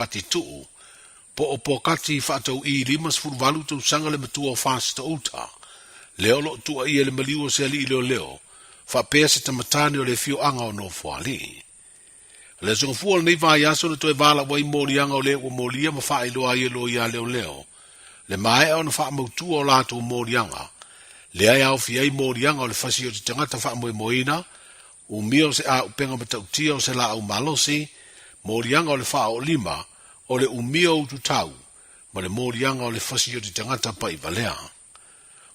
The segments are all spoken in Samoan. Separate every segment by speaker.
Speaker 1: Pati Tuu, po o Pokati Faatau'i 58 tausaga le matua o Fasitouta, lea o lo o tuuaia i le maliu o se alii leoleo, faapea se tamatane o le afioaga o Nofoalii. O le aso Gafua o lenei vaiaso na toe valaau ai moliaga o le ua molia ma faailoa ai e loia leoleo le maea ona faamautua o latou moliaga, lea e aofia ai moliaga o le fasi o te tagata faamoemoeina, umia o se aupega matautia o se laau malosi, moliaga o le faaoolima, o le umia o ututau, ma le moliaga o le fasi o te tagata pa'ivalea.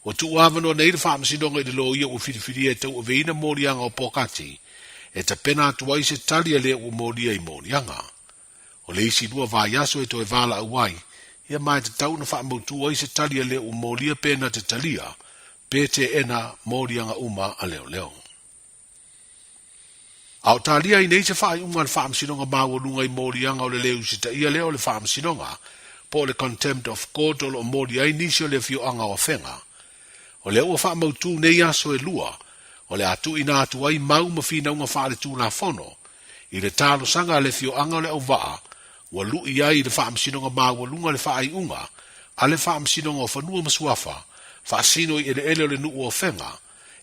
Speaker 1: Ua tuuavanoa nei le Faamasinoga i le loia ua filifilia e tauaveina moliaga o Pokati e tapena atu ai se tali a le ua molia i moliaga. O le isi 2 vaiaso e toe valaau ai, ia ma e tatau ona faamautu ai se tali a le ua molia pe na te talia, pe teena moliaga uma a leoleo. A o talia ai nei se faaiuga a le Faamasinoga Maualuga i moliaga o le lē usitaia lea o le Faamasinoga, po o le Contempt of Court o lo o molia ai nisi o le afioaga o Afega. O lea ua faamautū nei aso e 2, o le a tuuina atu ai mau ma finauga faaletulafono i le talosaga a le afioaga o Leauvaa ua lu'i ai i le Faamasinoga Maualuga le faaiuga a le Faamasinoga o Fanua ma Suafa faasino i eleele o le nuu o Afega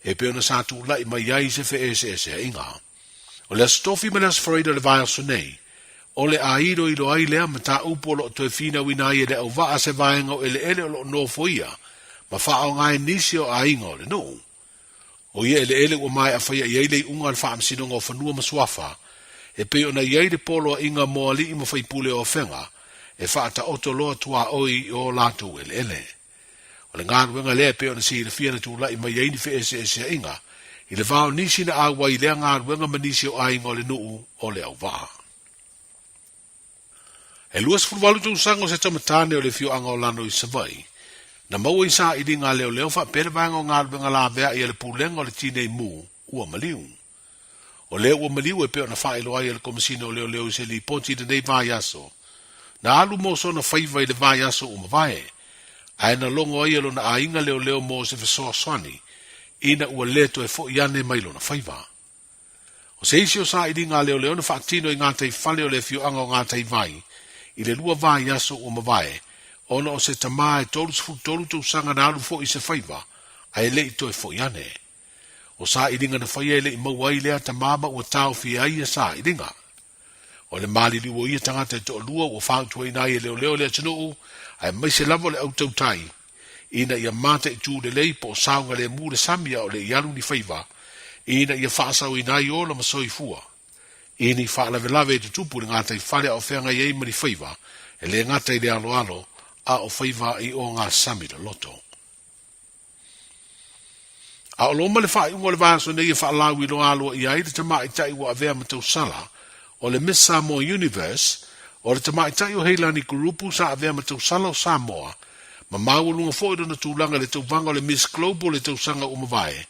Speaker 1: e pei ona sa tulai mai ai se feeseeseaiga. O le Aso Tofi ma le Aso Faraida o le vaiaso nei, o le a iloilo ai lea mataupu o lo o toe finauina ai e Leauvaa se vaega o eleele o lo o nofoia ma faaaoga ai nisi o aiga o le nuu. O ia eleele ua maea faia i ai le iuga a le Faamasinoga o Fanua ma Suafa, e pei ona i ai le poloaiga mo alii ma faipule o Afega e faataoto loa tuaoi i o latou eleele. O le galuega lea e pei ona silafia na tulai mai ai ni feeseeseaiga i le va o nisi na auai i lea galuega ma nisi o aiga o le nuu o Leauvaa. E 28 tausaga o se tamatane o le afioaga o Lano i Savaii, na maua i sailiga a leoleo faapea le vaega o galuega laveai a le Pulega o le Tinei Mu ua maliu. O lea ua maliu e pei ona faailoa ai e le Komesina o Leoleo i se lipoti i lenei vaiaso, na alu mo sona faiva i le vaiaso ua mavae, ae na logo ai e lona aiga leoleo mo se fesoasoani ina ua le toe fo'i ane mai lona faiva. O se isi o sailiga a leoleo na faatino i gataifale o le afioaga o Gataivai i le 2 vaiaso ua mavae, ona o se tamā e 33 tausaga na alu fo'i i se faiva ae le i toe fo'i ane. O sailiga na faia e le i maua ai lea tamā ma ua taofia ai ia sailiga. O le maliliu o ia tagata e toalua ua fautuaina ai e leoleo le atunuu aemaise lava o le au tautai ina ia mataitu lelei po o saogalemu le sami a o le i alu ni faiva ina ia faasaoina ai ola ma soifua i ni faalavelave e tutupu i le gataifale a o feagai ai ma ni faiva e le gata i le aloalo a o faiva i o ngā sami loloto. A o loma le faaiuga o le vaiaso nei e faalauiloa aloaia ai le tamaitai ua avea ma tausala o le Miss Samoa Universe, o le tamaitai o Heilani Kurupu sa avea ma tausala o Samoa, ma maualuga foi lona tulaga i le tauvaga o le Miss Global i le tausaga ua mavae.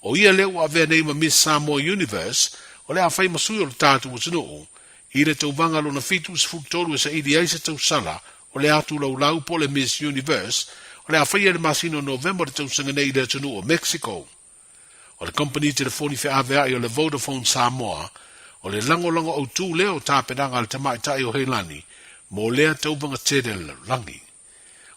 Speaker 1: O ia lea ua avea nei ma Miss Samoa Universe, o le a fai ma sui o le tatou atunuu i le tauvaga lona 73 e saili ai se tausala o le atu laulau po o le Miss Universe, o le a faia i le masina o Novema o le tausaga nei i le atunuu o Mexico. O le kamupani telefoni feaveai o le Vodafone Samoa, o le lagolago autū lea o tapenaga a le tamaitai o Heilani mo lea tauvaga tele a le lalolagi.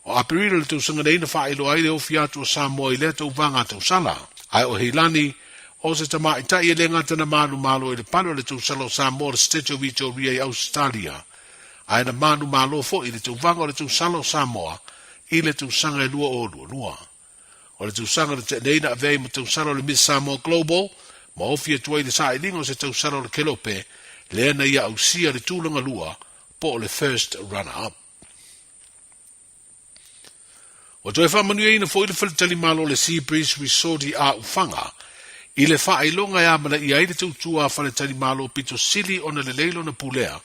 Speaker 1: O Aperila le tausaga nei na faailoa ai le ofi atu o Samoa i lea tauvaga a tausala. Ae o Heilani, o se tamaitai e le gata na manumalo i le pale o le tausala o Samoa o le Setete o Vitoria i Ausetalia, ae na manumalo foi i le tauvaga o le tausala o Samoa i le tausaga e 2022. O le tausaga na tea nei na avea ai ma tausala o le Miss Samoa Global ma ofi atu ai le sailiga o se tausala o le Kelope lea na ia ausia le tulaga lua po o le first runner up. Ua toe faamanuiaina foi le faletalimalo o le Sea Breeze Resort i A'ufaga i le faailoga e amanaia ai le tautua a faletalimalo pito sili ona lelei lona pulea,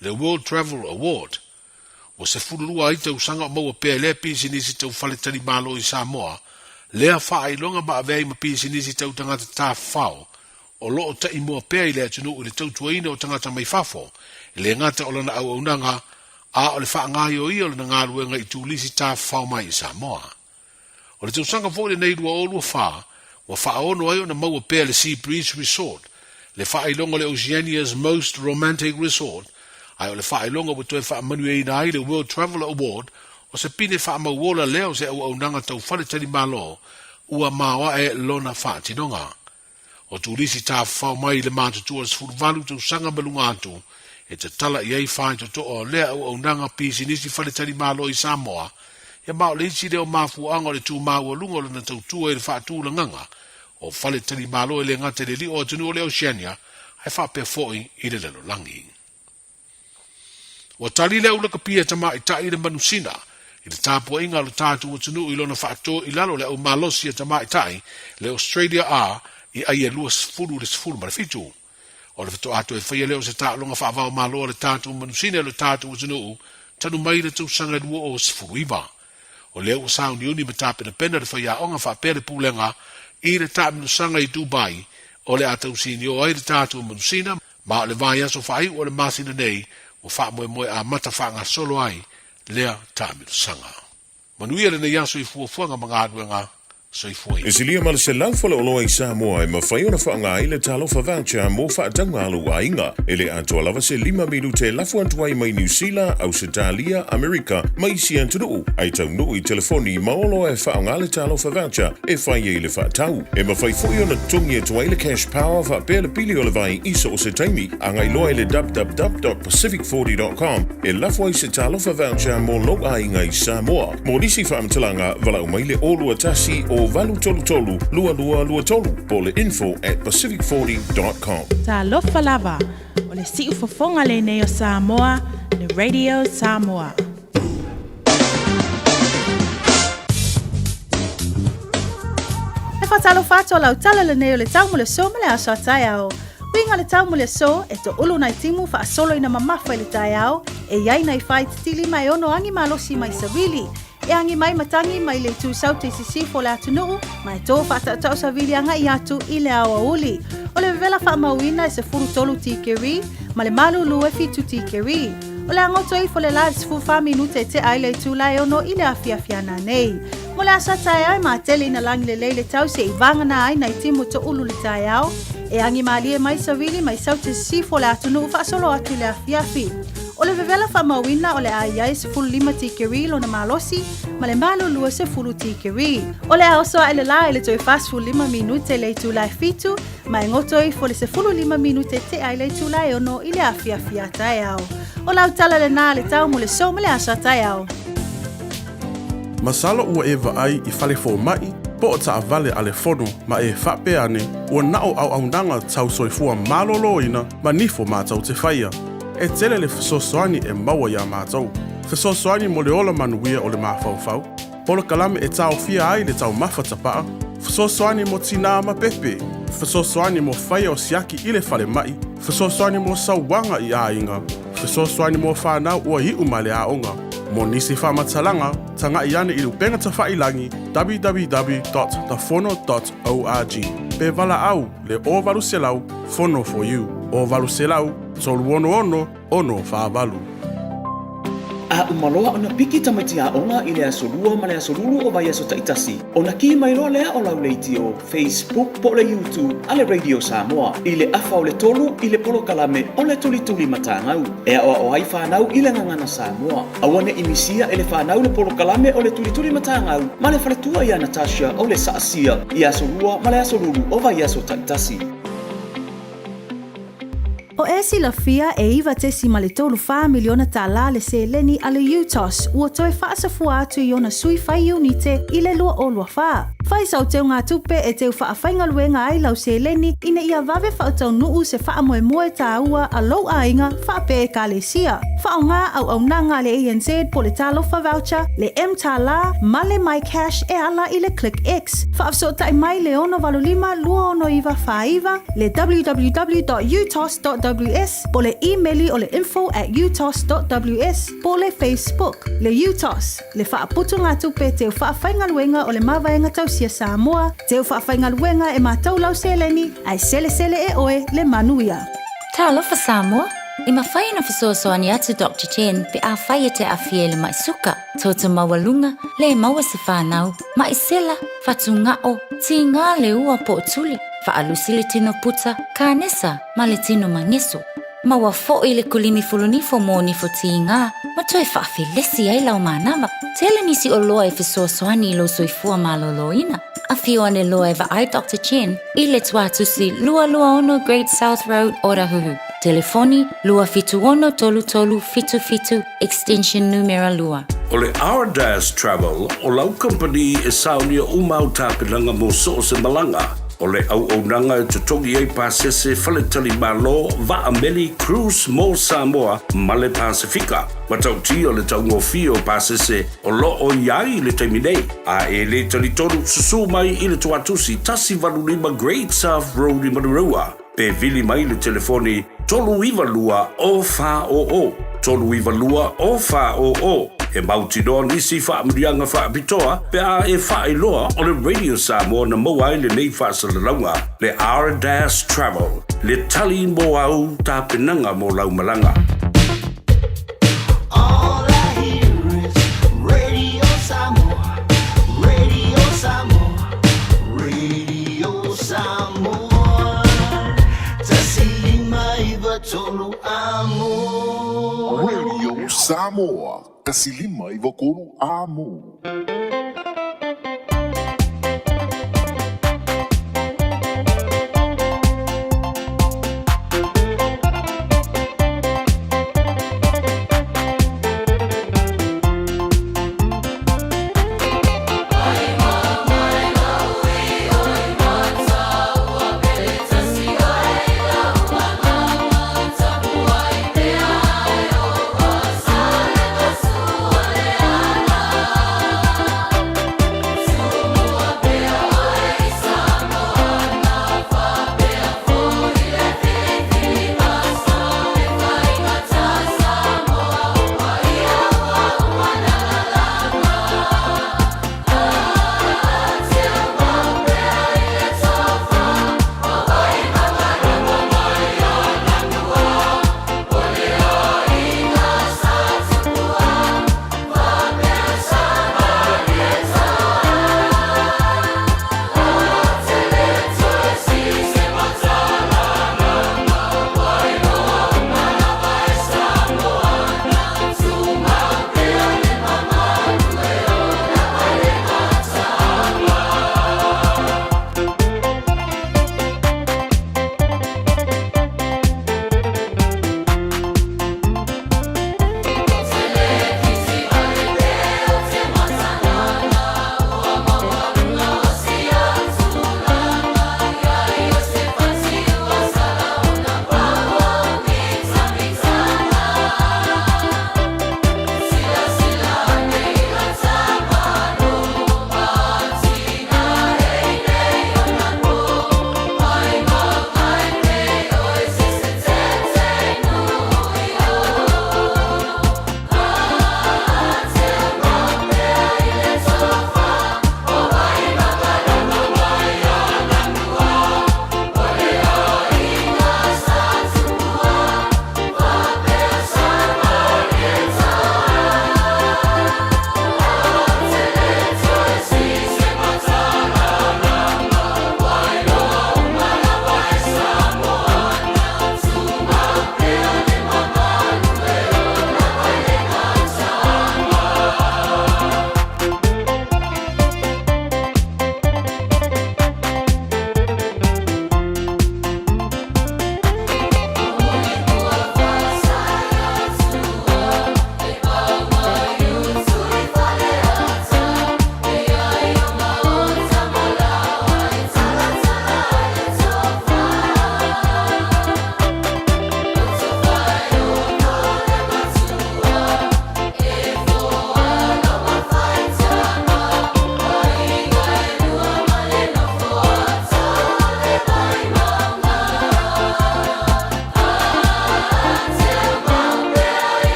Speaker 1: le World Travel Award. Ua 12 ai tausaga o maua pea e lea pisinisi tau faletalimalo i Samoa lea faailoga ma avea ai ma pisinisi tau tagata tafafao o lo o taimua pea i le atunuu i le tautuaina o tagata mai fafo, e le gata o lana auaunaga, a o le faagaoioia o lana galuega i turisi tafafao mai i Samoa. O le tausaga foi lenei 2024, ua faaono ai ona maua pea le Sea Breeze Resort, le faailoga o le Oceania's Most Romantic Resort, Ae o le faailoga ua toe faamanuiaina ai le World Traveller Award, o se pine faamauola lea o se auaunaga tau faletalimalo ua maoae lona faatinoga. O turisi tafafao mai i le matutua o le 18 tausaga ma luga atu e tatala i ai faitotoa o lea auaunaga pisinisi faletalimalo i Samoa, ia ma o le isi lea o mafuaaga o le tu maualuga o lona tautua i le faatulagaga o faletalimalo e le gata i le lio o atunuu o le Oceania ae faapea foi i le lalolagi. Ua tali le aulakapia tamaitai i le manusina i le tapuaiga a lo tatou atunuu i lona faatō i lalo o le au malosi a tamaitai le Australia A i ai e 20 i le 17. O le faatoa toe faia lea o se taaloga faavaomalo a le tatou manusina i lo tatou atunuu talu mai le tausaga 2019. O lea ua sauniuni ma tapenapena le faiaoga faapea le pulega i le taamilosaga i Dubai o le a tausinio ai le tatou manusina Ma o le vaiaso faaiu o le masina nei ua faamoemoe amata faagasolo ai lea taamilosaga. Manuia lenei aso i fuafuaga ma galuega. Soifua ia.
Speaker 2: E silia ma le 100 faleoloa i Samoa e mafai ona faaaoga ai le Talofa Voucher mo faatauga a lou aiga. E le atoa lava se lima minute e lafo atu ai mai Niu Sila, Ausetalia, Amerika ma isi atunuu, ae taunuu i telefoni ma oloa e faaaoga le Talofa Voucher e fai ai le faatau. E mafai foi ona totogi atu ai le cash power faapea le pili o le vai i so o se taimi. Agai loa i le www.pacific40.com e lafo ai se Talofa Voucher mo lou aiga i Samoa. Mo nisi faamatalaga, valaau mai le 021 0833 2223 po o le info@pacific40.com.
Speaker 3: Talofa lava, o le siufofoga lenei o Samoa, le Radio Samoa. E faatalofa atu o lau tala lenei o le tau mo le aso ma le aso a taeao. Uiga le tau mo le aso e toulu nai timu faasolo ina mamafa i le taeao e i ai nai fai titili ma e ono agi malosi mai savili. E agi mai matagi mai le itu saute i sisifo o le atunuu ma e tō faatautau savili agai atu i le aoauli. O le vevela faamauina e 13 tikeri ma le malulu e 7 tikeri. O le a goto ifo le la i le 14 minute e tea ai le itula e ono i le afiafi a nanei. Mo le aso a taeao e matele ina lagi lelei le tau seʻi vagana ai nai timu toʻulu le taeao. E agi malie mai savili mai saute sisifo o le atunuu faasolo atu i le afiafi. O le vevela faamauina o le a i ai 15 tikeri lona malosi ma le malulu e 10 tikeri. O le a oso aʻe le la i le toe 45 minute i le itula e 7 Ma e goto ifo le 15 minute tea i le itula e ono i le afiafi a taeao. O lau tala lenā le tau mo le so ma le aso a taeao.
Speaker 4: Masalo ua e vaai i fale fomaʻi po o taavale a le fono ma e faapea ane ua na o auaunaga tau soifua maloloina ma nifo matou te faia. E tele le fesoasoani e maua iā matou. Fesoasoani mo le ola manuia o le mafaufau, Polokalame e taofia ai le taumafa tapaa, fesoasoani mo tinā ma pepe, fesoasoani mo faia o siaki i le falemaʻi, fesoasoani mo sauaga i aiga, fesoasoani mo whanau ua iu ma le aoga. Mo nisi faamatalaga, tagaʻi ane i le upega tafailagi www.thefono.org pe valaau le 0800 Fono for you 0800 366 648.
Speaker 5: A uma loa ona piki tamaiti aoga i le aso Lua ma le aso Lulu o vaiaso taitasi, ona kī mai loa lea o lau leitio, Facebook po o le YouTube a le Radio Samoa i le afa o le tolu i le polokalame o le Tulituli Matagau e aoao ai fanau i le gagana Samoa. Aua ne i misia e le fanau le polokalame o le Tulituli Matagau ma le faletua ia Natasha o le Saasia i aso Lua ma le aso Lulu o vaiaso taitasi.
Speaker 3: O e silafia e $9.34 miliona tālā le seleni a le UTOS ua toe faasafua atu i ona sui fai iunite i le 2024. Fai sau teugatupe e teu faafaigaluega ai lau seleni ina ia vave faataunuu se faamoemoe tāua a lou aiga faapea Ekalesia. Faaaoga auaunaga a le ANZ po le Talofa Voucher, le M-Tālā ma le MyCash e ala i le ClickX. Faafesootai mai le 685 269 49, le www.utos.ws po le imeli o le info at utos.ws po le Facebook. Le UTOS, le faaputugatupe teu faafaigaluega o le Mavaega Tausia Samoa, teu faafaigaluega e matou lau seleni, ae selesele e oe le manuia.
Speaker 6: Talofa Samoa! E mafai ona fesoasoani atu Doctor Chen pe afai e te aafia i le mai suka, toto maualuga, le maua se fanau, mai sela, fatugao, tiga le ua po o tuli, faalusi le tino puta, kanesa ma le tino mageso. Maua foʻi le kulimi fulunifo mo nifo tīgā ma toe faafelesi ai lau manava. Tele nisi oloa e fesoasoani i lou soifua malōlōina. Afio ane loa e vaai Doctor Chen i le Tuatusi 226 Great South Road, Otahuhu. Telefoni, 276 3377, extension numera 2.
Speaker 7: O le Ardas Travel o lau kamupani e saonia uma au tapenaga mo so o se malaga. O le auaunaga e totogi ai pasese, faletalimalo, vaa meli, cruise mo Samoa ma le Pasefika. Matautia le taugofie o pasese o lo o i ai i le taimi nei. A e le talitonu, susū mai i le Tuatusi 185 Great South Road i Manurewa, pe vili mai le telefoni 392 0400, 392 0400. E mautinoa nisi faamanuiaga faapitoa pe a e faailoa o le Radio Samoa na maua ai lenei faasalalauga, le R-Dash Travel, le tali mo au tapenaga mo lau malaga.
Speaker 8: All I hear is Radio Samoa, Radio Samoa, Radio Samoa. 159 amo.
Speaker 9: Radio Samoa, 159 amo.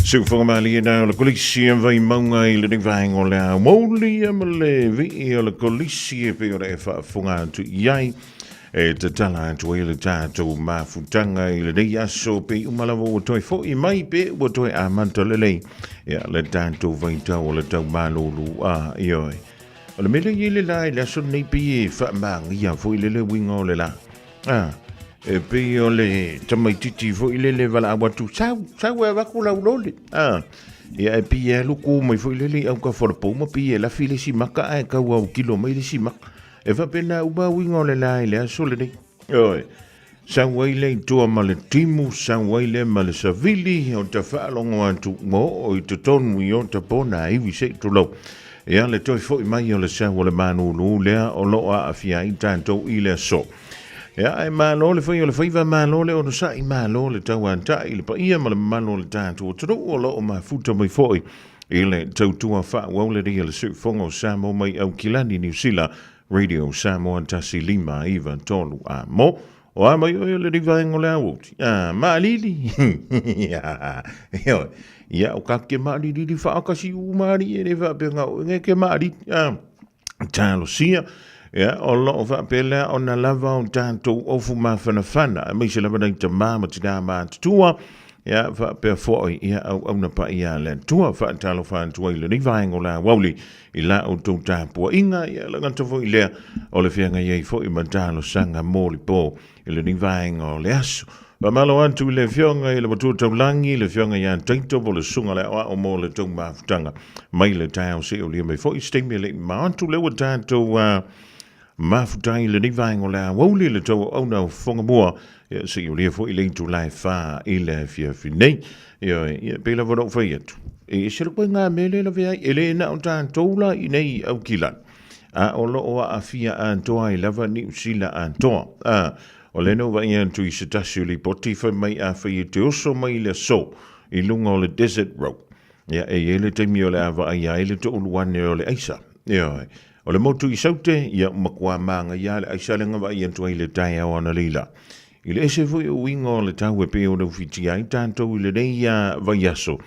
Speaker 2: Siufoga malie na o le kolisi e Vaimauga i lenei vaega o le aoauli ma le vii o le kolisi e pei ona e faafofoga atu i ai e tatala atu ai le tatou mafutaga i lenei aso pei uma lava ua toe fo'i mai pe ua toe amata lelei ia le tatou vaitau o le tau malulu a ioe. O le mea lea i ai le la i le aso lenei pei e faamagia foi le le uiga o le la. A, e pei o le tamaititi foi lele valaau atu, sau, sau e avatu lau lole. A, ia e pei e alu ku mai foi lele i aukafa o le pou ma pei e lafi le isi maka ae tau autilo mai le isi maka. E faapena uma uiga o le la i le aso lenei. Ioe. Sau ai lea i tua ma le timu, sau ai lea ma le savili, o ta faalogo atu ua oo i totonu i ota pona iwi se i tulou. Ia le toe foi mai o le sau o le malūlū lea o lo o aafia ai tatou i le aso. Ia, ae malo le fai o le faiva, malo le onosai, malo le tauata'i i le paia ma le mamalu o le tatou atunuu o lo o mafuta mai foi i le tautua faaauau lenei a le Siufofoga o Samoa mai Aukilani, Niu Sila, Radio Samoa 1593 A mo, o a mai oe o lenei vaega o le aoauli? A, maalili! Ioe, ia o ka ke maalilili faakasi uma alii e le faapea nga oe nge ke maalili. A, talosia, ia, o lo o faapea lea ona lava o tatou ofu mafanafana, aemaise lava nai tamā ma tinā matutua, ia, faapea foi, ia, auauna paia a le Atua, faatalofa atu ai i lenei vaega o le aoauli i la outou tapuaiga, ia, le gata foi lea o le feagai ai foi ma talosaga molipo i lenei vaega o le aso. Faamalo atu i le Afioga i le Matua Taulagi, le Afioga ia Taito po o le Susuga i le Aoao mo le tou mafutaga mai le taeao seia aulia mai foi se taimi e le i mamao atu lea ua tatou mafuta ai lenei vaega o le aoauli le tou auauna o fofoga mua ia seia aulia foi le itula e 4 i le afiafi nei. Ioe, ia pei lava ona ou fai atu, e ese le koe mea lea lavea ai, e le na o tatou la i nei Aukilani, a o lo o aafia atoa ai lava Niu Sila atoa. A, o lea na ou vaai atu i se tasi o lipoti fai mai afai e te oso mai i le aso i luga o le Desert Road, ia e i ai le taimi o le a vaaia ai le toulu ane o le aisa. Ioe, o le motu i Saute, ia matua mānaia le aisa lea na vaai atu ai i le taeao analeila. I le ese foi o uiga o le tau e pei ona ufitia ai tatou i lenei vaiaso,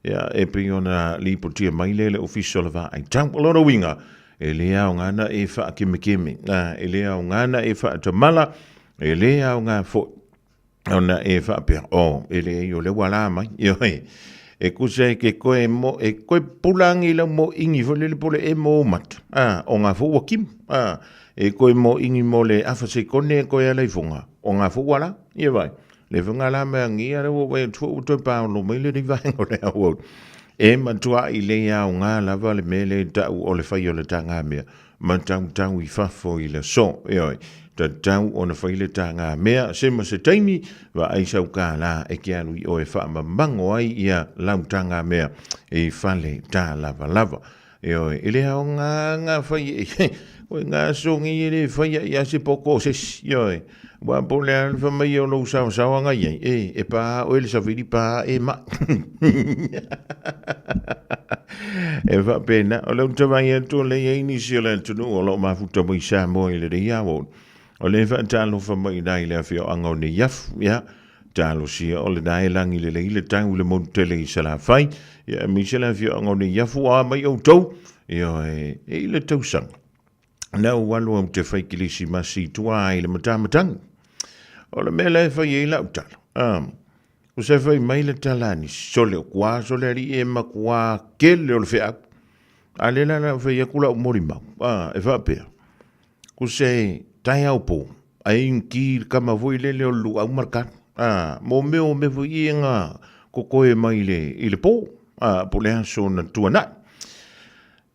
Speaker 2: ia, e pei ona lipotia mai lea e le Ofisa o le Vaai Tau. O lona uiga, e le aoga na e faakemekeme, e le aoga na e faatamala, e le aoga foi ona e faapea, oh, e leai o lea ua la mai. Ioe, e kusa e ke koe mo, e koe pula angi lau mo ingi foi lele pole e mo mata. Ah, o ngā fo ua kimu. Ah, e koe mo ingi mo le afa se kone e koe ala i fonga. O ngā fo ua la. Ia vai. Le whanga la mea ngi ara ua wai atu ua toe paolo mai le rivaenga o le au. E matua i le au ngā lava le mele tau o le whai o le tanga mea. Ma tau tau i fafo i le so. Ioe, tatau ona fai le tāngā mea, se ma se taimi, vaai sau kālā e ke alu i oe faamamango ai ia lau tāngā mea i fale tālavalava. Ioe, e le aoga ngā whai e, koe ngā songi e le whai ai a se poko o sesi, ioe, wa po le alu wha mai o lou sawasawa ngai ai, e, e pā oe le sawhiri pā e ma. E faapena, o le uta vai atu o le iai nisi o le atunuu o lo o mafuta mai Samoa i lenei ao. O le faatalofa mai ina i le afioaga o Neiafu, ia, talosia o lena e lagi lelei le tau i le motu tele i Salafai, ia, aemaise le afioaga o Neiafu, a mai outou, ia, e, e i le tausaga. Na ou alu au te fai kilisimasi i tua ai le matamatagi. O le mea la e fai ai lau tala, um, O se fai mai le tala a nisi, sole o kua, sole alii e makuā kele o le feau. A le la la fai atu lau molimau, a, e faapea, ko se taeao pō, ai inki le kama foi lele o le luau ma le kanu, a, mo mea o mea foi ia nga kokoe mai le, i le pō, a, po le aso na tuanai.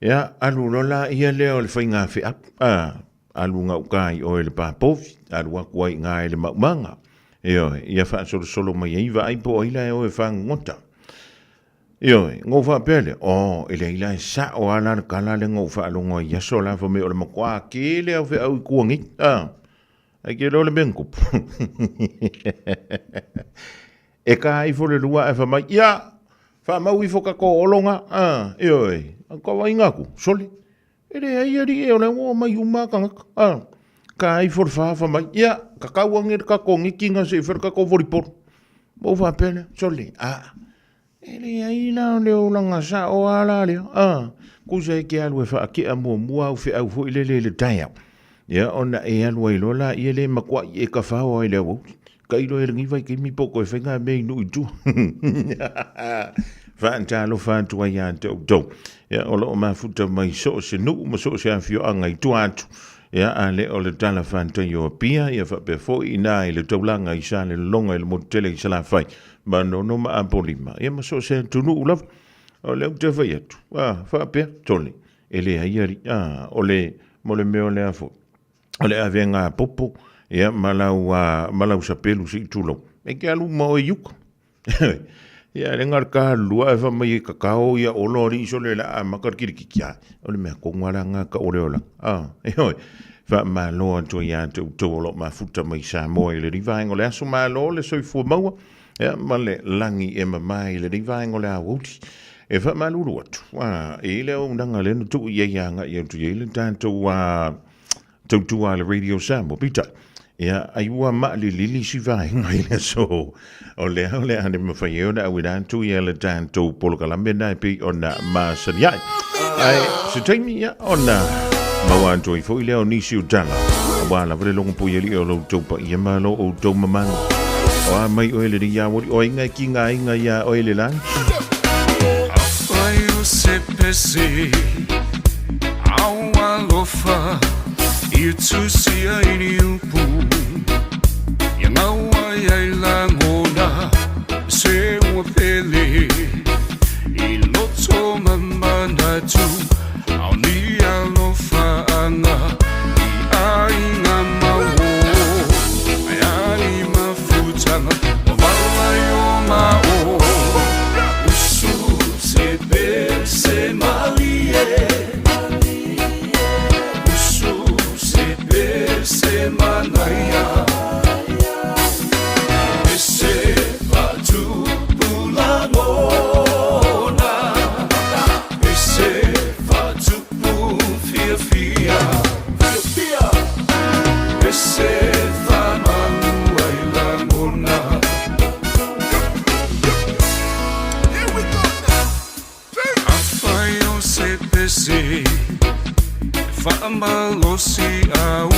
Speaker 2: Ia, alu loa la ia lea o le faiga feau, a, Alu gauta i oe le pā povi, alu aku ai i ngā e le maumaga. Ioe, ia faasolosolo mai ai vaai po o ai la e o e fagogota. Ioe, ngou faapea lea, oh, e leai la e sao lava la le tala lea na ou faalogo ai i aso la fai mai o le matua tele lava o feau i tua nei. Ah, ai ke loa le mea na tupu. E ka ifo le lua ae fai mai, ia, faamau ifo tatou ologa, ah, ioe, ka vaaiga atu, sole. E leai alii o lea ua omai uma a tagata. A, ka ai ifo le fa fa mai, ia, ka kau ange le kako ngikinga se i fai le kako volipolu. Ma ou faapea lea, sole, a, E leai la o le olaga sao a la lea. A, kusa e ke alu e whaakea muamua au wheau foi lele i le taeao. Ia, ona e alu ai loa la ia le makuai e ka whao ai le awauli. Ka ilo e rangi vai kimi po koe whainga me inu i tua. Whaantalofa atu ai a te outou. Ia, o loo mafuta mai so se nuu ma so se afioaga i tua atu. Ia, a le o le tala whantai o Apia, ia whapea foi i nā i le taulaga i Salelologa i le motu tele i Salafai. Manono ma Apolima. Ia ma so o se atunuu lava. O lea ou te fai atu. A, faapea, tole. E leai alii. A, o le, mo le mea o lea foi. O le avega a popo, ia, ma lau, a, ma lau sapelu se i tulou. E ke alu ma oe i uka. Ia, le ngar ka lua e fa mai e kakao ia olo alii sole la a maka le kirikiki. A, o le mea konga la ngā ka ole ola. A, e hoi. Faamalo atu ai ia te outou o lo o mafuta mai Samoa i lenei vaega o le aso. Malo le soifua maua ia, ma le lagi e mamā i lenei vaega o le aoauli. E faamalulu atu, a, e i ai le auaunaga lea na tuu i ai agai atu i ai le tatou a, tautua a le Radio Samoa. Peitai, ia, ai ua maalilili si vaega i le aso o lea o le a le mafai ai ona auina atu ia le tatou polokalame na e pei ona masani ai. Ae se taimi ia ona maua atu ai foi lea o nisi o tala aua lava le logo pui alii o lo outou paia ma lo outou mamalu. O a mai oe lenei aoali o ai ngai ki ngā inga ia oe le langi.
Speaker 10: Afai o se pese au alofa i tusi ai ni upu ia ngau ai ai lagona se ua pele i loto ma manatu ao ni alofa anga i aiga mau ai ani mafutanga o vala i o mao usu se pese malie usu se pese manaia pese fatupu lagona pese fatupu fiafia pese famanu ai lagona. Afai o se pese e faamalosi au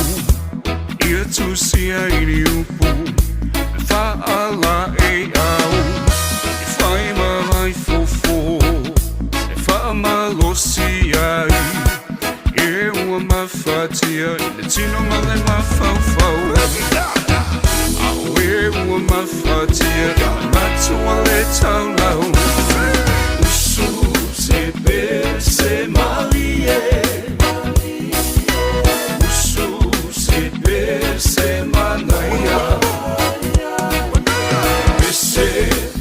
Speaker 10: ia tusia i ni upu e faalaei au e fai ma ai fofo e faamalosi ai e ua mafatia i le tino ma le mafaufau ao e ua mafatia i le matua le taulau usu se pese malie usu se pese manaia pese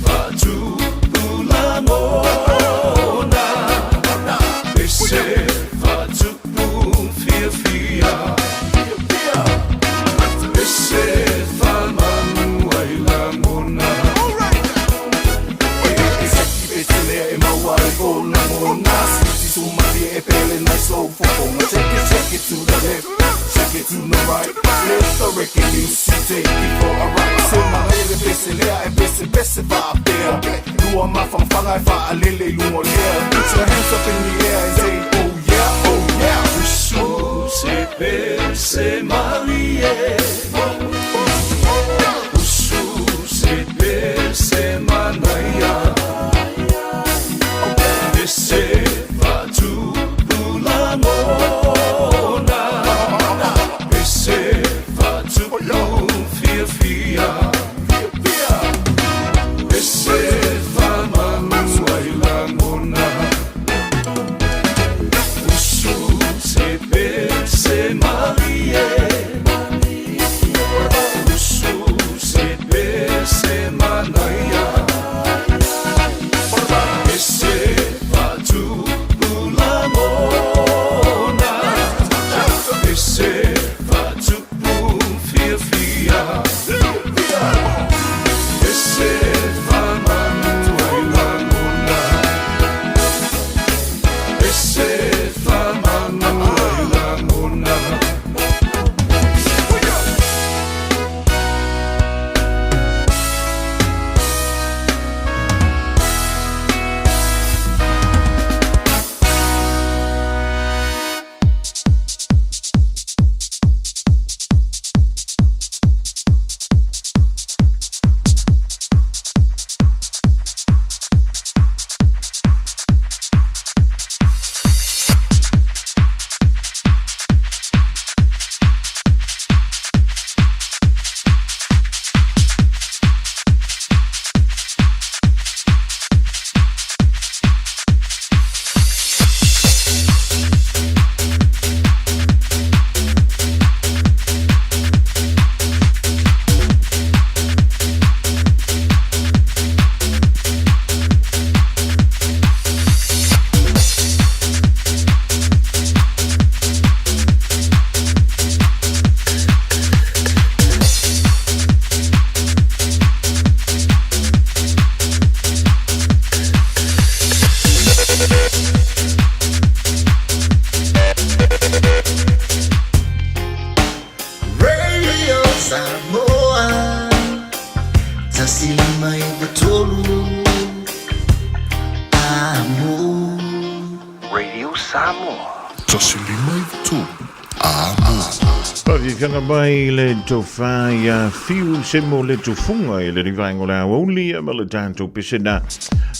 Speaker 10: fatupu lagona pese fatupu fiafia pese famanu ai lagona. Usu se pese malie usu se pese manaia pese fatupu lagona pese fatupu fiafia pese famanu ai lagona usu se pese malie.
Speaker 8: Samoa.
Speaker 9: 153 Amo.
Speaker 2: Faafiafiaga mai le tofa ia Fiu Semo le tufuga i le vaega o le aoauli ma le tatou pesena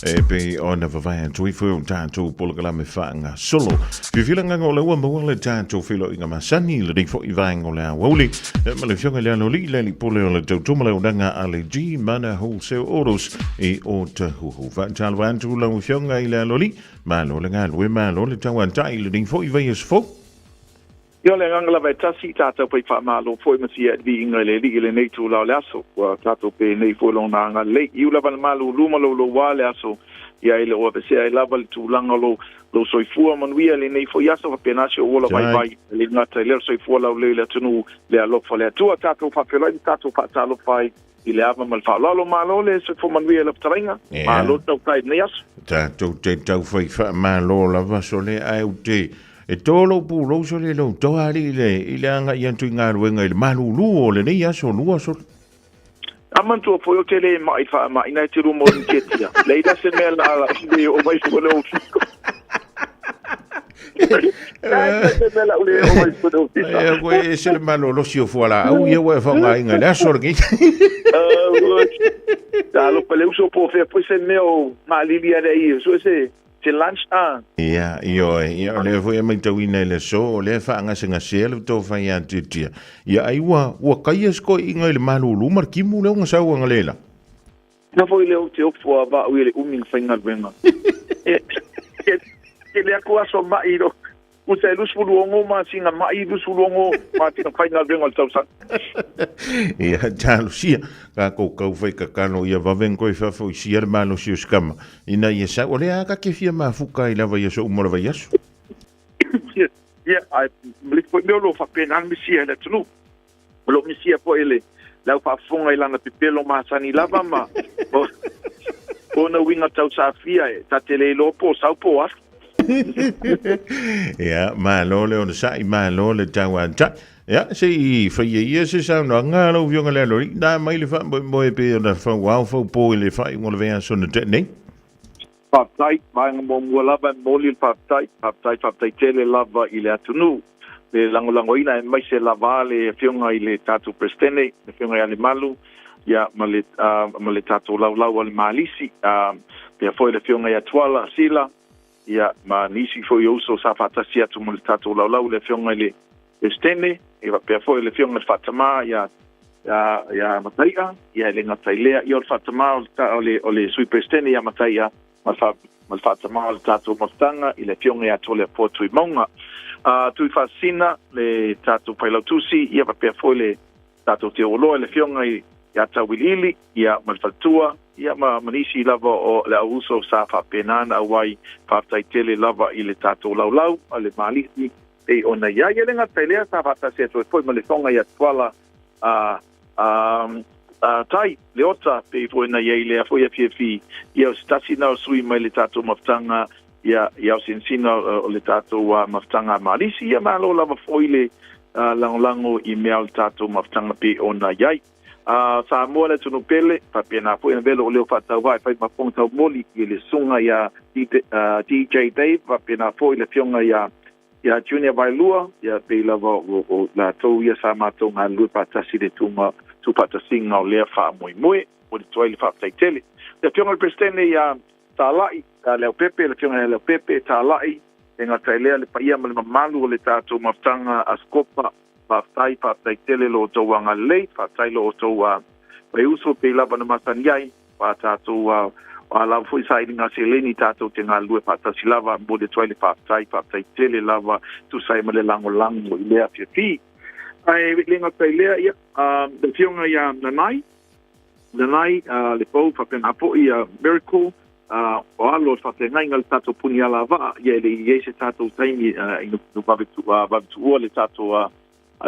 Speaker 2: e pei ona vavae atu ifo i o tatou polokalame faagasolo. Fiafia le agaga o la ua maua le tatou feiloaiga masani i lenei foi vaega o le aoauli ma le afioga i le Aloalii le Alii-Pule o le Tautua ma le Auaunaga a le G-Mana Wholesale Autos i Otahuhu. Faatalofa atu lau afioga i le Aloalii, malo le galue, malo le tauatai i lenei foi vaiaso fou.
Speaker 11: Ia, o le agaga lava e tasi, tatou pai faamalo foi ma sia viiga i le Alii i lenei itula o le aso, ua tatou penei foi Lona agalelei. Iu lava na malulu ma louloua le aso, ia e le o avesea ai lava le tulaga o lou, lou soifua manuia i lenei foi aso, faapena si ou ola vaivai, e le gata i lea o le soifua laulelei i le atunuu, le alofa o le Atua. Tatou faafeiloai ma tatou faatalofa ai i le ava ma le faaaloalo. Malo le soifua manuia i lau fetalaiga. Malo le tautai i lenei aso.
Speaker 2: Tatou te taufai faamalo lava sole ae ou te e to lou pulou sole lou toa alii le i le agai atu i galuega i le malulu o lenei aso lua sole.
Speaker 11: A manatua foi ou te le maʻi faamaʻina e te lua mo ni tiatia. Lei la se mea la la le o mai fua le ofisa.
Speaker 2: Ia koe e se le malolosi o fualaau ia ua e faaaogaina i le aso lenei.
Speaker 11: Talofa le uso po o fea foi se mea o maalili ale ai so se se lunch a.
Speaker 2: Ia, ioe, ia o lea foi e matauina i le aso, o lea e faagasegasea le tofa ia Tiatia. Ia ai ua ua kaia se toeaiina i le malulu ma le timu lea ua sau analeila.
Speaker 11: Na foi lea ou te ofo a va'u i le umi na faigaluega. E tele atu aso ma'i i lou uta e 26 masina ma'i, 26 masina faigaluega o le tausaga.
Speaker 2: Ia, talosia, tatou tau fai tatalo ia vave ona toe faafoisia le malosi o si tama, ina ia sau. O lea lava ta te fia mafuta ai lava i aso uma o le vaiaso.
Speaker 11: Ia, ae maliki foi mea o lo o faapena le misia i le atunuu. O lo o misia foi le le au faafofoga i lana pepelo masani lava ma ona uiga tausafia e ta te le iloa po o sau po o alu.
Speaker 2: Ia, malo le onosai, malo le tauatai. Ia, se i faia ia se saunoaga a lau Afioga i le Aloalii, na mai le faamoemoe pei ona fauao faupo i le faaiuga o le vaiaso na tea nei.
Speaker 11: Faafetai, vaega muamua lava e momoli le faafetai, faafetai, faafetai tele lava i le atunuu, le lagolagoina aemaise lava le Afioga i le tatou Peresetene, le Afioga ia Lemalu, ia, ma le, ma le tatou laulau a le Malisi, pea foi le Afioga ia Tuala Sila, ia, ma nisi foi o uso sa faatasi atu ma le tatou laulau, le Afioga i le Peresetene, ia faapea foi le Afioga i le Faatamā ia, ia, ia Mataia, ia e le gata i lea, ia o le Faatamā o le, o le, o le Sui Peresetene ia Mataia, ma le, ma le Faatamā o le tatou mafutaga i le Afioga ia Toleafoa Tuimauga. Tuifaasisina le tatou Failautusi, ia faapea foi le tatou te oloa i le Afioga ia Tauiliili, ia ma le faletua, ia ma, ma nisi lava o le au uso sa faapena ona auai. Faafetai tele lava i le tatou laulau a le Malisi pei ona i ai. E le gata i lea, sa faatasi atu ai foi ma le Toga ia Tuala a, a, a Tai, Leota, pei foi ona i ai lea foi afiafi, ia o se tasi na o sui mai le tatou mafutaga, ia, ia o sinsina o le tatou mafutaga a Malisi, ia malo lava foi le lagolago i mea o le tatou mafutaga pei ona i ai. A Samoa le atunuu pele, faapena foi ona velo o leo faatauvaa e fai ma fofoga taumoli i le susuga ia DJ Dave, faapena foi le afioga ia ia Junior Vailua, ia pei lava o, o latou ia sa matou galulue faatasi i le tuuga tuufaatasiga o lea faamoemoe. Momoli atu ai le faafetai tele. Le afioga i le Peresetene ia Talai, ia Leaupepe, le afioga ia Leaupepe Talai, e gata i lea le paia ma le mamalu o le tatou mafutaga a Scopa. Faafetai, faafetai tele lo outou agalelei, faafetai lo outou faiuso pei lava na masani ai, a tatou a lava foi sailiga seleni tatou te galulue faatasi lava, momoli atu ai le faafetai, faafetai tele lava tusa ai ma le lagolago i lea afiafi. Ae le gata i lea, ia, le afioga ia Nanai, Nanai, le pou faapena foi ia Miracle, o alo o le faafeagaiga le tatou puni alavaa, ia e le i ai se tatou taimi i no vave tuua le tatou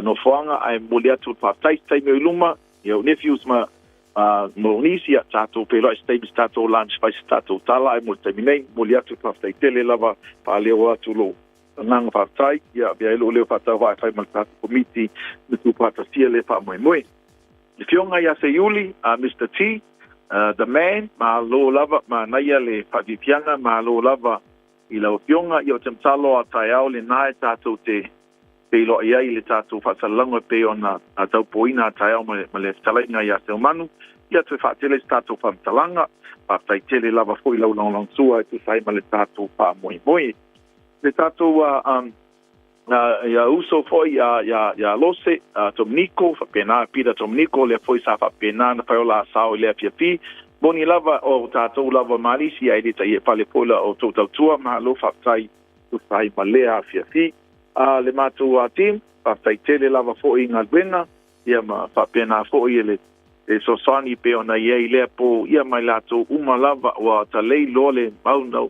Speaker 11: nofoaga, ae momoli atu le faafetai se taimi o i luma, ia o nephews ma ma nisi, ia tatou feiloai se taimi se tatou lunch fai se tatou tala, ae mo le taimi nei, momoli atu le faafetai tele lava, faaleo atu lou agaga faafetai, ia avea ai lou leo faatauvaa e fai ma le tatou komiti na tuufaatasia lea faamoemoe. Le Afioga ia Seiuli, Mister T, the man, malo lava, manaia le faafiafiaga, malo lava. i lau Afioga. Ia, ou te masalo a taeao lenā e tatou te feiloai ai i le tatou faasalalauga e pei ona taupoina a taeao ma le fetalaiga ia Seumanu. Ia toe faatele se tatou faamatalaga. Faafetai tele lava foi i lau lagolagosua e tusa ai ma le tatou faamoemoe. Le tatou ia uso foi ia Lose Tominiko, faapena Peter Tominiko, lea foi sa faapena ona fai o la sao i le afiafi. Moni lava o tatou lava malisi ae le taia pale foi la outou tautua. Malo faafetai tusa ai ma lea afiafi. A le matou team, faafetai tele lava foi i galuega, ia ma faapena foi le fesoasoani pei ona i ai lea po, ia ma i latou uma lava ua talei loa le mauna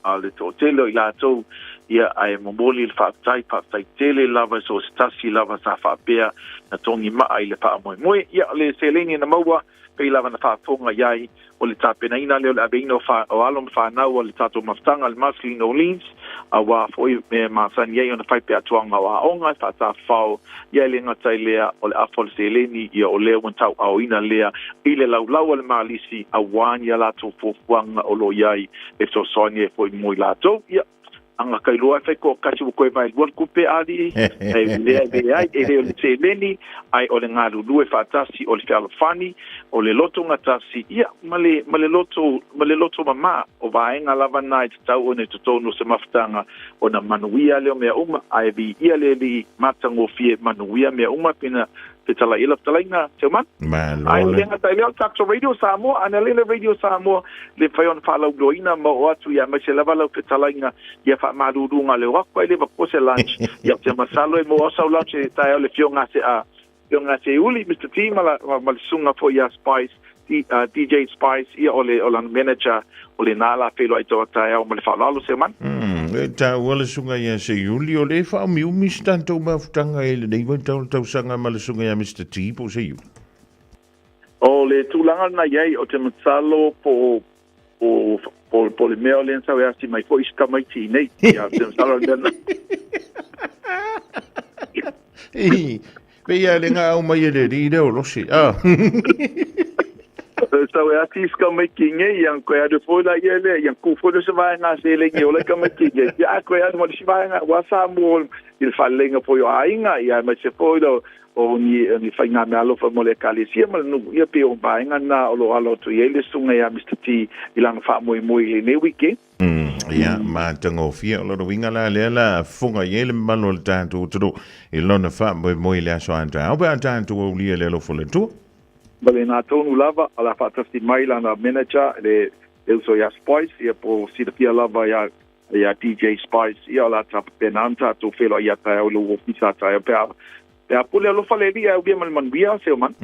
Speaker 11: a le toatele o i latou, ia ae momoli le faafetai, faafetai tele lava i so o se tasi lava sa faapea na togi maa i le faamoemoe. Ia le seleni na maua pei lava na faafofoga i ai o le tapenaina lea o le aveina o alo ma fanau a le tatou mafutaga le Marceline Orleans, auā foi mea e masani ai ona fai peatuaga o aoga e faatafafao ia e le gata i lea o le afa o le seleni ia o lea ua tauaoina lea i le laulau a le Malisi auā ni a latou fuafuaga o lo o i ai e fesoasoani ai foi mo i latou. Ia aga kai loa e fai toatasi ua toe vaelua le tupe alii e lea e leai e le o le seleni ae o le galulue faatasi o le fealofani o le loto gatasi ia ma le ma le loto ma le loto mamā o vaega lava na e tatau ona i totonu o se mafutaga ona manuia lea o mea uma ae viia le Alii matagofie manuia mea uma pena fetalai ela fetalaiga Seumanu.
Speaker 2: Malo
Speaker 11: Ae o le gata i lea o le tatou Radio Samoa, ana lele Radio Samoa le mafai ona faalauiloaina ma oo atu ia aemaise lava lau fetalaiga ia faamaluluga leo aku ai leva po se lunch ia ou te masalo e maua sau lunch e taeao le fioga se a fioga se uli Mr T ma la ma le susuga foi ia Spice D, DJ Spice ia o le o lana manager o lenā la feiloai tau taeao ma le faaaloalo Seumanu.
Speaker 2: E taua le susuga ia Seiuli, o le faaumiumi se tatou mafutaga i lenei vaitau o le tausaga ma le susuga ia Mister T po o Seiuli.
Speaker 11: O le tulaga lena i ai, ou te masalo po o po po le mea o lea na sau e asi mai foi si tamaiti i nei. Ia, ou te masalo le mea lena.
Speaker 2: Pei a le ngā mai e le ri leo losi. Ah.
Speaker 11: Sau e ati ska mai ki nge yang koe adu foi la ia le yang ku foi se vai nga se le nge o le ka mai ki nge ya koe adu mo si vai nga wa sa mo i le falelenga foi o aiga ia mai se foi lo o ni ni whainga mea alofa mo le ekalesia ma le nuu ia pe o vaenga na o lo alo atu i ai le susuga ia Mister T i lana faamoemoe i lenei weekend.
Speaker 2: Ia, matagofie o lona uiga la lea la fofoga i ai le mamalu o le tatou atunuu i lona faamoemoe i le aso a taeao pe a tatou aulia le alofa o le Atua.
Speaker 11: Ma lena tonu lava, o le a faatasi mai lana manager le uso ia Spice, ia po o silafia lava ia ia DJ Spice, ia o le a tapena ana tatou feiloai ia taeao i lou ofisa a taeao pe a pe a pule alofa le Alii ae aulia ma le manuia se o mana.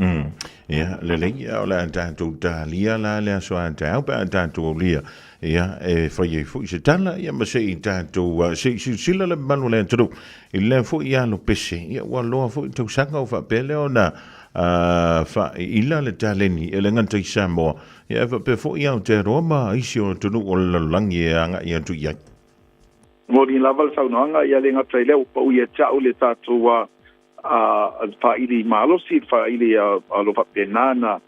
Speaker 2: Ia, lelei, ia, o le a tatou talia la le aso a taeao pe a tatou aulia, ia, e fai ai foi se tala, ia, ma se i tatou, se i silasila le mamalu o le atunuu i lea foi alo pese, ia, ua loa foi tausaga o faapea lea ona faaila le taleni e le gata i Samoa, ia, e faapea foi Aotearoa ma isi o atunuu o le lalolagi e agai atu i ai.
Speaker 11: Moni lava le saunoaga, ia le gata i lea ua pau ia te au le tatou faaili malosi, le faaili o lo faapena na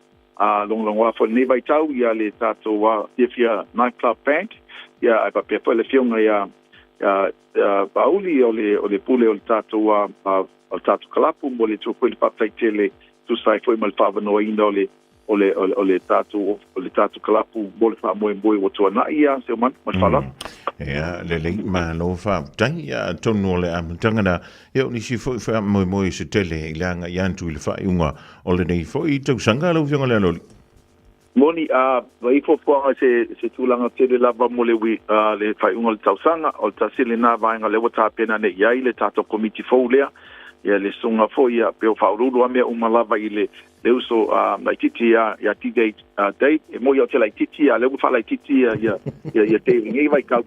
Speaker 11: logologoa foi i lenei vaitau ia le tatou Fiafia Night Club Band, ia ae faapea foi le afioga ia Pauli o le pule o le tatou o le tatou kalapu, mo le atua foi le faafetai tele tusa ai foi ma le faaavanoaina o le o le o le tatou o le tatou kalapu mo le faamoemoe ua tuanai ia Seumanu. Ma le faaaloalo.
Speaker 2: Ia, lelei, malo faafetai. Ia, atonu o le amataga na, ia o nisi foi faamoemoe se tele i le agai atu i le faaiuga o lenei foi tausaga lau Afioga Lealoli.
Speaker 11: Moni, a ua i fuafuaga se se tulaga tele lava mo le ui le faaiuga o le tausaga, o le tasi lena vaega lea ua tapena nei i ai le tatou komiti fou lea, ia le susuga foi ia pei o faauluulu a mea uma lava i le le uso laitiiti ia ia DJ Dave, e moi ou te laitiiti a lea ua faalaitiiti ia ia ia ia Dave i nei vaitau,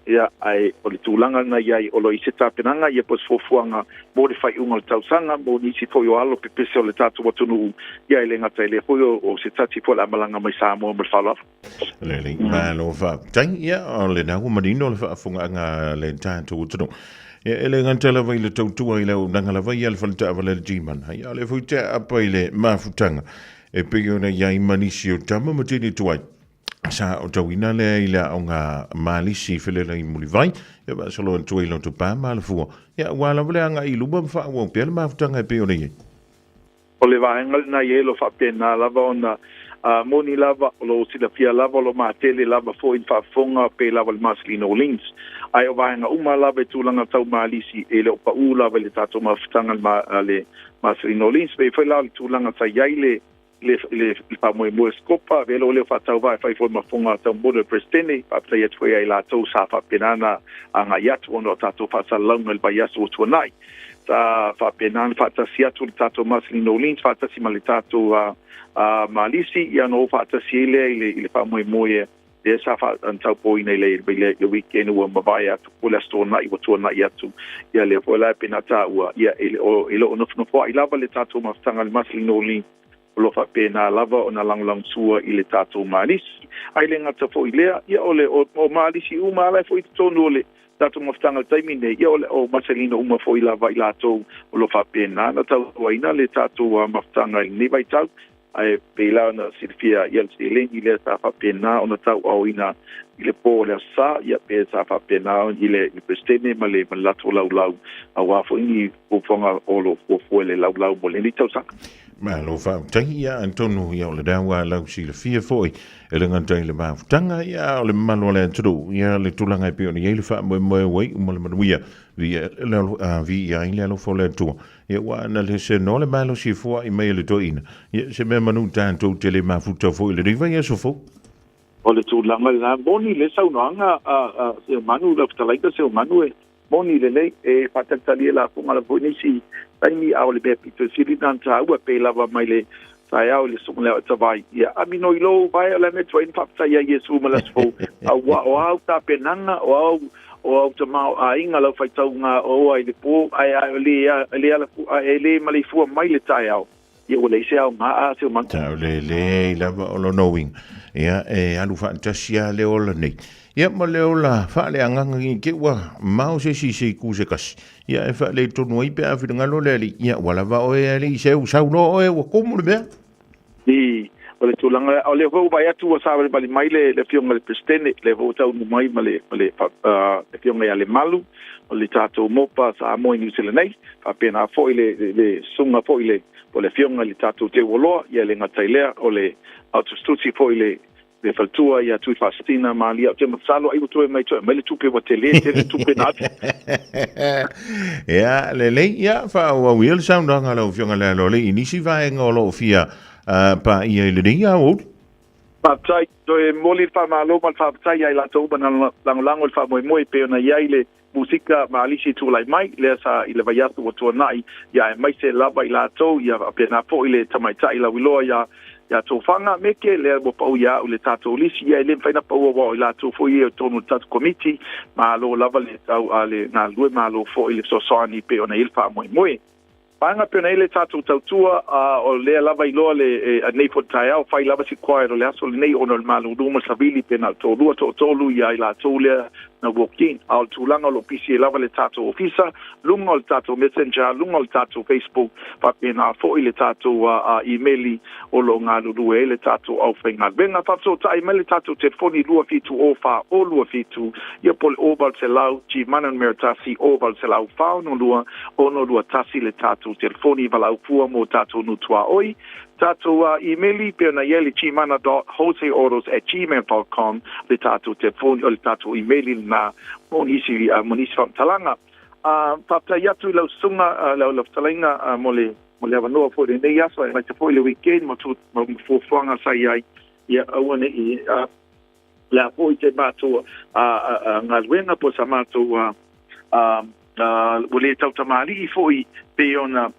Speaker 11: ia ae o le tulaga lena i ai o lo o i se tapenaga ia po o se fuafuaga mo le faaiuga o le tausaga mo nisi foi o alo pepese o le tatou atunuu, ia e le gata i lea foi o se tasi foi o le a malaga mai Samoa ma le faaaloalo.
Speaker 2: Lelei, malo faafetai. Ia, o lena ua manino le faafofogaaga a le tatou atunuu. Ia, e le gata lava i le tautua i le auaunaga lava ia a le fale taavale a le G-Man, ia o lea foi te aapa i le mafutaga e pei ona i ai ma nisi o tama ma teine tuai. Sa aotauina lea i le aoga Malisi Felelei Mulivai, ia faasolo atu ai Lotopa ma Alafua, ia aua lava le agai i luma ma faaauau pea le mafutaga e pei ona i ai.
Speaker 11: O le vaega lena i ai o lo o faapena lava ona moni lava, o lo o silafia lava, o lo o matele lava foi le faafofoga pei lava le Marcelino Orleans. Ae o vaega uma lava i tulaga tau Malisi e le o pau lava i le tatou mafutaga a le Marcelino Orleans. Pei foi la o le tulaga sa i ai le le le faamoemoe o Scopa, avea loa lea o faatauvaa e fai foi ma fofoga taumoli o le Peresetene. Faafetai atu foi ia i latou sa faapena ona agai atu ona o tatou faasalalauga i le vaiaso ua tuanai. Sa faapena ona faatasi atu le tatou Marceline Orleans faatasi ma le tatou Malisi, ia ona o faatasi ai lea i le i le faamoemoe lea sa faataupoina i le i le weekend ua mavae atu po o le Aso Toonai ua tuanai atu. Ia lea foi la e pei ona taua, ia e le o nofonofoai lava le tatou mafutaga i le Marceline Orleans, o lo o faapena lava ona lagolagosua i le tatou Malisi. Ae le gata foi i lea, ia o le o Malisi uma lava la e foi i totonu o le tatou mafutaga i le taimi lenei, ia o le o Marcelino uma foi lava i latou o lo o faapena ona tautuaina le tatou mafutaga i lenei vaitau. Ae pei la ona silafia ia le seleni lea sa faapena ona tauaoina i le po o le Aso Sa, ia pe sa faapena i le Peresetene ma le latou laulau aua foi ni fuafuaga o lo o fuafua i le laulau mo lenei tausaga.
Speaker 2: Malo faafetai, ia atonu ia o lena ua lau silafia foi e le gata i le mafutaga, ia a o le mamalu o le atunuu, ia le tulaga e pei ona i ai le faamoemoe ua iu ma le manuia, viia ai le alofa o le Atua. Ia ua ana le se no le malosi e foai mai e le toeaina, ia se mea manu tatou te le mafuta foi i lenei vaiaso fou.
Speaker 11: O le tulaga lena, moni le saunoaga a Seumanu, lau fetalaiga Seumanu e moni lelei, e faatalitali e lafoga lava foi nisi taimi, a o le mea pito sili lena na taua, pei lava mai le taeao i le susuga lea o Tavai, ia ami no i lou vae o le mea tuai na faafetai ai Iesu ma le aso fou, aua o au tapenaga, o au o au tamaoaiga lau faitauga o ai le po, ae a le le ala ae le maleifua mai le taeao, ia ua leai se aoga a Seumanu.
Speaker 2: Tau lelei lava o lona uiga, ia e alu faatasi lava le ola nei. Ia ma le ola faaleagaga i te ua mao se isi i se itu se tasi, ia e faaletonu ai pe a finagalo le Alii, ia ua lava oe e Alii se u sau loa oe ua tumu le mea.
Speaker 11: I, o le tulaga, o lea foi ua vaai atu ua savalivali mai le le Afioga i le Peresetene, lea foi ua taunuu mai ma le ma le Afioga ia Lemalu, o le tatou Mopa Samoa i Niu Sila nei, faapena foi le le susuga foi le po o le Afioga i le tatou Teuoloa, ia e le gata i lea, o le Autustuti foi le le faletua ia Tui Faasitina Malia. Ou te masalo ai ua toe mai toe mai le tupe ua tele tele tupe na atu.
Speaker 2: Ia, lelei, ia, faaauau ia le saunoaga a lau Afioga Lealole i nisi vaega o lo o fia paia i lenei aoauli.
Speaker 11: Faafetai, toe momoli le faamalo ma le faafetai ia i latou uma na lagolago i le faamoemoe e pei ona i ai le musika ma alisi e tulai mai, lea sa i le vaiaso ua tuanai, ia aemaise lava i latou, ia faapena foi le tamaitai lauiloa ia ia Tofaga Meke, lea ua pau ia au i le tatou lisi, ia e le mafai ona paua aua o i latou foi ia i totonu o le tatou komiti, malo lava le tau a le galulue, malo foi le fesoasoani e pei ona i ai le faamoemoe. Vaega pei ona i ai le tatou tautua, a o lea lava iloa le nei foi taeao, fai lava si choir o le aso lenei ona o le malulu ma le savili pe na o le toalua toatolu ia i latou lea na walk in. A o le tulaga o lo o pisi ai lava le tatou ofisa, luga o le tatou messenger, luga o le tatou Facebook, faapena foi le tatou imeli o lo o galulue ai le tatou aufaigaluega. Faafesootai mai le tatou telefoni 27 0 4 0 2 7, ia po o le 0800 Gmana numera 1 0800 462 621 le tatou telefoni valaau fua mo tatou nuu tuaoi. Tatou imeli pei ona i ai le gmana.joseautos@gmail.com le tatou telefoni o le tatou imeli lena mo nisi mo nisi faamatalaga. Faafetai atu i lau susuga lau fetalaiga mo le mo le avanoa foi i lenei aso aemaise foi le weekend ma fuafuaga sa i ai, ia aua ne i le a foi te matou galuega po o sa matou ua le tautamalii foi pei ona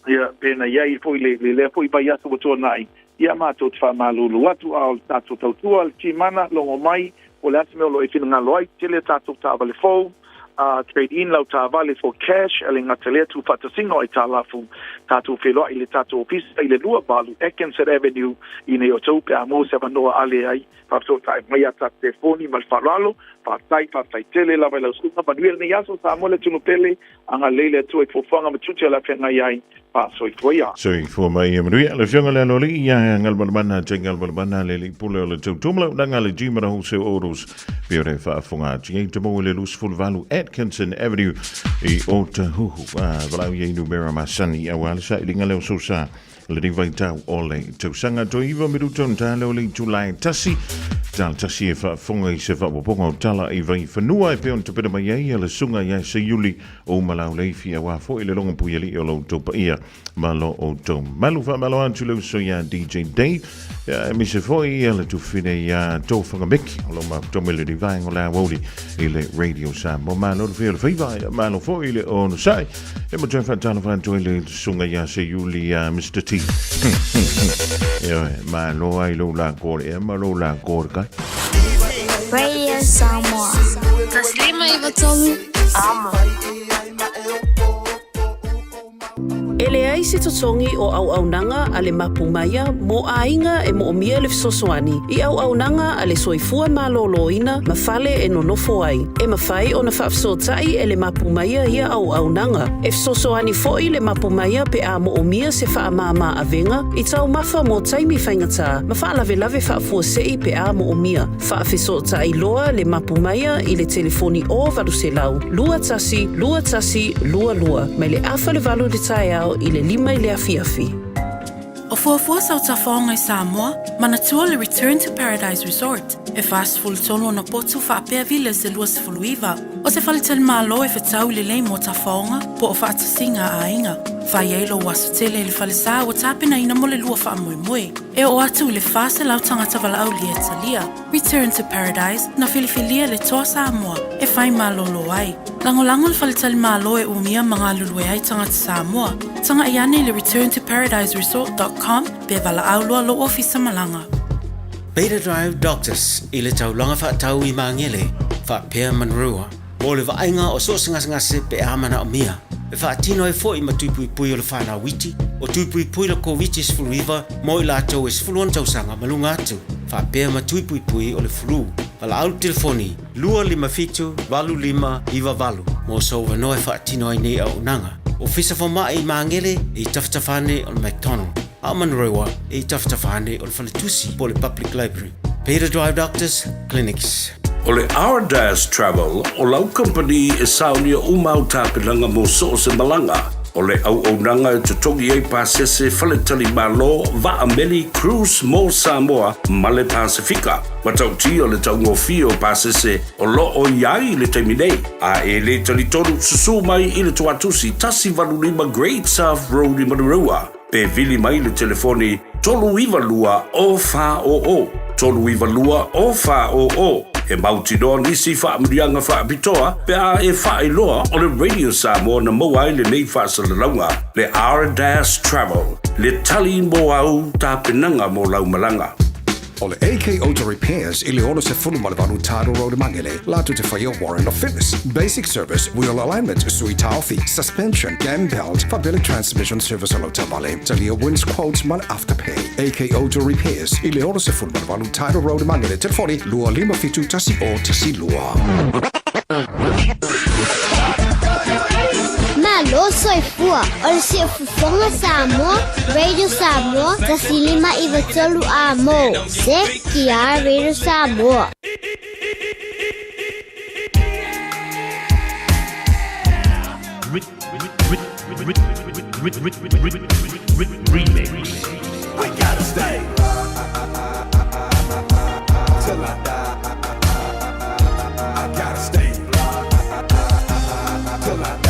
Speaker 11: ia pei ona i ai foi le lea foi vaiaso ua tuanai, ia matou te faamalulu atu. A o le tatou tautua le Timana logo mai po o le a se mea o lo o e finagalo ai, tele a tatou taavale fou, trade in lau taavale for cash, e le gata lea tuufaatasiga o aitalafu. Tatou feiloai i le tatou ofisa i le 28 Atkinson Avenue i nei o tou pe a maua se avanoa ale ai. Faafesootai mai a tatou telefoni ma le faaaloalo. Faafetai, faafetai tele lava i lau susuga. Manuia lenei aso, Samoa le atunuu pele, agalelei le Atua i fuafuaga ma tiute o le a feagai ai. Faasoifua ia.
Speaker 2: Soifua ma ia manuia. Le Afioga i le Aloalii ia Galumalemana Jane Galumalemana le Alii Pule o le Tautua ma Launaga a le G ma Wholesale Autos pei ona e faafofoga atu ai te maua i le 28 Atkinson Avenue i Otahuhu. Valaau i ai numera masani aua le sailiga lea o sosa lenei vaitau o le tausaga. Toe 9 minuta ona ta lea o le itula e tasi. Tala tasi e faafofoga i se faaopoopoga o tala i Vaifanua e pei ona tapena mai ai le susuga ia Seiuli o Malauleifi aua foi le logo puialii o lo outou paia ma lo outou malu. Faamalo atu le uso ia DJ Dave, aemaise foi ia le tufine ia Tofaga Meki o lo mafuta mai lenei vaega o le aoauli i le Radio Samoa. Malo le fia o le faiva, malo foi le onosai. E mo toe faatalofa atu ai le susuga ia Seiuli ia Mr. T. Ioe, malo ai lou lako le ea ma lou lako le kai.
Speaker 12: Radio Samoa. Taslima iwa tolu. Amo.
Speaker 13: E leai se totogi o auaunaga a le Mapu Maia mō aiga e moomia le fesoasoani i auaunaga a le soifua malōlōina ma fale e nonofo ai. E mafai ona faafesootai e le Mapu Maia ia auaunaga. E fesoasoani foi le Mapu Maia pe a moomia se faamāmā avega i taumafa mō taimi faigata ma faalavelave faafuasei pe a moomia. Faafesootai loa le Mapu Maia i le telefoni o 800 21 21 22 mai le afa le valu i le taeao i le lima i le afiafi.
Speaker 14: O fuafua sau tafaoga i Samoa, manatua le Return to Paradise Resort, e 43 ona potu faapea villas e 29. O se faletalimalo e fetau lelei mo tafaoga po o faatasiga a aiga. Fai ai lou aso tele i le falesa ua tapenaina mo le lua faamoemoe. E oo atu i le 400 tagata valaaulia e talia. Return to Paradise, na filifilia le Toa Samoa e fai malolo ai. Lagolago le faletalimalo e umia ma galulue ai tagata Samoa. Tagai ane i le returntoparadiseresort.com pe valaau loa lou ofisa malaga.
Speaker 15: Beta Drive Doctors i le taulaga faatau i Magele, faapea Manurewa, mo le vaaiga o so o se gasegase pe a manaomia. E faatino ai foi ma tuipuipui o le whanau iti, o tuipuipui le Koviti-19 mo i latou e 16 tausaga ma luga atu, faapea ma tuipuipui o le flu. Valaau le telefoni 257 8598 mo sou avanoa e faatino ai nei auaunaga. Ofisa Fomai i Magele e i tafatafa ane o le McDonald, a o Manurewa e i tafatafa ane o le Faletusi po o le Public Library. Beta Drive Doctors Clinics.
Speaker 7: O le Ardas Travel o lau kamupani e saonia uma au tapenaga mo so o se malaga. O le auaunaga e totogi ai pasese, faletalimalo, vaa meli, cruise mo Samoa ma le Pasefika. Matautia le taugofie o pasese o lo o i ai i le taimi nei. A e le talitonu, susū mai i le toatusi 185 Great South Road i Manurewa. Pe vili mai le telefoni 392 040, 392 040. E mautinoa nisi faamanuiaga faapitoa pe a e faailoa o le Radio Samoa na maua ai lenei faasalalauga, le R-Dash Travel, le tali mo au tapenaga mo lau malaga.
Speaker 16: O le AK Auto Repairs i le 68 Tidal Road i Magele, latou te faia Warrant of Fitness, Basic Service, Wheel Alignment, Sui Taofi, Suspension, Cam Belt, faapea le Transmission Service o lau taavale, talia Wins Quotes ma le Afterpay. AK Auto Repairs i le 68 Tidal Road i Magele, telefoni 257 1012.
Speaker 12: Malo soifua o le Siufofoga Samoa, Radio Samoa, 105 93 A mo, CKR Radio Samoa.
Speaker 7: Remix.
Speaker 10: We gotta stay till I die. I gotta stay till I die.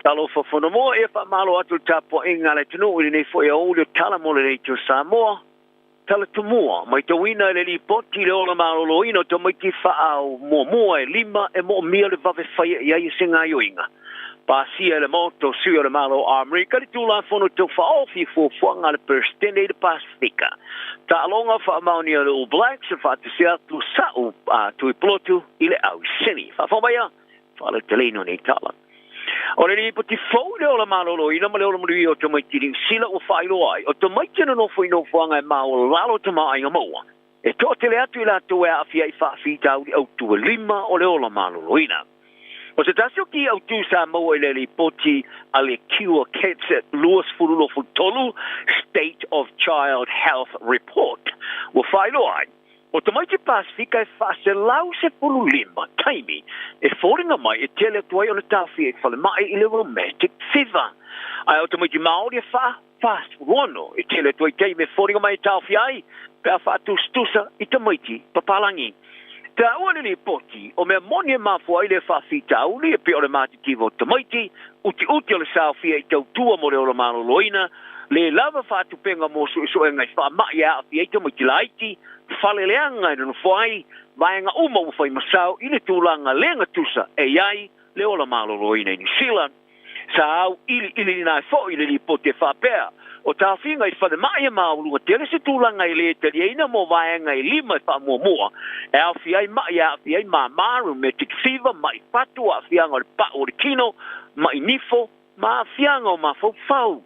Speaker 17: Talofa Fonomoa, ia faamalo atu i le tapuaiga a le atunuu i lenei foi aoauli o Tala mo le Leitio Samoa. Tala Tumua, Matauina i le lipoti le ola maloloina o tamaiti faamuamua e lima e moomia le vave faia i ai o se gaoioiga. Pasia e le Maota o Sui o le Malo o Amerika le Tulafono Tau Faaofi i fuafuaga a le Peresetene i le Pasefika. Taaloga faamaonia le All Blacks e faatasi atu sa'u a Tuipulotu i le au sini. Faafofoga mai faalauteleina o nei tala. O le lipoti fou i le ola maloloina ma le ola manuia o tamaiti Niu Sila ua faailoa ai, o tamaiti e nonofo i nofoaga e maualalo tamaoaiga maua, e toatele atu i latou e aafia i faafitauli autu e lima o le ola maloloina. O se tasi o ki autu sa maua i le lipoti a le Cure Kids 2023 State of Child Health Report ua faailoa ai, O tamaiti Pasefika e 415 taimi e foliga mai e tele atu ai ona taofia i falemai i le rheumatic fever. Ae o tamaiti Māori e 46 e tele atu ai taimi e foliga mai e taofia ai pe a faatusatusa i tamaiti papalangi. Taua le lipoti, o mea moni e mafua ai lea faafitauli e pei o le matitiva o tamaiti, utiuti o le saofia i tautua mo le ola maloloina, le lava faatupenga mo suesuega i faamai e aafia ai tamaiti laiti, fale leaga e nonofo ai, vaega uma ua fai masao i le tulaga le gatusa e i ai le ola maloloina i Niu Sila. Sa auiliiliina ai foi le lipoti e faapea, o taofiga i falemai e maualuga tele se tulaga e le taliaina mo vaega e lima e faamuamua e aofia ai ma'i e aafia ai māmā, rheumatic fever, ma'i fatu, aafiaga o le pa'u o le tino, ma'i nifo, ma aafiaga o mafaufau.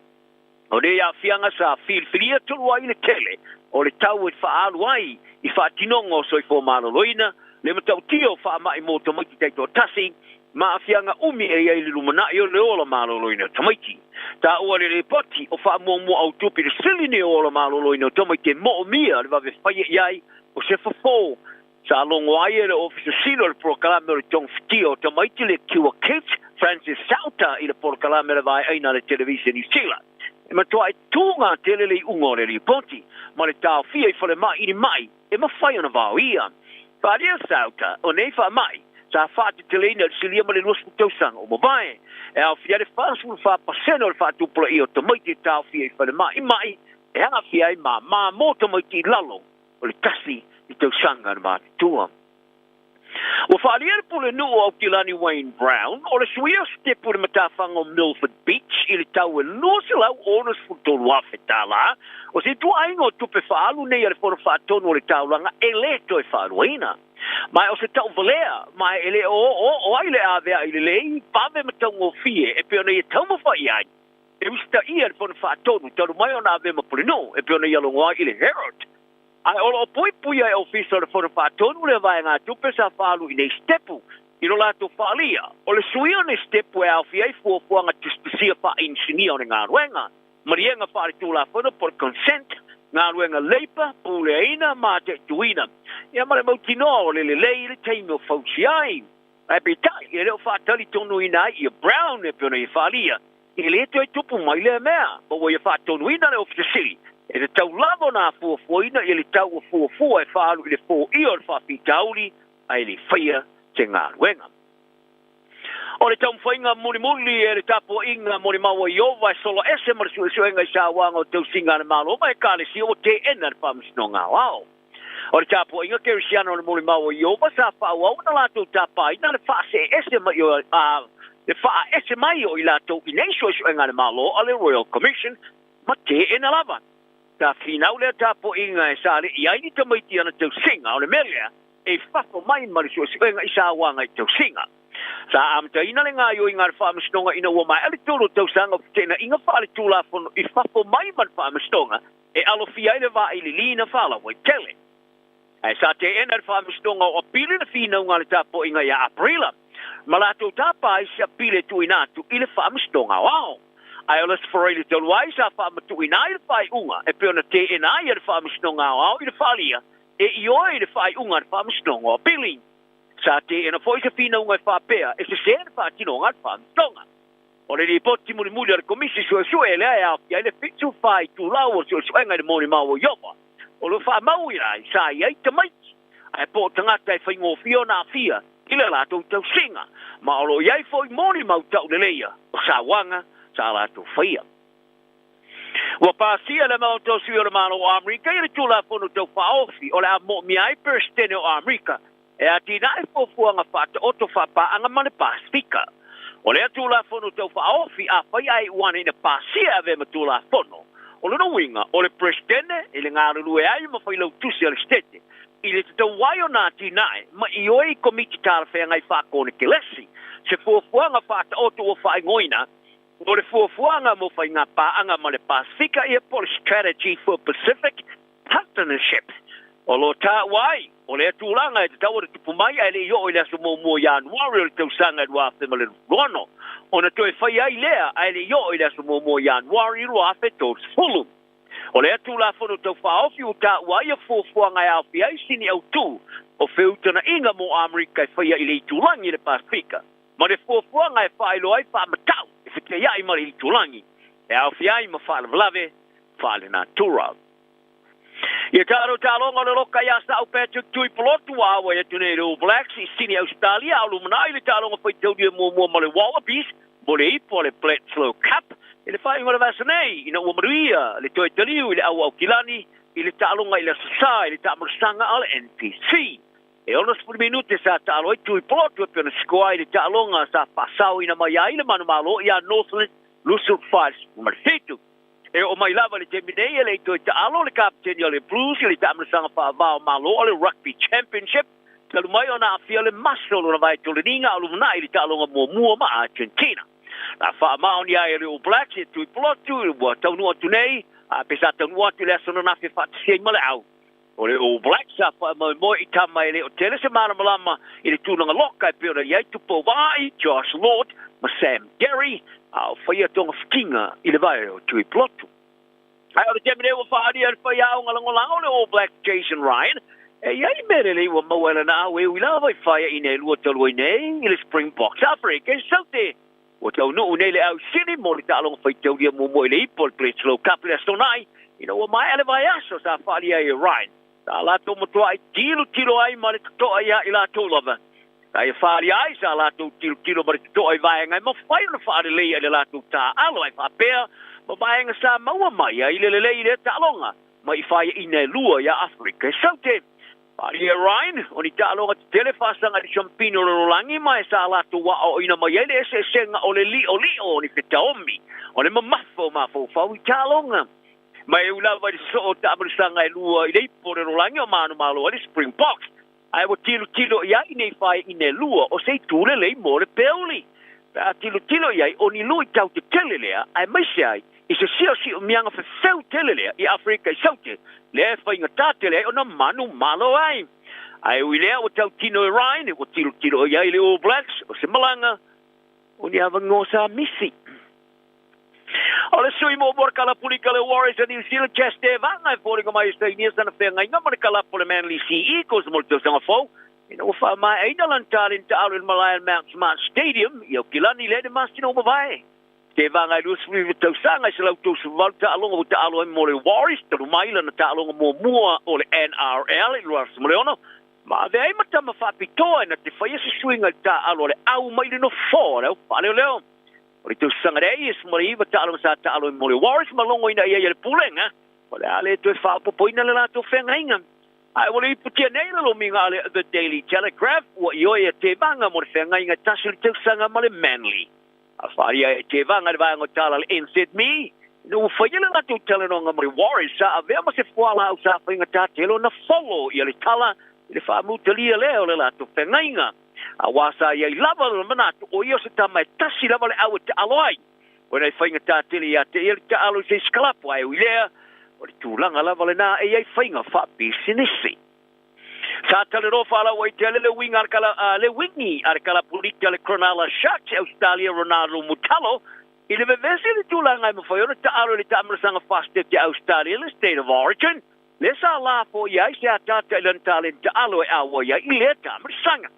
Speaker 17: O nei aafiaga sa filifilia tonu ai le tele o le tau e faaalu ai i faatinoga o soifua maloloina, le matautia o faamai mo tamaiti taitoatasi, ma aafiaga umi e i ai le lumanai o le ola maloloina o tamaiti. Taua le lipoti o faamuamua autu pito sili nei o ola maloloina o tamaiti e moomia le vave faia i ai o se fofo. Sa logo ai e le Ofisa Sili o le Polokalame o le Togafitia o Tamaiti le Cure Kids, Francis Sauta i le polokalame a le vaeaina a le Televise Niu Sila. E matuai tūgā tele le iuga o le lipoti ma le taofia i falemai i ni ma'i e mafai ona vaoia. Faaalia Sauta, o nei faamai, sa faateteleina i le silia ma le 20 tausaga ua mavae, e aofia ai le 44% o le faatupulaia o tamaiti e taofia i falemai i ma'i e aafia ai māmā mō tamaiti i lalo o le tasi i tausaga na matutua. Ua faaalia le Pulenuu o Aukilani Wayne Brown, o le suia o sitepu i le matafaga o Milford Beach i le tau e $263,000, o se ituaiga o tupe faaalu nei a le Fono Faatonu o le Taulaga e le toe faaluaina. Ma o se tauvalea, ma e le o oooo ai le avea'i lelei, vave ma taugofie e pei ona ia taumafai ai e usitaia le Fono Faatonu talu mai ona avea ma Pulenuu e pei ona ia logo ai i le Herald. Ae o lo o puipuia e Ofisa o le Fono Faatonu lea vaegatupe sa faaalu i nei sitepu i lo latou faaalia. O le suia o nei sitepu e aofia ai fuafuaga tusitusia faainisinia o le galuega, maliega faaletulafono po o le consent, galuega leipa, puleaina ma ataituina, ia ma le mautinoa o le lelei i le taimi o fausia ai. Ae peitai, e le o faatalitonuina ai ia Brown e pei ona ia faaalia, e le toe tupu mai lea mea, ma ua ia faatonuina le Ofisa Sili e tatau lava ona fuafuaina ia le tau ua fuafua e faaalu i le foia o le faafitauli ae le faia se galuega. O le taumafaiga mulimuli e le tapuaiga molimau a Ieova e sola ese ma le suesuega i sauaga o tausiga a le Malo ma Ekalesia ua teena le Faamasinoga Aoao. O le tapuaiga Kerisiano o le molimau a Ieova sa faaauau ona latou tapaina le faaseese mai o le faaese mai o i latou i nei suesuega a le Malo a le Royal Commission ma teena lava. Sa finau lea tapuaiga e sāliʻi ai ni tamaiti i ana tausiga, o le mea lea e i fafo mai ma le suesuega i sauaga i tausiga. Sa amataina le gaoioiga a le Faamasinoga ina ua maea le tolu o tausaga o feteenaiga faaletulafono i fafo mai ma le Faamasinoga e alofia ai le vaililiina faalauaitele. Ae sa teena e le Faamasinoga o Apili le finauga a le tapuaiga ia Aperila, ma latou tapa ai se apili e tuuina atu i le Faamasinoga Aoao. Ae o le Aso Faraile talu ai sa faamatuuina ai le faaiuga e pei ona teena ai e le Faamasinoga Aoao i le faalia e ioe i le faaiuga a le Faamasinoga o Apili. Sa teena foi se finauga e faapea e sesē le faatinoga a le Faamasinoga. O le lipoti mulimuli a le Komisi Suesue lea e aofia ai le 74 itulau o le suesuega i le molimau o Ieova, o lo o faamauina ai sa i ai tamaiti, ae po o tagata e faigofie ona aafia i le latou tausiga, ma o lo o i ai foi molimau tauleleia o sauaga sa latou faia. Ua pasia e le Maota o Sui o le Malo o Amerika ia le Tulafono Tau Faaofi o le a moomia ai Peresetene o Amerika e atinae fuafuaga faataoto faapaaga ma le Pasefika. O lea Tulafono Tau Faaofi, afai ae iu ane ina pasia e avea ma Tulafono, o lona uiga o le Peresetene i le galulue ai ma Failautusi a le Setete i le tatau ai ona atinae ma ioe i Komiti talafeagai faakonekelesi se fuafuaga faataoto ua faaigoaina o le Fuafuaga mo Faiga Paaga ma le Pasefika ia po o le Strategy for Pacific Partnership. O lo o taua ai, o lea tulaga e tatau ona tupu mai ae le i oo i le aso 1 o Ianuari o le tausaga e 2026, ona toe fai ai lea ae le i oo i le aso 1 o Ianuari 2030. O lea Tulafono Tau Faaofi ua taua ai ia fuafuaga e aofia ai sini autū o feutagaiga mo Amerika e faia i le itulagi i le Pasefika, ma le fuafuaga e faailoa ai faamatau e fetaiai ma le itulagi e aofia ai ma faalavelave faalenatura. Ia tatou taaloga o le loka ia Sa'u Patrick Tuipulotu ua auai atu nei le All Blacks i Sini Ausetalia a o lumanai le taaloga faitaulia muamua ma le Wallabies mo le ipu o le Bledisloe Cup i le faaiuga o le vaiaso nei ina ua manuia le toe taliu i le au Aukilani i le taaloga i le Aso Sa i le taamalasaga a le NPC. E 60 minute sa taalo ai Tuipulotu e pei ona sikoa ai le taaloga sa faasaoina mai ai le manumalo ia Northland 24-17. E oo mai lava i le taimi nei e le i toe taalo le kapeteni o le Blues i le taamalasaga faava o Malo o le Rugby Championship talu mai ona aafia le maso o lona vaetoleniga a o lumanai i le taaloga muamua ma Argentina. Na faamaonia ai e le All Blacks e Tuipulotu ua taunuu atu nei a pe sa taunuu atu i le aso ananafi e faatasi ai ma le au o le All Blacks sa faamoemoe i tama e le o tele se malamalama i le tulaga loka e pei ona i ai Tupou Vaai, Josh Lord ma Sam Darry, a o faia togafitiga i le vae o Tuipulotu. Ae o le taimi nei ua faaalia e le faiaoga lagolago o le All Blacks Jason Ryan e i ai mea lelei ua maua e lana au e ui lava i faiaina e lua talu ai nei i le Springboks Afrika i Saute. Ua taunuu nei le au sili mo le taaloga faitaulia muamua i le ipu o le Bledisloe Cup i le Aso Toonai ina ua maea le vaiaso sa faaalia ai e Ryan. Sa latou matuai tilotilo ai ma le totoa ia i latou lava. Sa ia faaalia ai sa latou tilotilo ma le totoa i vaega e mafai ona faaleleia i le latou taaalo ae faapea ma vaega sa maua mai ai le lelei i lea taaloga mai i faiaina e lua ia Afrika e Saute. Paria Ryan, o ni taaloga tetele faasaga i le Siampini o le Lalolagi ma e sa latou aoaoina mai ai le eseesega o le li'oli'o o ni fetaomi o le mamafa o mafaufau i taaloga. Ma e ui lava i le sosoo o taamalasaga e lua i le ipu o le lalolagi o manumalo ai le Springboks, ae ua tilotilo i ai nei faeina e lua o se itu lelei mo le peuli. Pe a tilotilo i ai o ni luitau tetele lea aemaise ai i se siosiumiaga fefeu tele lea i Afrika i Saute, lea e faigata tele ai ona manumalo ai. Ae ui lea ua tautino e Ryan, ua tilotilo i ai le All Blacks, o se malaga o ni avanoa sa misi. O le sui muamua o le kalapulika le Warriors a New Zealand, Chester Vaga, e foliga mai e sainia sana feagaiga ma le kalapu o le Manly Sea Eagles mo le tausaga fou, ina ua faamaeaina lana taleni taalo i le malae o le Mount Smart Stadium i Aukilani i le masina ua mavae. Te vaga e 29 tausaga i 138 taaloga ua taalo ai mo le Warriors talu mai lana taaloga muamua o le NRL i le 2006, ma avea ai ma tama faapitoa ina te faia se suiga i le taaalo a le au mai le nofoa o le au faaleoleo. O le tausaga nei e 19 taaloga sa taalo ai mo le Warriors ma logoina i ai e le Pulega o le a le toe faaopoopoina le latou feagaiga. Ae ua lipotia nei le lomiga a le The Daily Telegraph ua ioe a Tevaga mo le feagaiga e tasi o le tausaga ma le Manly. A whāia e te vanga le vaega o tala le NZME, ina ua faia le latou talanoaga ma le Warriors sa avea ma se fualaau sa faigata tele ona folo ia le tala i le faamutalia lea o le latou feagaiga. Auā sa i ai lava lona manatu o ia o se tama e tasi lava le au e taalo ai. Ona e faigata tele ia te ia le taalo i se isi kalapu ae ui lea, o le tulaga lava lenā e i ai faiga faapisinisi. Sa talanoa faalauaitele le uiga a le kala, le wingi a le kalapulita le Cronulla Sharks i Ausetalia Ronaldo Mutalo i le vevesi i le tulaga e mafai ona taalo i le taamalasaga fasitete a Ausetalia le State of Origin lea sa lafoia ai se ataata i lana taleni taalo e auai ai i lea taamalasaga.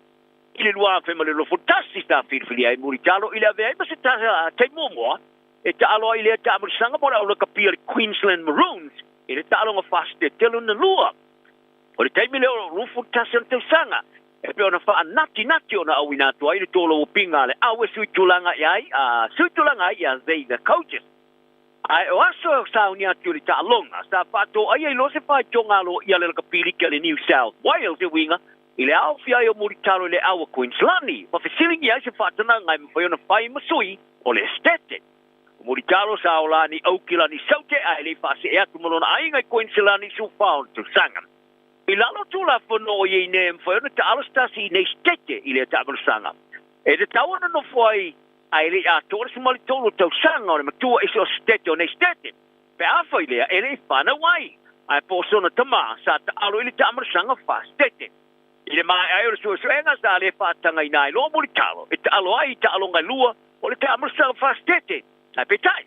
Speaker 17: I le 2021 sa filifilia ai Mulitalo i le avea ai ma se taimi muamua e taalo ai i lea taamalasaga mo le aulakapia le Queensland Maroons i le taaloga fasitete lona lua. O le taimi lea o lo o 21 ona tausaga. E pei ona faanatinati ona auina atu ai le tolauopiga a le au e suitulaga i ai, a suitulaga ai ia Xavier Coaches. Ae o aso e sauni atu i le taaloga, sa faatoaia ai loa se faitioga aloaia a le lakapiliki a le New South Wales e uiga i le aofia ai o Mulitalo i le au a Queensland, ma fesiligia ai se faatanaga e mafai ona fai ma sui o le Esetete. O Mulitalo sa ola ni Aukila ni Saute ae le i faasee atu ma lona aiga i Queensland i sufa o le tausaga. I lalo o Tulafono o i ai nei e mafai ona taalo se tasi i nei Setete i lea taamalosaga. E tatau ona nofo ai ae le i atoa le 13 o tausaga o le matua ese o Setete o nei Setete. Pe afai lea e le i fanau ai, ae po o sona tama sa taalo i le taamalosaga fa-Setete. I le maea ai o le suesuega sa le faatagaina ai loa Mulitalo e taalo ai i taaloga e lua o le taamalosaga fa-Setete, ae peitai,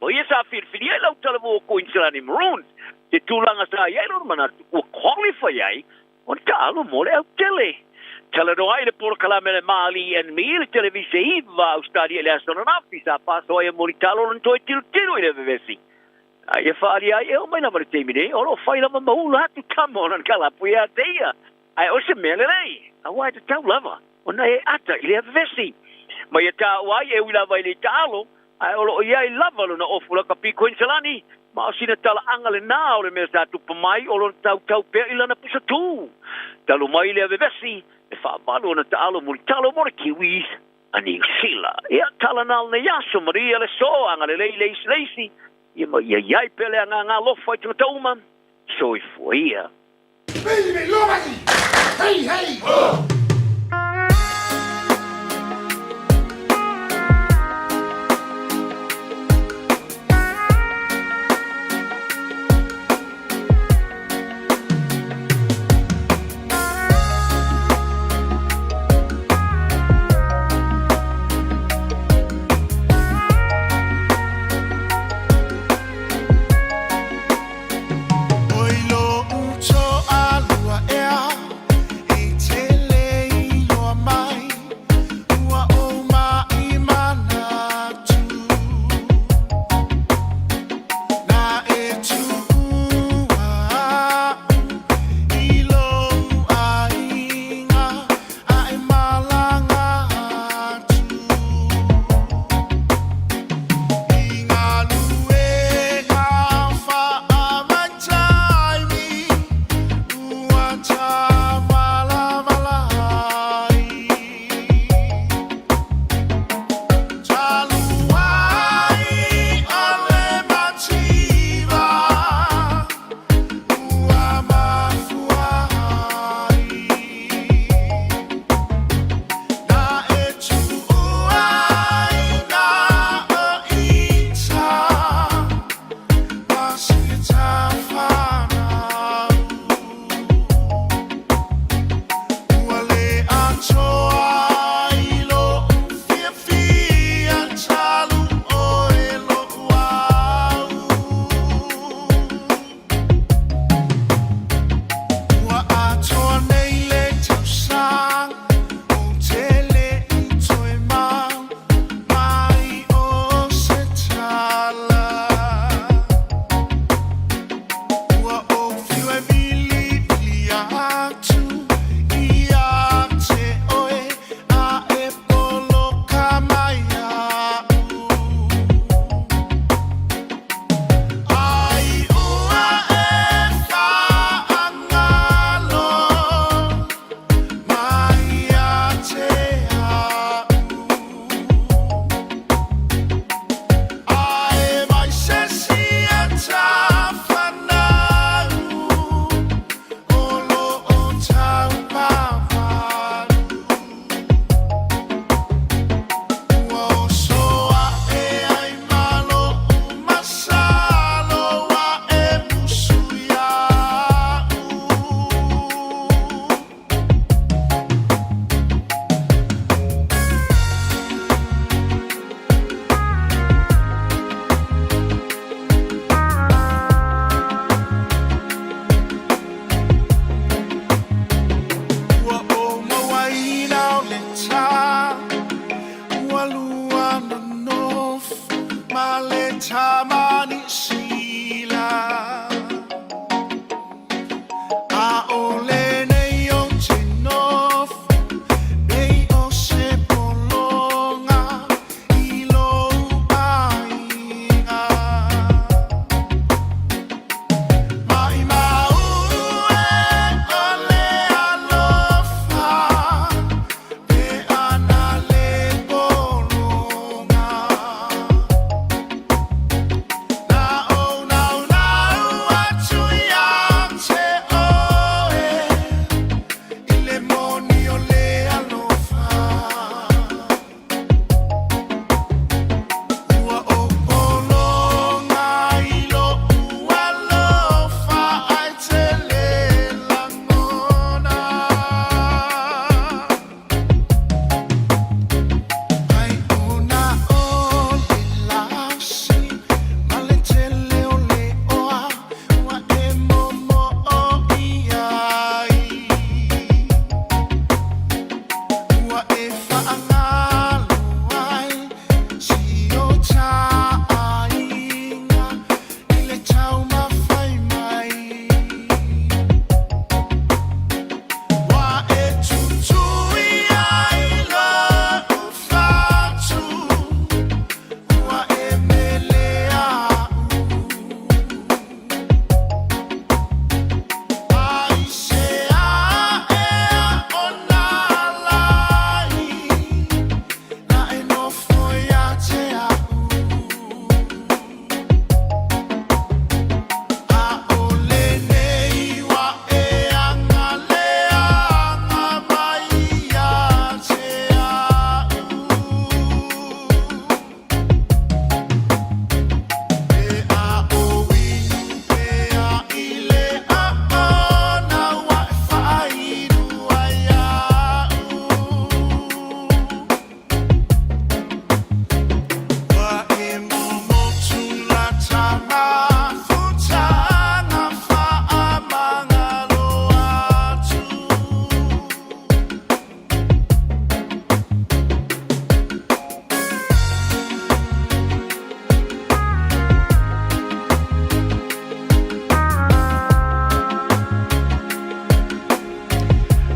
Speaker 17: o ia sa filifilia i lau talavou o Koiniselani Maroons, se tulaga sa i ai lona manatu ua qualify ai ona taalo mo le autele. Talanoa ai le polokalame a le Marley and Me i le Televise 9 a Ausetalia i le aso ananafi sa paso ai a Mulitalo lona toe tilotilo i le vevesi. A ia faaalia ai e oo mai lava i le taimi nei o lo o fai lava ma ula atu tama o lana kalapu ia te ia. Ae o se mea lelei, aua e tatau lava ona e ata i lea vevesi. Ma ia taua ai e ui lava i le taalo, ae o lo o i ai lava lona ofu lakapi Koiniselani, ma o sina talaaga lenā o le mea sa tupu mai o lona tautau pea i lana pusa tū. Talu mai lea vevesi, e faavalu ona taalo mulitalo mo le Kiwis a Niu Sila. Ia, tala nā lenei aso, maria le sō, agalelei le isi le isi, ia ma ia i ai pea le agaga alofa i tagata uma. Soifua ia.
Speaker 8: Hey, hey, ho!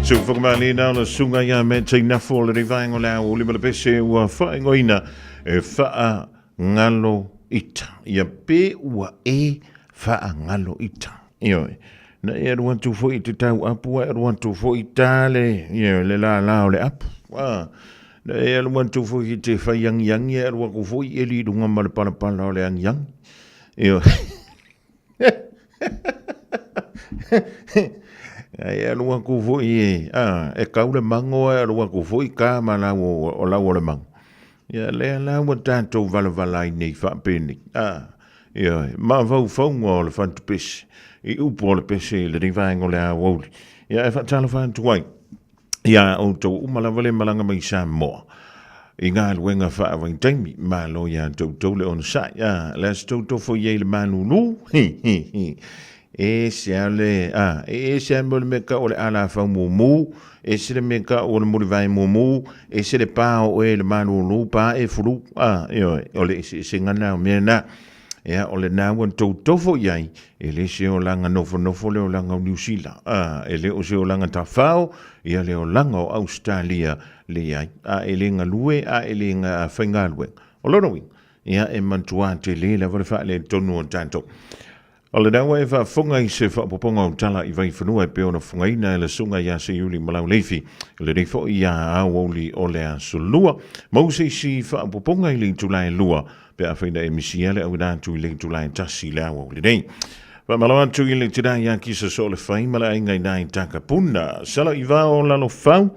Speaker 2: Sufokamālie na o le susuga ia Matt Nafo o le vaega o le aoauli ma le pese ua faaigoaina e faagalo ita. Ia pe ua e faagalo ita. Ioe. Na e alu atu foi i te tau apu, e alu atu foi i ta le, ioe, le lala o le apu. Ah, na e alu atu foi i te whai angiangi, e alu atu foi i eli lunga ma le palapala o le angiangi. Ioe. E alu atu foi e, a, e kau le mango e alu atu foi ka ma lau o lau o le mango. Ia lea la ua tatou valavala ai nei faapenei. A, ioe, mafaufauga o le fatupese i upu o le pese i lenei vaega o le aoauli. Ia e faatalofa atu ai iā outou uma lava le malaga mai Samoa i galuega faavaitaimi. Malo iā toutou le onosai. A, le aso tou tofo i ai le malulu. Hi, hi, hi. E ese a le, a, e ese a mo le mea kau o le alafau mumu, ese le mea kau o le mulivae mumu, ese le pā o oe i le malulu, pā e fulu, a, ioe, o le eseesega na o mea na. Ia, o lena ua tou tofo i ai, e le se olaga nofonofo le olaga o Niu Sila, a, e le o se olaga tafao, ia le olaga o Ausetalia leai, a e le galue, a e le faigaluega. O lona uiga, ia, e matua tele lava le faaletonu o tatou. O lena ua e faafofoga i se faaopoopoga o tala i Vaifanua e pei ona fofogaina e le Susuga ia Seiuli Malauleifi i lenei foi aoauli o le Aso Lua. Maua se isi faaopoopoga i le itula e 2 pe afai na e misia le auina atu i le itula e 1 i le aoauli nei. Faamalo atu i le tina ia Kisa Soolefai ma le aiga i nai Takapuna. Sala i vao Lalofau,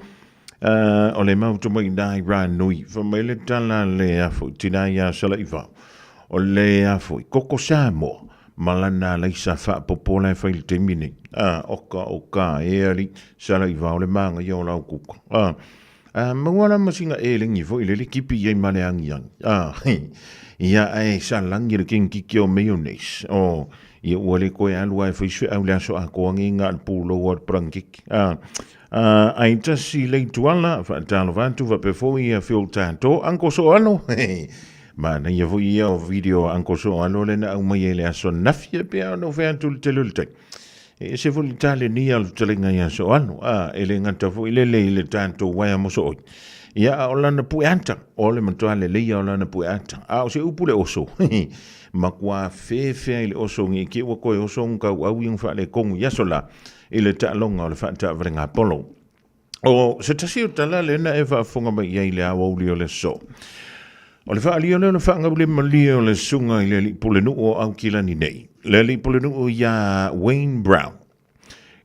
Speaker 2: o le maoto mai ina i Ranui. Fai mai le tala le afo i tina ia Salaivao. O le afo i Koko Samoa ma lana alaisa faapopo la e fai i le taimi nei. A, oka oka e ali Salaivao le māngaia o lau kuka. A, a maua la ma sina elengi foi lele kipi i ai ma le agiagi. A, ia ae salagi le kengikiki o mayonnaise. O, ia ua le koe alu ae fai se feau le aso atoa nei na o le pulou o le parakeke. A, Ai tasi le ituala, faatalofa atu faapea foi ia Phil Tato, Uncle Soalo. Manaia foi ia o video a Uncle Soalo lea na aumai ai le aso ananafi e pei ona ou fai atu i le tele o le taimi. E ese foi le talenia o le fetalaiga ia Soalo, a e le gata foi lele i le tatou uaea mosooi. Ia a o lana pue ata, o le matua leleia o lana pue ata. A o se upu le oso, matua fefe ai le oso nge ke ua koe oso nga kauau i nga faaletonu i aso la. i le taaloga o le faataavalega polo. O se tasi o tala lea na e faafofoga mai i ai i le aoauli o le aso. O le faaalia lea o le faagaulemalie o le susuga i le alii pulenuu o Aukilani nei, le alii pulenuu ia Wayne Brown.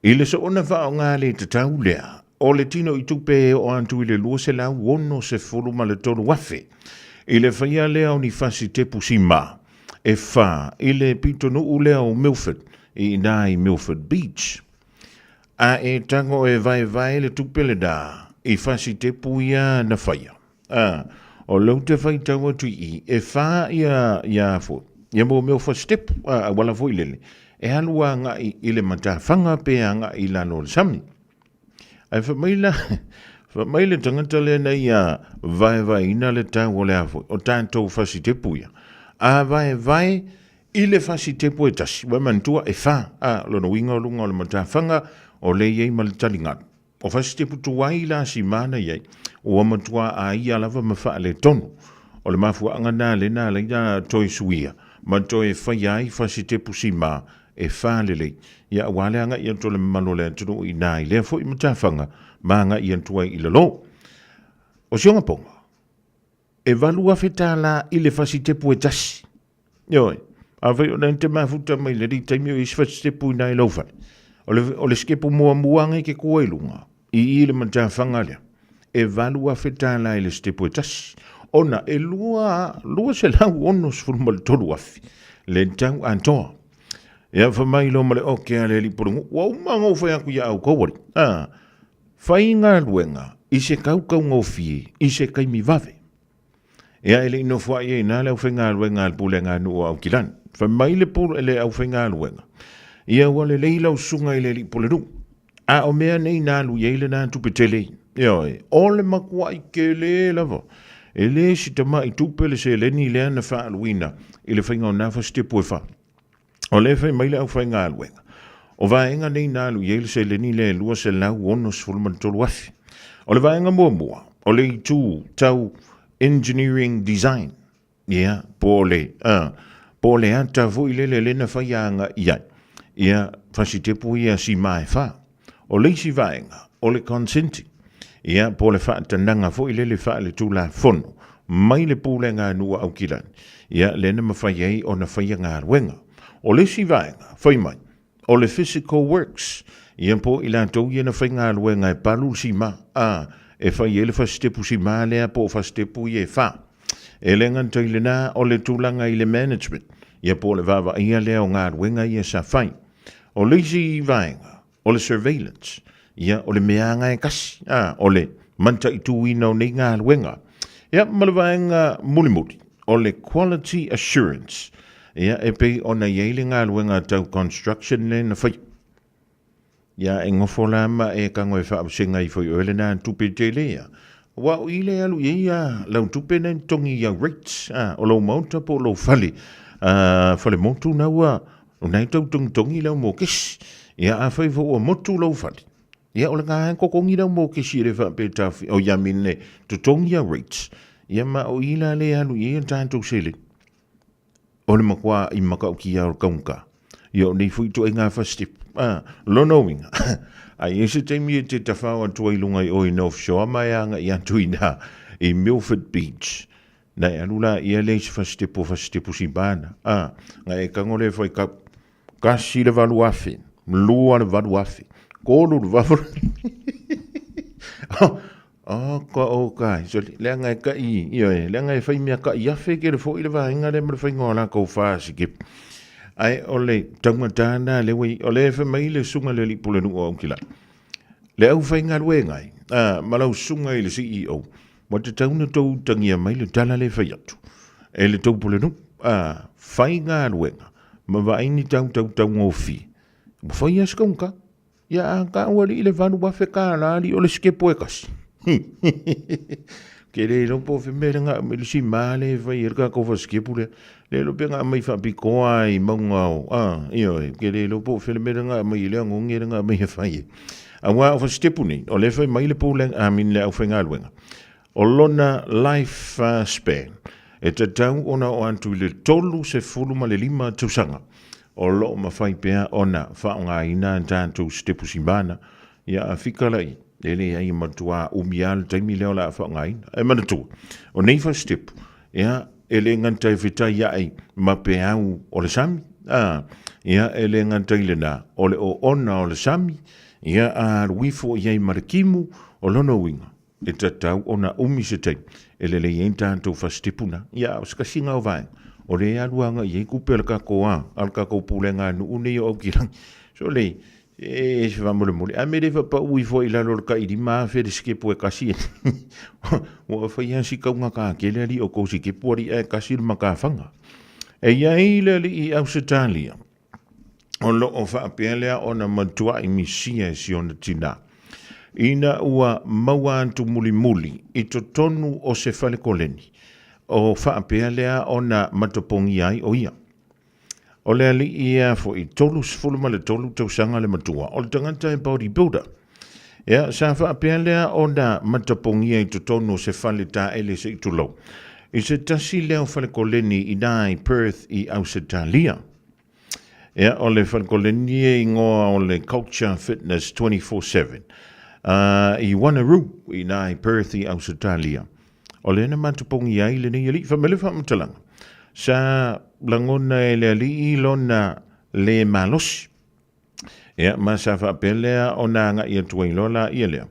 Speaker 2: I le soona faaaoga le tatau lea, o le tino i tupe e oo atu i le $263,000 i le faia lea o ni fasi tepu sima e whā i le pitonuu lea o Milford, i inā i Milford Beach. A e tango e vaevae le tupe lenā i fasi tepu ia na whaia. A, o lou te whaitau atu i i, e whā ia, ia fo, ia mō mea o fasi tepu, a, a wala foi lele, e alu a ngai i le matawhanga pe a ngai i lalo o le sami. Ae fai mai la, fai mai le tangata lea na ia vaevaeina le tau o le a foi, o tatou fasitepu ia. A vaevae i le fasitepu e tasi, ua e manatua e whā, a, lona uiga o luga o le matafaga, o le i ai ma le taligalu. O fasitepu tuai la si mana i ai, ua matua a ia lava ma faaletonu. O le mafuaaga na le na laina toe suia, ma toe faia ai fasitepu sima e whā lelei, ia aua le agai atu o le mamalu o le atunuu inā i lea foi matafaga ma agai atu ai i lalo. O si ogapoga, e $8,000 i le fasitepu e tasi. Ioe, afai o te mafuta mai le taimi o isi fasitepu inā i lau fale. O le, o le sikepu muamua ngai ke kua i lunga, i i le matafaga lea, e $8,000 i le sitepu e tasi. Ona e lua, 263,000 le tau atoa. Ia fai mai loa ma le oke a le alii pulenuu, ua uma ona ou fai atu ia outou alii, a, fai galuega i se kaukaugofie i se taimi vave. Ia e le i nofoai ai i ina le aufaigaluega a le pulega a nuu o Aukilani. Fai mai le pule, le aufaigaluega, ia ua lelei lau susuga i le alii pulenuu, a o mea nei na alu i ai lena tupe tele. Ioe, o le matuai tele lava. E le si tamai tupe le seleni lea na faaaluina i le faiga o na fasitepu e wha. O lea fai mai le aufaigaluega. O vaega nei na alu i ai le seleni lea e $263,000. O le vaega muamua, o le itu tau engineering design, ia, po o le, a, po o le ata foi lele lea na fai agai i ai, ia, fasitepu ia sima e fa. O le isi vaega, o le consenting, ia, po o le faatanaga foi lele faaletulafono mai le Pulega a Nuu a Aukilani, ia, lea na mafai ai ona faia galuega. O le isi vaega, fai mai, o le physical works, ia po o i latou ia na faigaluega e palu le sima, a, e fai ai le fasitepu sima lea po o fasitepu ia e fa. E le gata i lena, o le tulaga i le management, ia po o le vaavaaia lea o galuega ia sa fai. O le isi vaega, o le surveillance, ia, o le meaga e kasi, a, o le mataituina o nei galuega. Ia, ma le vaega mulimuli, o le quality assurance, ia, e pei ona i ai le galuega tau construction lea na faia. Ia, e gofo la ma e tago e faavasega ifo i oe lena tupe tele ia. Aua o i lea e alu i ai ia lau tupe na e totogi i au rates, a, o lou maota po o lou fale, a, fale motu na ua, o na e tau togitogi lau mokesi. Ia, afai foi ua motu lou fale, ia o lena e totogi lau mokesi e le faapea e taofi, oi a mine, totogi au rates. Ia ma o i la lea e alu i ai a tatou seleni. O le matua i matautia o le taugata. Ia o nei foi ituaiga fast-step. A, lona uiga, a i ai se taimi e te tawhao atu ai i luga i o i North Shore ma e agai atu i ina i Milford Beach, na e alu la ia lea i se fast-step o fast-step o Sibana. A, na e tago lea e fai kau, 1 le 8,000, 2 le 8,000, 3 le 8,000. Oh, ka o kai, so leaga e kai, ioe, leaga e fai mea kai afe ke le foi le vaega lea ma le faiga o lakou fasi. Ae o le taugata na le ua o le fai mai le susuga i le alii pulenuu o Aukilani. Le aufaigaluega ai, a, ma lau susuga i le CEO, ua tatau ona tou utagia mai le tala lea e fai atu e le tou pulenuu, a, faigaluega ma vaai ni tau tau taugofie, ua fai lava se taugata. Ia a tau alii le 8,000 tala alii o le sikepo e kasi. Ke le iloa po o fea mea le na aumai le sima lea e fai ai le tatou fasikepu lea. Le iloa pe na aumai faapitoa i mauga o, a, ioe, ke le iloa po o fea le mea lea na aumai ai le oneone lea na aumai e fai ai. Aua o fasitepu nei, o lea e fai mai le Pulega, I mean le aufaigaluega, O lona life span e tatau ona oo atu i le 35 tausaga, o lo o mafai pea ona faaaogaina a tatou sitepu simana, ia a fika la i, e leai e matua umi lava le taimi lea o le a faaaogaina. E manatua, o nei fasitepu, ia, e le gata e fetaiai ma peau o le sami, a, ia, e le gata i lena, o le oona o le sami, ia, a alu ifo i ai ma le timu, o lona uiga, E tatau ona umi se taimi e lelei ai tatou fasitepu na. Ia, o se tasi na o vaega, o lea e alu agai i ai tupe a le tatou a, a le tatou pulega a nuu nei o Aukilagi. So le, e se faamolemole, a mea le faapau ifo ai i lalo o le tai 5,000 le sikepu e kasi e. Ua fai lava si taugata tele alii o tou sikepu alii ae kasi le matafaga. E i ai le alii i Ausetalia, o lo o faapea lea ona matuai misia e si ona tinā. Ina ua maua atu mulimuli i totonu o se fale koleni, o faapea lea ona matapogia ai o ia. O le alii ea foi, 33 tausaga le matua, o le tagata e body builder. Ia, sa faapea lea ona matapogia i totonu o se fale taele se i tulou, i se tasi lea o fale koleni i ina i Perth i Ausetalia. Ia, o le fale koleni e igoa o le Culture Fitness 24/7, i Wanneroo i ina i Perth i Ausetalia. O lea na matapogia ai lenei alii. Fai mai le faamatalaga, sa lagona e le alii lona le malosi. Ia, ma sa faapea lea ona agai atu ai loa laia lea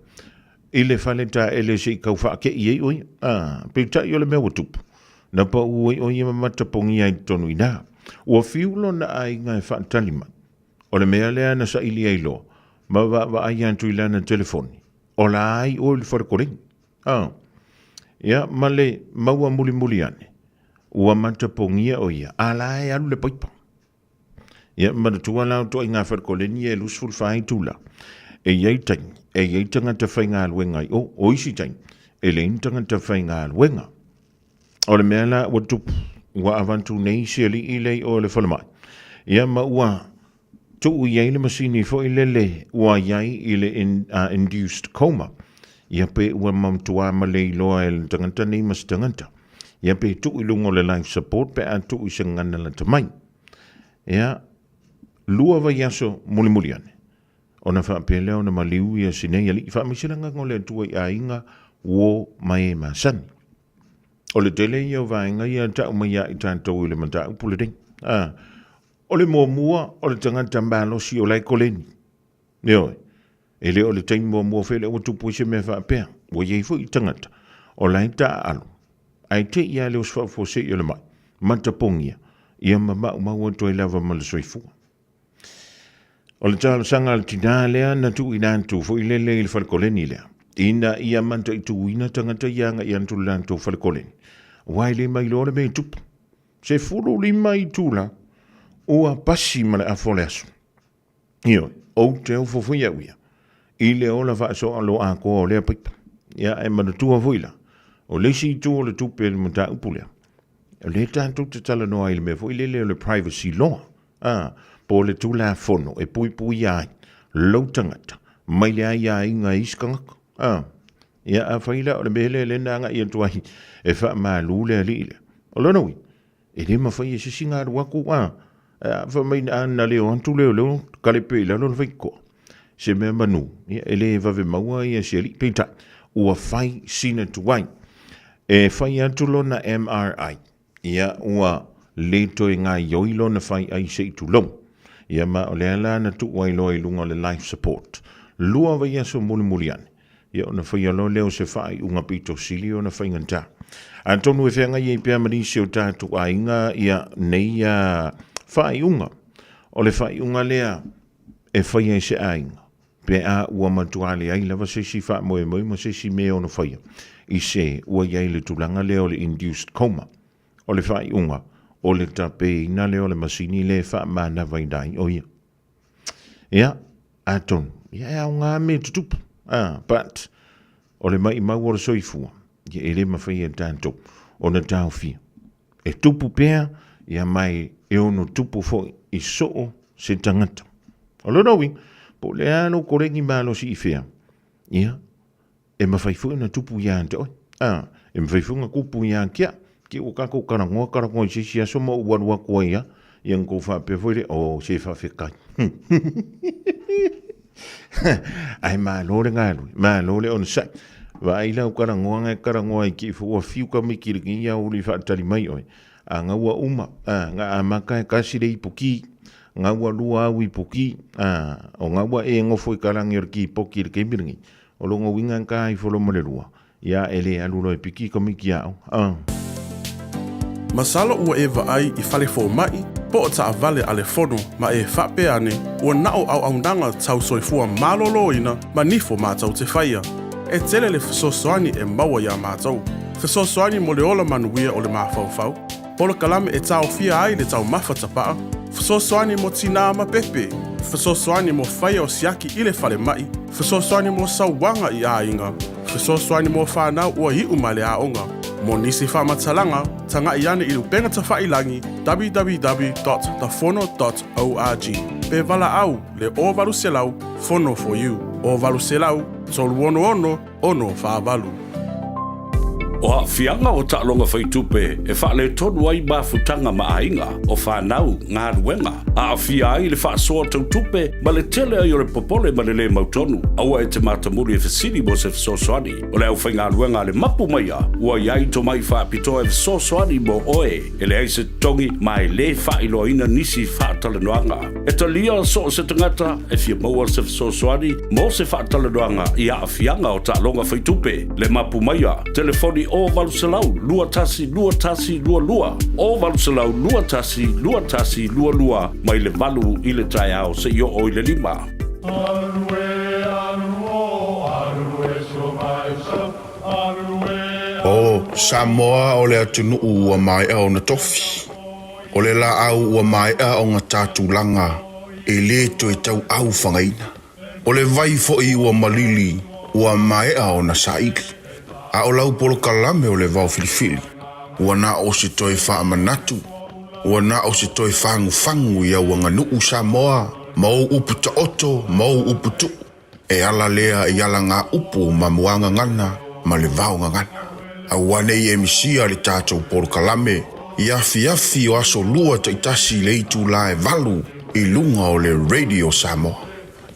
Speaker 2: i le fale taele se i tau faakei ai o ia. A, peitai o le mea ua tupu, na pau ai o ia ma matapogia ai totonu i ina. Ua fiu lona aiga e faatali mai. O le mea lea na saili ai loa ma vaavaai atu i lana telefoni, o la ai oe i le fale koleni. A, ia, ma le maua mulimuli ane, ua matapogia o ia, a la e alu le paipa. Ia, manatua la o ituaiga falekoleni ia e 24 itula. E i ai taimi, e i ai tagata faigaluega i o, o isi taimi, e leai ni tagata faigaluega. O le mea la ua tupu, ua avatu nei si alii lea i o i le falemai. Ia, ma ua Tuu i ai le masini foi lele ua i ai i le in, induced coma. Ia pe ua matuā ma le iloa e le tagata nei ma se tagata. Ia pe tuu i luga o le life support pe a tuu i se gagana lata mai. Ia, lua vaiaso mulimuli ane, ona faapea lea ona maliu ia si nei alii faamasinaga o le Atua i aiga uo ma e masani. O le tele ia o vaega ia tau mai ia i tatou i le mataupu lenei. A, o le muamua o le tagata malosi o la e koleni. Ioe, e le o le taimi muamua foi lea ua tupu ai se mea faapea. Ua i ai foi tagata o la e taaalo, ae te i lava le oso faafuasei o le mai, matapogia, ia ma maumau atu ai lava ma le soifua. O le talosaga a le tinā lea na tuuina atu foi lele i le fale koleni lea, ina ia mataituina tagata ia agai atu i le latou fale koleni, aua e le mailoa le mea e tupu. 15 itula ua pasi ma le afa o le aso. Ioe, ou te ofo foi au ia i le ola faasoa atoa o lea paipa. Ia, ae manatua foi la, o le isi itu o le tupe i le mataupu lea, o lea tatou te talanoa ai i le mea foi lele o le privacy law, a, po o le Tulafono e puipuia ai lou tagata mai le aiaiga e isi tagata. A, ia, afai la o le mea lea lea na agai atu ai e faamalu le alii lea, o lona uiga, E le mafai e se isi ona alu atu a fai mai a na leo atu leoleo kalepe i lalo le faitotoa se mea manu, ia e le vave maua ia se alii. Peitai, ua fai sina tuai. E fai atu lona MRI, ia ua le toe gaioi lona faiai se i tulou. Ia ma o lea la na tuu ai loa i luga o le life support. Lua vaiaso mulimuli ane, Ia ona faia loa lea o se faaiuga pito sili ona faigata. Atonu e feagai ai pea ma nisi o tatou aiga ia nei faaiuga. O le faaiuga lea e faia e se aiga pe a ua matua leai lava se isi faamoemoe ma se isi mea e ono faia i se ua i ai le tulaga lea o le induced coma. O le faaiuga, o le tapeina lea o le masini lea e faamanavaina ai o ia. Ia, atonu, ia e aoga mea tutupu. Ah, but, o le maimau o le soifua, ia e le mafai e tatou ona taofia. E tupu pea, ia mai e ono tupu foi i soo se tagata. O lona uiga, po o le a lou koleni malosi i fea, ia, E mafai foi ona tupu ia te oe. A, e mafai foi ona tupu ia te au. Te ua tatou talanoa talanoa i se isi aso ma ou alu atu ai lava, ia ona tou faapea foi lea, oh, se faafetai. Ae malo le galue, malo le onosai. Vaai lau talanoaga e talanoa ai ki ua fiu tamaiti i lenei aoauli e faatali mai oe. A na ua uma, a, na amata e tasi le ipuki, na ua lua au ipuki, a, o na ua e nofo i kalagi o le kipoti i le taimi lenei. O lona uiga e ta ifo loa ma le lua, ia e le alu loa e piki ka miki aʻo, a.
Speaker 4: Masalo ua e vaai i fale fomai po o taavale a le fono ma e faapea ane ua na o auaunaga tau soifua maloloina ma nifo matou te faia. E tele le fesoasoani e maua iā matou. Fesoasoani mo le ola manuia o le mafaufau, polokalame e taofia ai le taumafa tapaa, fesoasoani mo tinā ma pepe, fesoasoani mo faia o siaki i le falemai, fesoasoani mo sauaga i aiga, fesoasoani mo whanau ua iu mai le aoga. Mo nisi faamatalaga, taga'i ane i le upega tafailagi www.tafono.org pe valaau le 0800 Fono for You 0800 366 648.
Speaker 7: O aafiaga o taaloga faitupe e faaletonu ai mafutaga ma aiga, o fanau, galuega, aafia ai le faasoa tau tupe ma le tele ai o le popole ma le lē mautonu. Aua e te matamuli e fesili mo se fesoasoani. O le aufaigaluega a le Mapu Maia ua i ai tomai faapitoa e fesoasoani mo oe. E leai se totogi ma e lē faailoaina nisi faatalanoaga. E talia so o se tagata e fia maua se fesoasoani mo se faatalanoaga i aafiaga o taaloga faitupe. Le Mapu Maia, telefoni 0800 21 21 22, 0800 21 21 22, mai le 8 i le taeao seia oo i le 5.
Speaker 9: O Samoa o le atunuu ua maea ona tofi. O le laau ua maea ona ta tulaga e le toe tauau fagaina. O le vai foi ua malili ua maea ona saili. A o lau polokalame o le vao filifili, ua na o se toe faamanatu, ua na o se toe fagufagu i au aganuu Samoa. Ma ou upu taoto ma ou upu tu'u, e ala lea i alagāupu ma muagagana ma le vaogagana. Auā nei e misia le tatou polokalame i afiafi o aso lua ta'itasi i le itulā e 8 i luga o le Radio Samoa.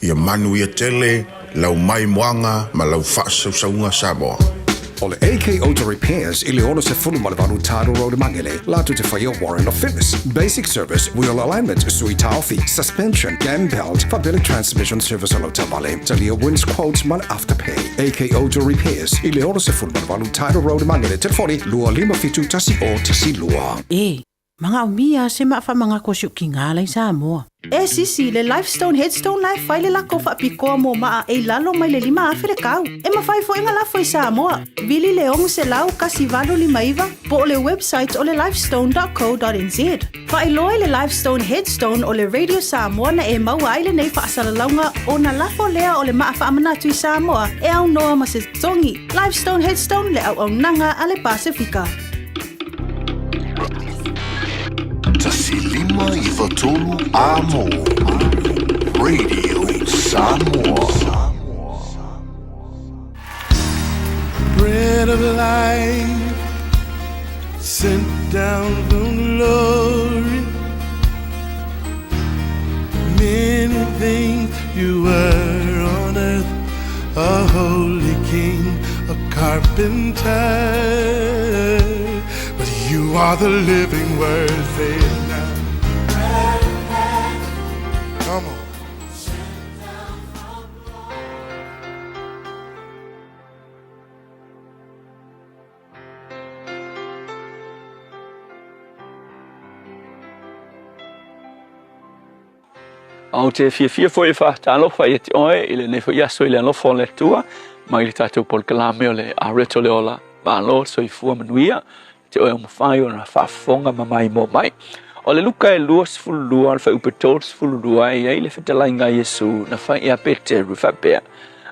Speaker 9: Ia manuia tele lau maimoaga ma lau fa'asausauga Samoa.
Speaker 16: O le AK Auto Repairs i le 68 Tidal Road i Magele, latou te faia Warrant of Fitness, Basic Service, Wheel Alignment, Sui Taofi, Suspension, Cam Belt, faapea le Transmission Service o lau taavale, talia Wins Quotes ma le Afterpay. AK Auto Repairs i le 68 Tidal Road i Magele, telefoni 257 1012.
Speaker 13: E Manaomia se maa faamagako si ou la i Samoa.
Speaker 3: E sisi, le Lifestone Headstone la e fai le lako faapitoa mo maa e i lalo mai le 5,000 le kau. E mafai foi ona lafo i Samoa. Vili le 600 1859 po o le website o le lifestone.co.nz. Faailoa i le Lifestone Headstone o le Radio Samoa na e maua ai lenei faasalalauga ona lafo lea o le maa faamanatu i Samoa e aunoa ma se totogi. Lifestone Headstone le auaunaga a le Pasefika.
Speaker 8: 159 Amo Radio Samoa.
Speaker 10: Bread of life sent down from glory. Many things you were on earth, a holy king, a carpenter. But you are the living word, say it now. Come on.
Speaker 18: Ou te fiafia foi e faatalofa ia te oe i lenei foi aso i le alofa o le Atua mai le tatou polokalame o le Areto le Ola. Malo le soifua manuia te oe o mafai ona faafofoga ma maimoa mai. O le Luka e 22 le fuaiupu 32 e i ai le fetalaiga a Iesu na fai ia Peteru faapea,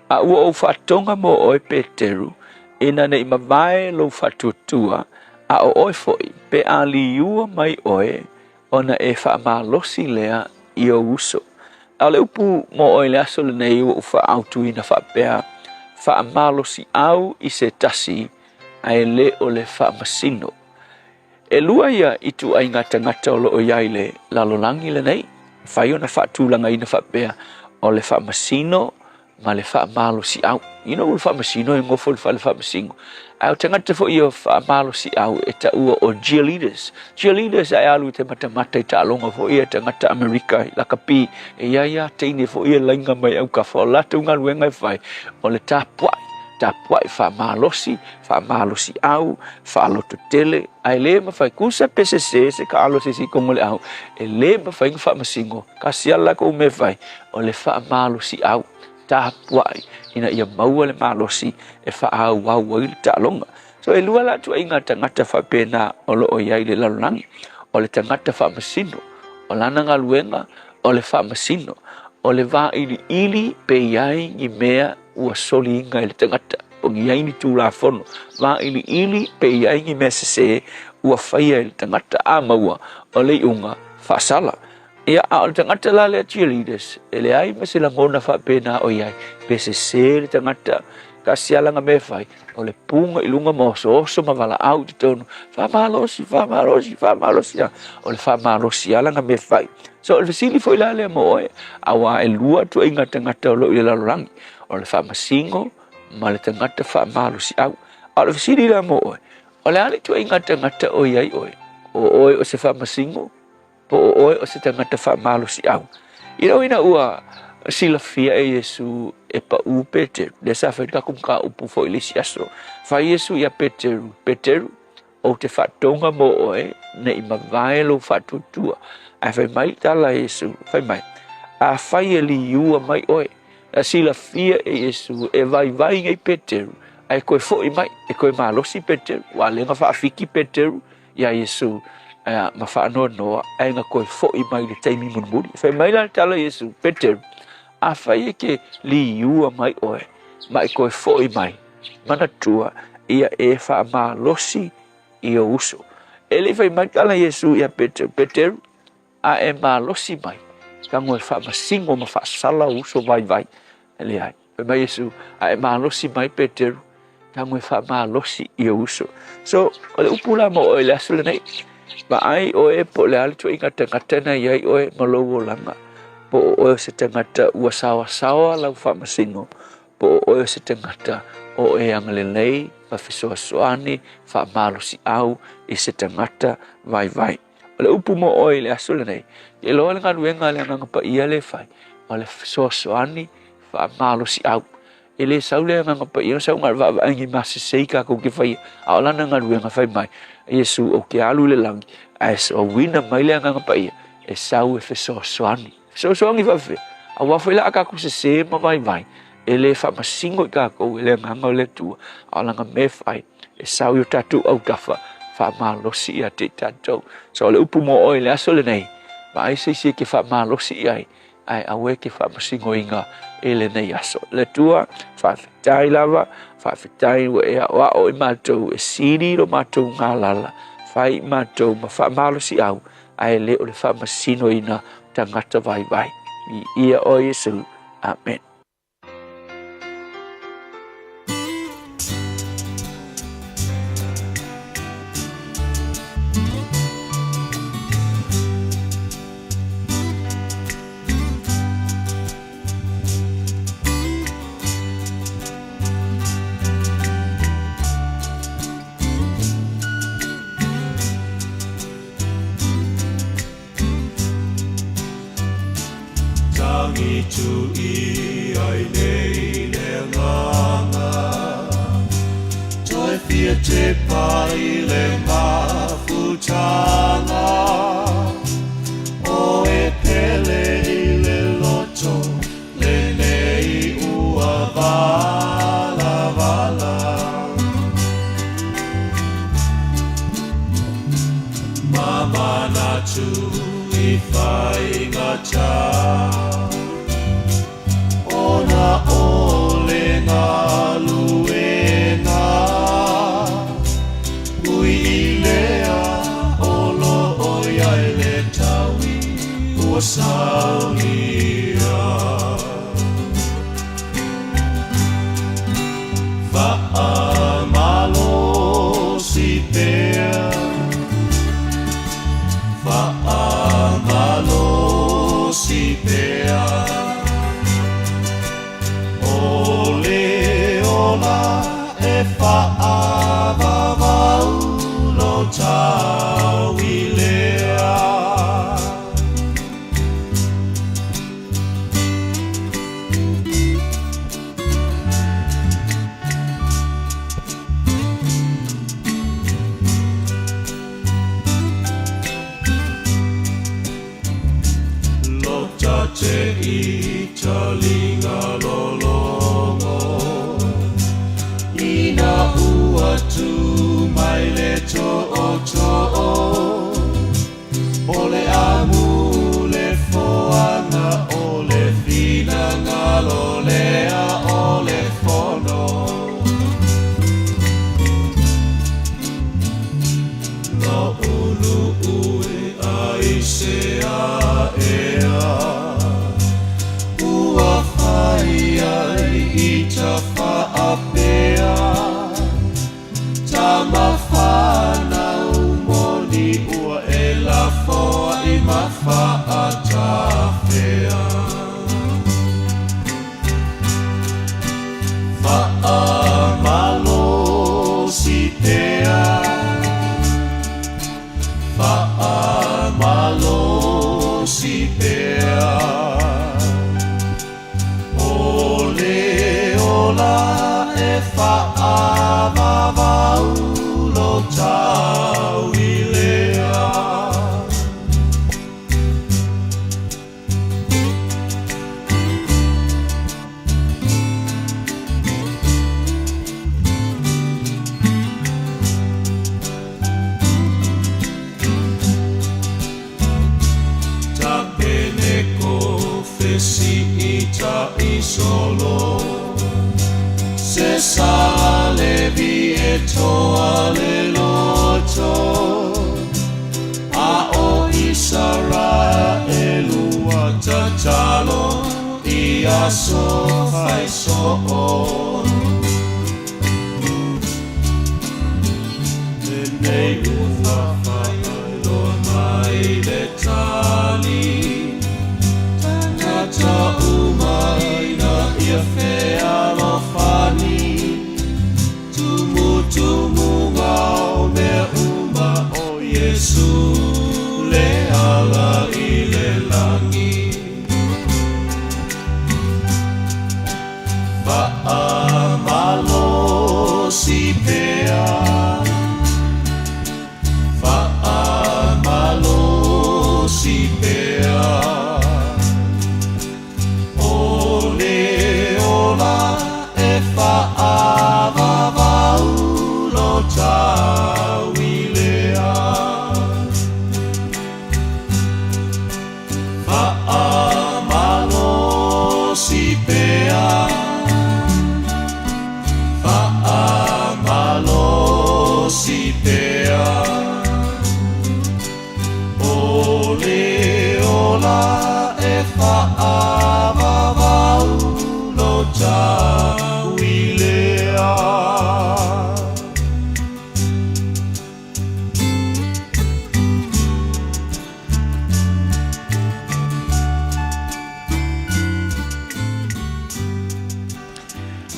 Speaker 18: A ua ou faatoga mo oe Peteru, ina ne i mavae lou faatuatua, a o oe foi, pe a liua mai oe, ona e faamalosi lea i ou uso. A o le upu mo oe i le aso lenei ua ou faaautuina faapea, faamalosiau i se tasi, ae le o le faamasino. E lua ia ituaiga tagata o lo o i ai i le lalolagi lenei, mafai ona faatulagaina faapea, o le faamasino ma le faamalosiau. You know, o le faamasino e gofo i le fale faamasino. Ae o tagata foi ia faamalosiau e taua o cheerleaders. Cheerleaders ae alu i te matamata i taaloga foi ia tagata Amerika i lakapi. E i ai a teine foi ia laina mai aukafa. O latou galuega e fai, o le tapuai. Tapuai faamalosi, faamalosiau, faalototele. Ae le mafai, kusa pe sese se taalo a se isi i totonu o le au. E le mafai ona faamasino. Tasi lava le latou mea e fai, o le faamalosiau, tapuai ina ia maua le malosi e faaauau ai le taaloga. So e lua la ituaiga tagata faapena o lo o i ai i le lalolagi. O le tagata faamasino, o lana galuega o le faamasino, o le vailiili pe i ai ni mea ua soliina e le tagata, po o i ai ni tulafono, vailiili pe i ai ni mea sesē ua faia e le tagata, a maua o le iuga faasala. Ia, a o le tagata la lea cheerleaders, e leai ma se lagona faapena o i ai, pe sesē le tagata, tasi lava lana mea e fai, o le puga i luga ma osooso ma valaau i totonu, faamalosi, faamalosi, faamalosi, o le faamalosi lava lana mea e fai. So, o le fesili foi la lea mo oe, auā e lua ituaiga tagata o lo o i le lalolagi, o le faamasino ma le tagata faamalosiau. A o le fesili la mo oe, o le a le ituaiga tagata o i ai oe? O oe o se faamasino po o oe o se tagata faamalosiau? I lou ina ua silafia e Iesu e paʻū Peteru, lea sa fai le tatou mataupu foi i le isi aso. Fai Iesu iā Peteru, Peteru, ou te faatoga mo oe ne i mavae lou faatuatua. Ae fai mai le tala a Iesu, fai mai, Afai e liua mai oe, na silafia e Iesu e vaivai nei Peteru, ae toe foi mai, e toe malosi Peteru, ua lea na faafiki Peteru iā Iesu ma faanoanoa, ae na toe foi mai i le taimi mulimuli. Fai mai la le tala a Iesu, Peteru, afai e te liua mai oe, ma e toe foi mai, manatua ia e faamalosi i ou uso. E le i fai mai le tala a Iesu ia Peteru, Peteru, a e malosi mai, Tago e faamasino ma faasala ou uso vaivai. E leai. Fai mai Iesu, A e malosi mai Peteru, tago e faamalosi i ou uso. So, o le upu la mo oe i le aso lenei, vaai oe po o le a le tuuaiga tagata na i ai oe ma lou olaga, po o oe o se tagata ua saoasaoa lau faamasino, po o oe o se tagata o e agalelei ma fesoasoani faamalosiau i se tagata vaivai. O le upu mo oe i le aso lenei, ke iloa le galuega a le Agaga Paia lea e fai, o le fesoasoani faamalosiau. E le sau le Agaga Paia, sau na o le vaavaaiga i masese tatou te faia, a o lana galuega fai mai, Iesu, ou te alu i le lagi, ae auina mai le Agaga Paia e sau e fesoasoani. Fesoasoani faapefea? Aua foi la a tatou sese ma vaivai, e le faamasino i tatou e le Agaga o le Atua, a o lana mea e fai, e sau i o tatou autafa faamalosi ia te i tatou. So o le upu mo oe i le aso lenei, vaai se isi e te faamalosi i ai, ae aua e te faamasinoina i lenei aso. Le Atua, faafetai lava, faafetai ua e aoao i matou e sili lo matou galala, fai i matou ma faamalosiau, ae le o le faamasinoina tagata vaivai. Viia oe Iesu. Amen.
Speaker 10: Tangitu i ai nei le agaga Toe fia te pai le mafutaga O e pele i le loto lenei ua valavala Ma manatu i faigata Ona o le galuega Ui i lea o lo o i ai le taui ua saunia Faamalosi pea Faamalosi pea O le ola e faavavau lo taui lea. Lota te i talinga lologo Ina ua tu mai le tootoo O le amu le foaga o le finagalo lea o le fono. Lo ulu ui ai se a ea Ua fai ai i ta faapea Tama whanau moni ua e lafoa i ma faatafea. Faamalosi pea, faamalosi pea. O le ola e faavavau lo taui lea. Tapene ko fesi'i ta'i solo Se sa levi e toa le loto A o Isaraelu ua Tatalo i aso fai soo. Lenei ua faafailoa mai le tali, Tagata uma ina ia fealofani, Tumutumuga o mea uma o Iesu le ala i le lagi. Faamalosi pea, faamalosi pea, O le ola e fa'avavau lo tauilea. Fa'amalosi pea, fa'amalosi pea, O le ola e fa'avavau lo tauilea.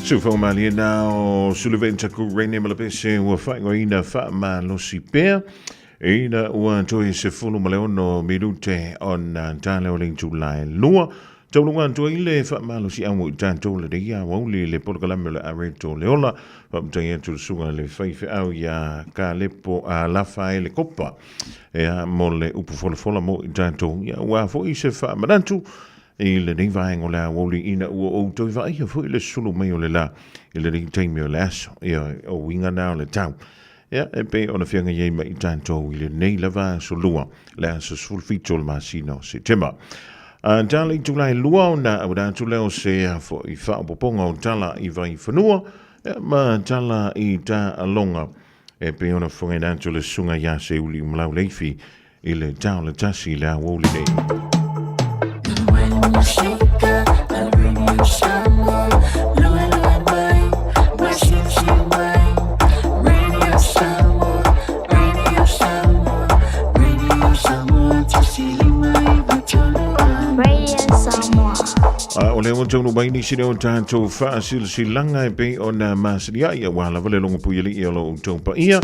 Speaker 2: Sufa malie na o Sullivan Taku Rene Malapese ua faaigoaina Faamalosi Pea ina ua toe 16 minute ona tala o le itula e 2. Tauluga atu ai le faamalosiau i tatou lenei aoauli i le polokalame o le Areto o le Ola. Faamatai atu le susuga i le faifeau iā Kalepo a Lafaele Kopa ea mo le upu folafola mo i tatou. Ia ua foi se faamanatu i lenei vaega o le aoauli ina ua ou toe vaaia foi le sulu mai o le la i lenei taimi o le aso. Ia, o uiga na o le tau. Ia, e pei ona feagai ai ma i tatou i lenei lava aso lua, le aso 17 o le masina o Setema. A tala i tulae lua ona auina atu lea o se foi faaopoopoga o tala i Vaifanua, ia, ma tala i Taaloga. E pei ona fofogaina atu le susuga ia Seiuli Umalauleifi i le tao le tasi i le aoauli nei. A o lea ua taunuu mai nisi o tatou faasilasilaga e pei ona masani ai aua lava le logo puialii o lo outou paia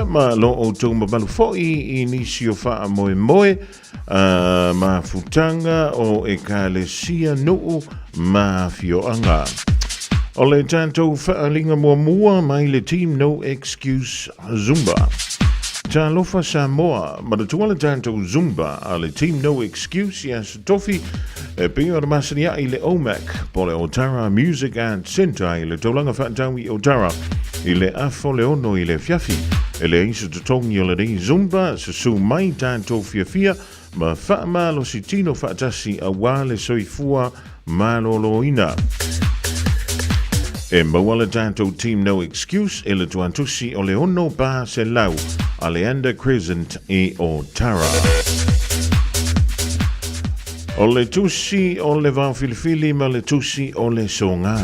Speaker 2: ma lo outou mamalu foi i nisi o faamoemoe mafutaga o ekalesia nuu ma afioaga. O le tatou faaaliga muamua mai le Team No Excuse Zumba. Talofa Samoa, manatua le tatou Zumba a le Team No Excuse i Aso Tofi e pei ona masani ai le OMAC po le Otara Music Arts Centre i le taulaga faatau i Otara i le afa o le 6 i le afiafi. E leai se totogi o lenei Zumba, susu mai tatou fiafia ma faamalosi tino faatasi aua le soifua maloloina. E maua le tatou Team No Excuse e le tuantusi o le 6 400 Aleander Crescent i Otara. O le tusi o le vaofilifili ma le tusi o le soga.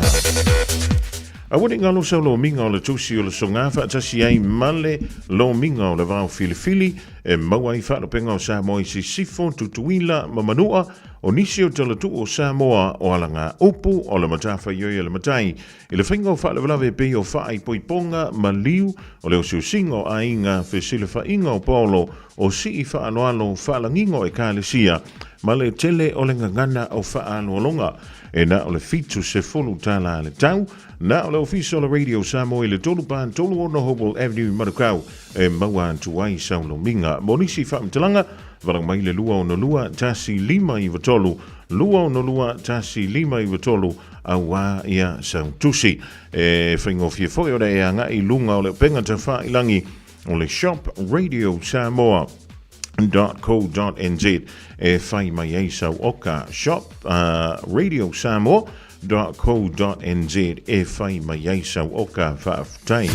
Speaker 2: Aua ne i galo sau lomiga o le tusi o le soga faatasi ai ma le lomiga o le vaofilifili e maua ai faalupega o Samoa i Sisifo, Tutuila ma Manua, o nisi o talatuu o Samoa o alaga upu o le matafaioi a le matai i le faiga o faalavelave e pei o faaipoipoga, maliu, o le osiosiga o aiga, fesilafaiga o paolo, o sii faaaloalo, faalagiga o ekalesia, ma le tele o le gagana o faaaloaloga. E na o le $70 le tau, na o le Ofisa o le Radio Samoa i le 3 4 3 6 Hopewell Avenue i Manukau e maua atu ai sau lomiga. Mo nisi faamatalaga, valaau mai le 262 1593, 262 1593 auā ia sau tusi. E faigofie foi ona e agai i luga o le upega tafailangi o le Shop Radio Samoa. .co.nz e whai mai ai sau oka shop radio samoa.co.nz e whai mai ai sau oka faafetai.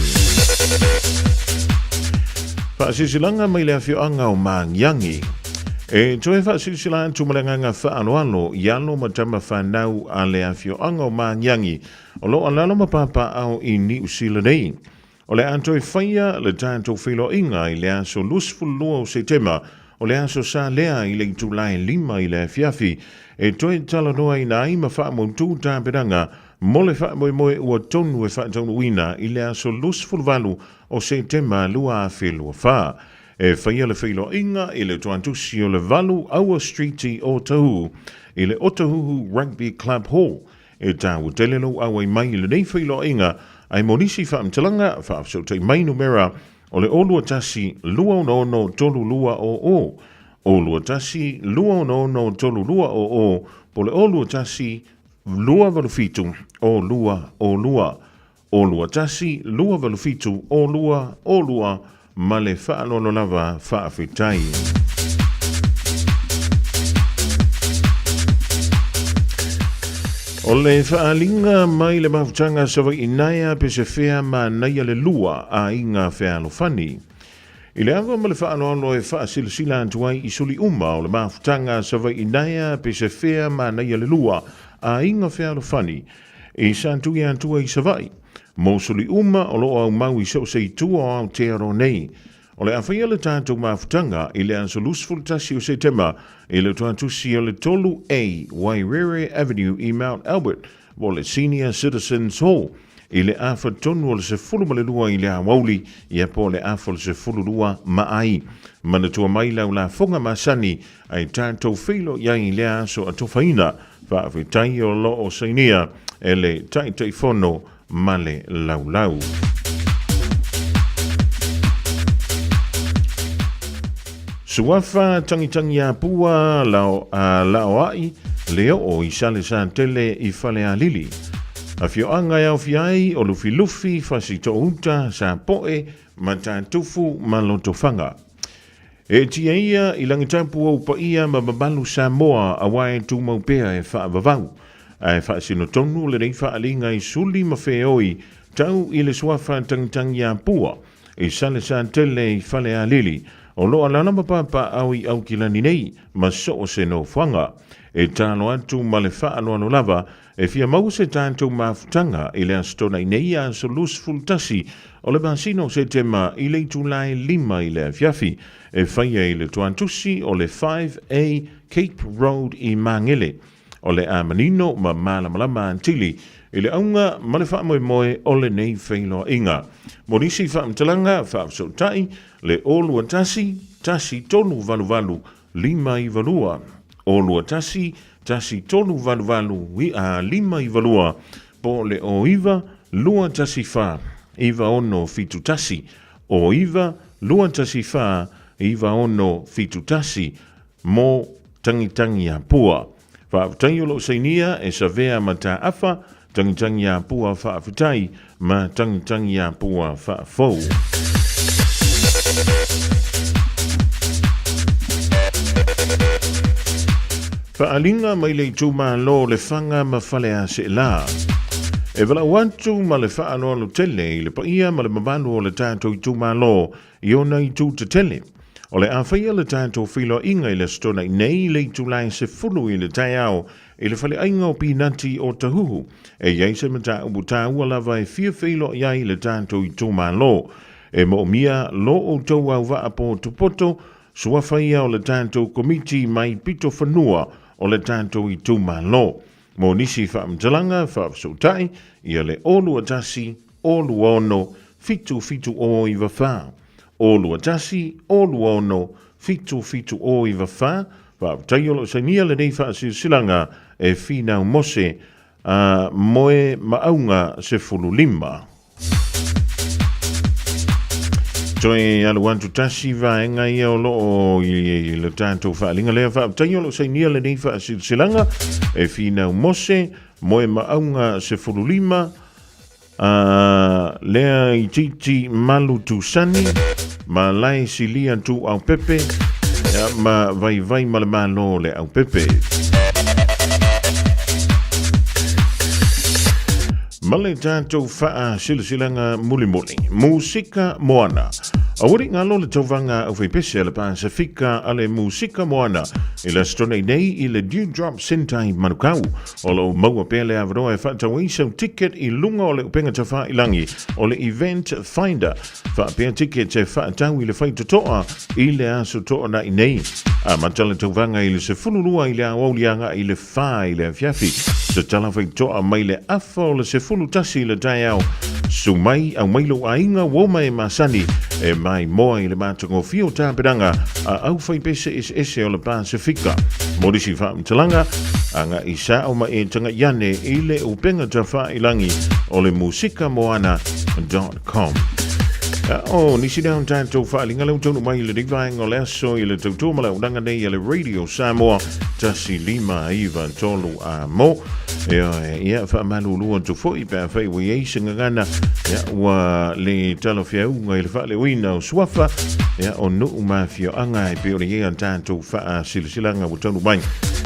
Speaker 2: Faasisilanga mai le afioaga o Magiagi. E toe faasilasila atu ma le agaga faaaloalo i alo ma tama fanau a le afioaga o Magiagi o lo o alaala ma papaaao i Niu Sila nei. O le a toe faia le tatou feiloaiga i le aso 22 o Setema, o le aso Sa lea i le itula e 5 i le afiafi, e toe talanoaina ai ma faamautū tapenaga mo le faamoemoe ua tonu e faataunuuina i le aso 28 o Setema 2024. E faia le feiloaiga i le toatusi o le 8 Aua Street i Otahuhu i le Otahuhu Rugby Club Hall. E taua tele lou auai mai i lenei feiloaiga ae mo nisi faamatalaga, faafesootai mai numera o le 021 266 3200, 021 266 3200 po o le 021 287 0202. 021 287 02 02 ma le faaaloalo lava faafetai. O le faaaliga mai le mafutaga Savaii Naea Pesefea Manaia le Lua Aiga Fealofani. I le ava ma le faaaloalo e faasilasila atu ai i suli uma o le mafutaga Savaii Naea Pesefea Manaia le Lua Aiga Fealofani I Satuiatua i Savaii, mo suli uma o lo o aumau i so o se itu o Aotearoa nei. O le a faia le tatou mafutaga i le aso 21 o Setema i le toatusi o le 3A Wairere Avenue i Mount Albert mo le Senior Citizens Hall i le afa tonu o le 12 i le aoauli ia po o le afa o le 12 ma ai. Manatua mai lau lafoga masani Ai tatou feiloai i lea aso atofaina, faafetai o lo o sainia e le Taitaifono ma le Laulau. Suafa Tangitangiapua Laoai le oo i Salesatele i Falealili. Afioaga e aofia ai o Lufilufi, Fasitouta, Sapoe, Matatufu ma Lotofaga. Eetia ia i Langitapu ou paia ma mamalu Samoa aua e tumau pea e faavavau. Ae faasino tonu lenei faaaliga i suli ma feoi tau i le suafa Tangitangiapua i Salesatele i Falealili o lo o alaala ma papaaao i Aukilani nei ma so o se nofoaga. E talo atu ma le faaaloalo lava E fia maua se tatou mafutaga i le Aso Toonai nei aso 21 o le masina o Setema i le itula e 5 i le afiafi, e faia i le toatusi o le 5A Cape Road i Magele. O le a manino ma malamalama atili i le auga ma le faamoemoe o lenei feiloaiga. Mo nisi faamatalaga, faafesootai le 021 1388 592, 021 1388 592, po o le 09 214 9671, 09 214 9671 mō Tangitangiapua. Faafetai o lo o sainia e Savea Mataafa, Tangitangiapua Faafetai ma Tangitangiapua Faafou. Faaaliga mai le itumalo o Lefaga ma Faleaseela. E valaau atu ma le faaaloalo tele i le paia ma le mamalu o le tatou itumalo i ona itu tetele. O le a faia le tatou feiloaiga i le Aso Toonai nei i le itula e 10 i le taeao i le faleaiga o Pinati o Tahuhu. E i ai se mataupu taua lava e fia feiloai ai le tatou itumalo. E moomia lo outou auvaa potopoto, suafa ia o le tatou Komiti mai pito fanua o le tatou itumalo. Mo nisi faamatalaga faafesootai, ia le 021 026 7794. 021 026 7794. Faafetai o lo o sainia lenei faasilasilaga e Finau Mose a Moe Maauga 15. Toe alu atu tasi vaega ia o lo o i le tatou faaaliga lea. Faafetai o lo o sainia lenei faasilasilaga e Finau Mose, Moe Maauga 15, a lea itiiti malu tusani, ma lae silia tu aupepe, ma vaivai ma le malo le aupepe. Ma le tatou faasilasilaga mulimuli, Musika Moana. Aua ne i galo le tauvaga aufaipese a le Pasefika a le Musika Moana i le Aso Toonai nei i le Dew Drop Centre i Manukau. O lo o maua pea le avanoa e faatau ai sau ticket i luga o le upega tafailangi o le Event Finder faapea tickets e faatau i le faitotoa i le Aso Toonai nei. Amata le tauvaga i le 12 i le aoauli agai i le 4 i le afiafi. Tatala faitotoa mai le afa o le 11 i le taeao. Susu mai, aumai lou aiga, uo ma e masani, e maimoa i le matagofie o tapenaga a aufaipese eseese o le Pasefika. Mo nisi faamatalaga, agai sao ma e tagai ane i le upega tafailangi o le musikamoana.com. O nisi lea o tatou faaaliga lea ua taunuu mai i lenei vaega o le aso i le tautua ma le auaunaga nei a le Radio Samoa 1593 a mo. Ia, faamalulu atu foi pe afai ua i ai se gagana, ia, ua le talafeauga i le faaleoina o suafa, ia, o nuu ma afioaga e pei ona i ai a tatou faasilasilaga ua taunuu mai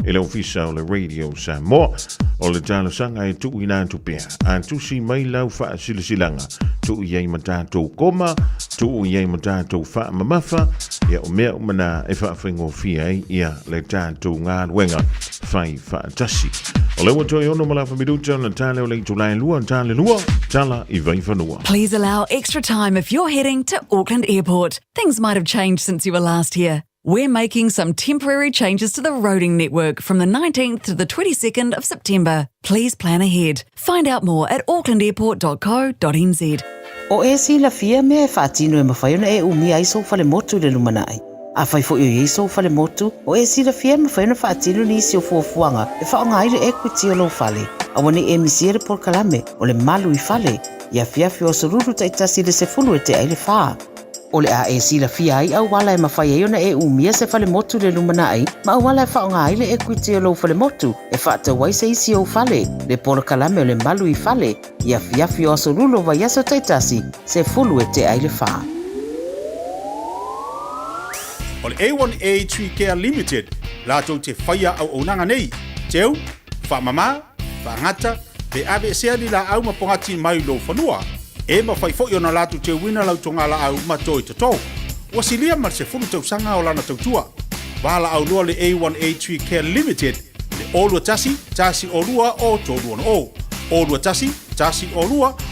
Speaker 2: i le Ofisa o le Radio Samoa. O le talosaga e tuuina atu pea, a tusi mai lau faasilasilaga, tuu i ai ma tatou koma, tuu i ai ma tatou faamamafa, ia, o mea uma na e faafaigofie ai ia le tatou galuega fai faatasi. O lea ua toe ono ma le afa minuta ona tale o le itula e lua, tale lua, tala i Vaifanua.
Speaker 19: Please allow extra time if you're heading to Auckland Airport. Things might have changed since you were last here. We're making some temporary changes to the roading network from the 19th to the 22nd of September. Please plan ahead. Find out more at aucklandairport.co.nz.
Speaker 20: O e silafia mea e faatino e mafai ona e umia ai sou falemotu i le lumanai. Afai foi o i ai sou falemotu, o e silafia e mafai ona faatino nisi o fuafuaga e faaaoga ai le equity o lou fale. Aua ne i e misia le polokalame o le Malu i Fale i afiafi o aso Lulu taitasi i le 10 e tea ai le fa. O le a e silafia ai auala e mafai ai ona e umia se falemotu i le lumanai ma auala e faaaoga ai le equity o lou falemotu e faatau ai se isi ou fale, le polokalame o le Malu i Fale i afiafi o aso Lulu o vaiaso taitasi, 10 e tea ai le fa.
Speaker 21: O le A1A Tree Care Limited latou te faia auaunaga nei, teu, faamama, faagata, pe aveesea ni laau ma pogati mai lou fanua. E mafai foi ona latou teuina lau togalaau ma toi toto. Ua silia ma le 10 tausaga o lana tautua. Valaau loa le A1A Tree Care Limited i le 021 102 o 360, 021 102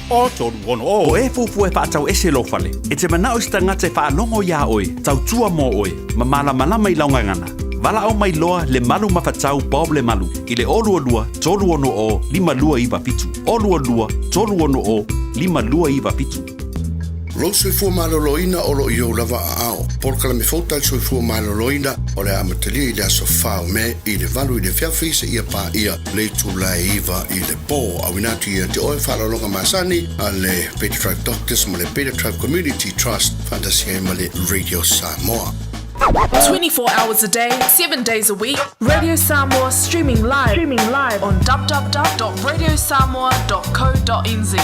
Speaker 21: o 360.
Speaker 5: O e fuafua e faatau ese lou fale, e te manao i se tagata e faalogo iā oe, tautua mō oe, ma malamalama i lau gagana. Valaau mai loa le Malu Mafatau Bob Lemalu i le 022 360 5297, 022 360 5297.
Speaker 9: Lou soifua maloloina o lo o i ou lava aao. Polokalame fou ta le soifua maloloina o le a amatalia i le aso 4 o Me i le 8 i le afiafi seia paia le itula e 9 i le po. Auina atu ia te oe faaaloaloga masani a le Beta Tribe Doctors ma le Beta Tribe Community Trust faatasi ai ma le Radio Samoa.
Speaker 22: 24 hours a day, 7 days a week, Radio Samoa streaming live, streaming live on www.radiosamoa.co.nz.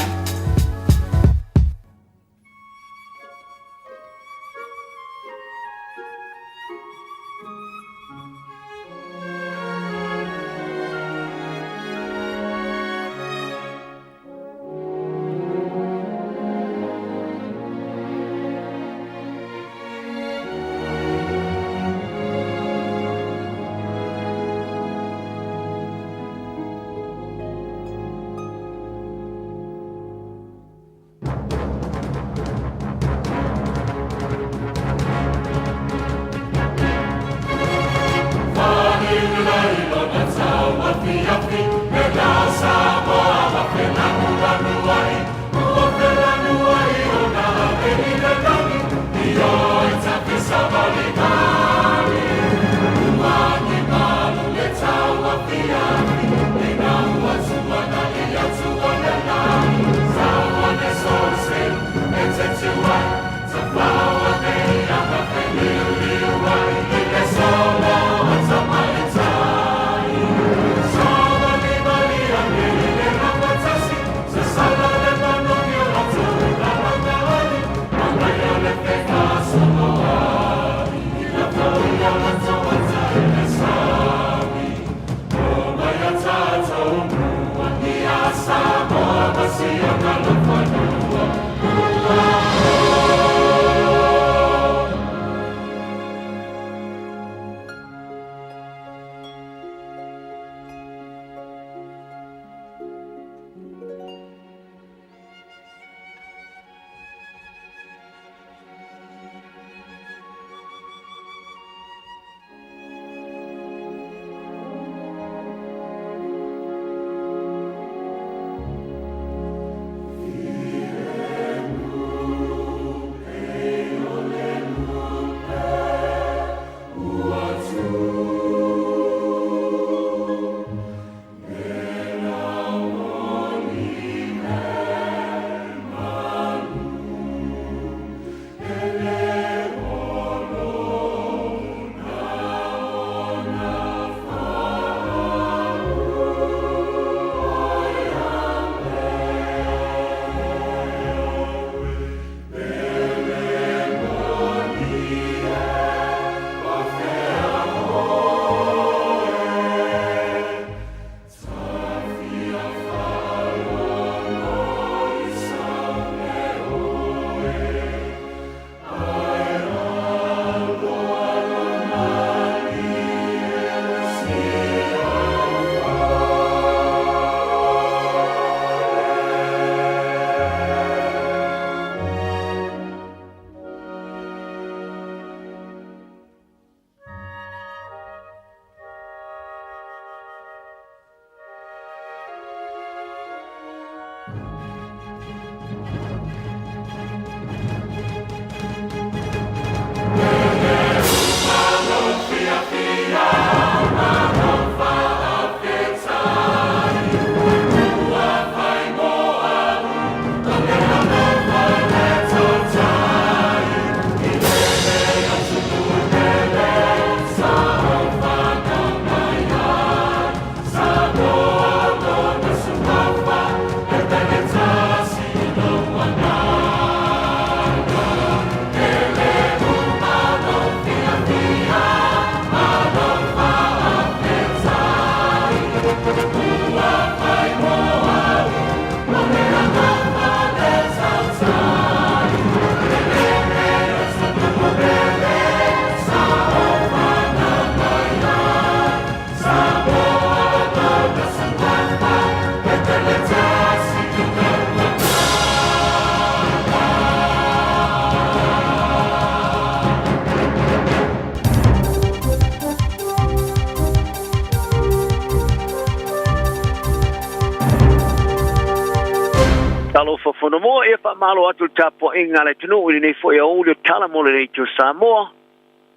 Speaker 17: Talofa Fonomoa, ia faamalo atu le tapuaiga a le atunuu i lenei foi aoauli o tala mo le Leitio Samoa.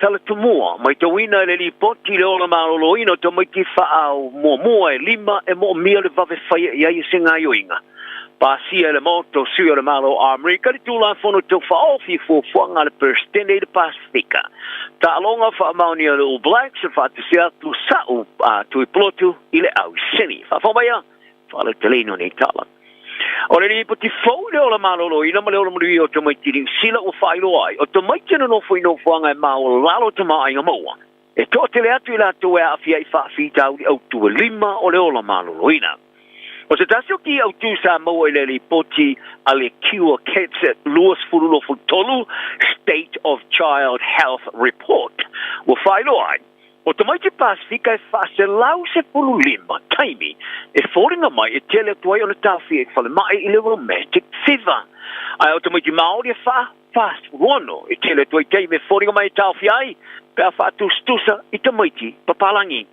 Speaker 17: Tala tumua, matauina e le lipoti le ola maloloina o tamaiti faaau muamua e lima e moomia le vave faia i ai o se gaioiga. Pasia e le Maota o Sui o le Malo o Amerika le Tulafono Tau Faaofi i fuafuaga a le Peresetene i le Pasefika. Taaloga faamaonia le All Blacks e faatasi atu sa'u a Tuipulotu i le au sini. Faafofoga mai a, faalauteleina o nei tala. O le lipoti fou i le ola maloloina ma le ola manuia o tamaiti Niu Sila ua faailoa ai, o tamaiti e nonofo i nofoaga e maualalo tamaoaiga maua, e toatele atu i latou e aafia i faafitauli autu e lima o le ola maloloina. O se tasi o ki autū sa maua i le lipoti a le Cure Kids 2023 State of Child Health Report ua faailoa ai, O tamaiti Pasefika e 415 taimi e foliga mai e tele atu ai ona taofia i falemai i le rheumatic fever. Ae o tamaiti Māori e 46 e tele atu ai taimi e foliga mai e taofia ai pe a faatusatusa i tamaiti papalangi.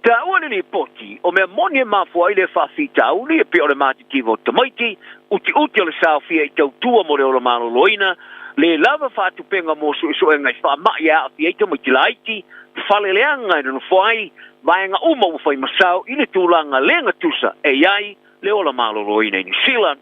Speaker 17: Taua le lipoti, o mea moni e mafua ai lea faafitauli e pei o le matitiva o tamaiti, utiuti o le saofia i tautua mo le ola maloloina, le lava faatupega mo suesuega i faamai e aafia ai tamaiti laiti, fale leaga e nonofo ai, vaega uma ua fai masao i le tulaga le gatusa e i ai le ola maloloina i Niu Sila.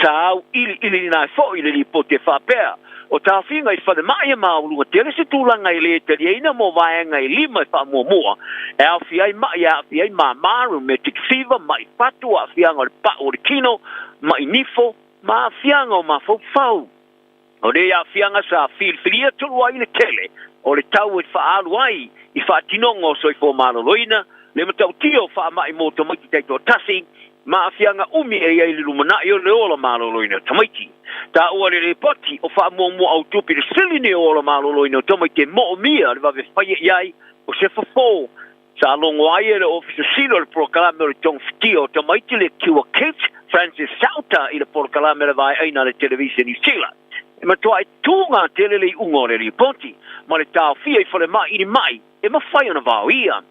Speaker 17: Sa auiliiliina ai foi le lipoti e faapea, o taofiga i falemai e maualuga tele se tulaga e le taliaina mo vaega e lima e faamuamua e aofia ai ma'i e aafia ai māmā, rheumatic fever, ma'i fatu, aafiaga o le pa'u o le kino, ma'i nifo, ma aafiaga o mafaufau. O nei aafiaga sa filifilia tonu ai le tele o le tau e faaalu ai i faatinoga o soifua maloloina, le matautia o faamai mo tamaiti taitoatasi, ma aafiaga umi e i ai i le lumanai o le ola maloloina o tamaiti. Taua le lipoti o faamuamua autupi le sili nei o ola maloloina o tamaiti e moomia le vave faia i ai o se fofo Sa logo ai e le Ofisa Sili o le Polokalame o le Togafitia o Tamaiti le Cure Kids, Francis Sauta i le polokalame a le Vaeaina a le Televise Niu Sila. E matuai tū ngā tele le iuga o le lipoti, ma le taofia i falemai i ni maʻi e mafai ona vaoia.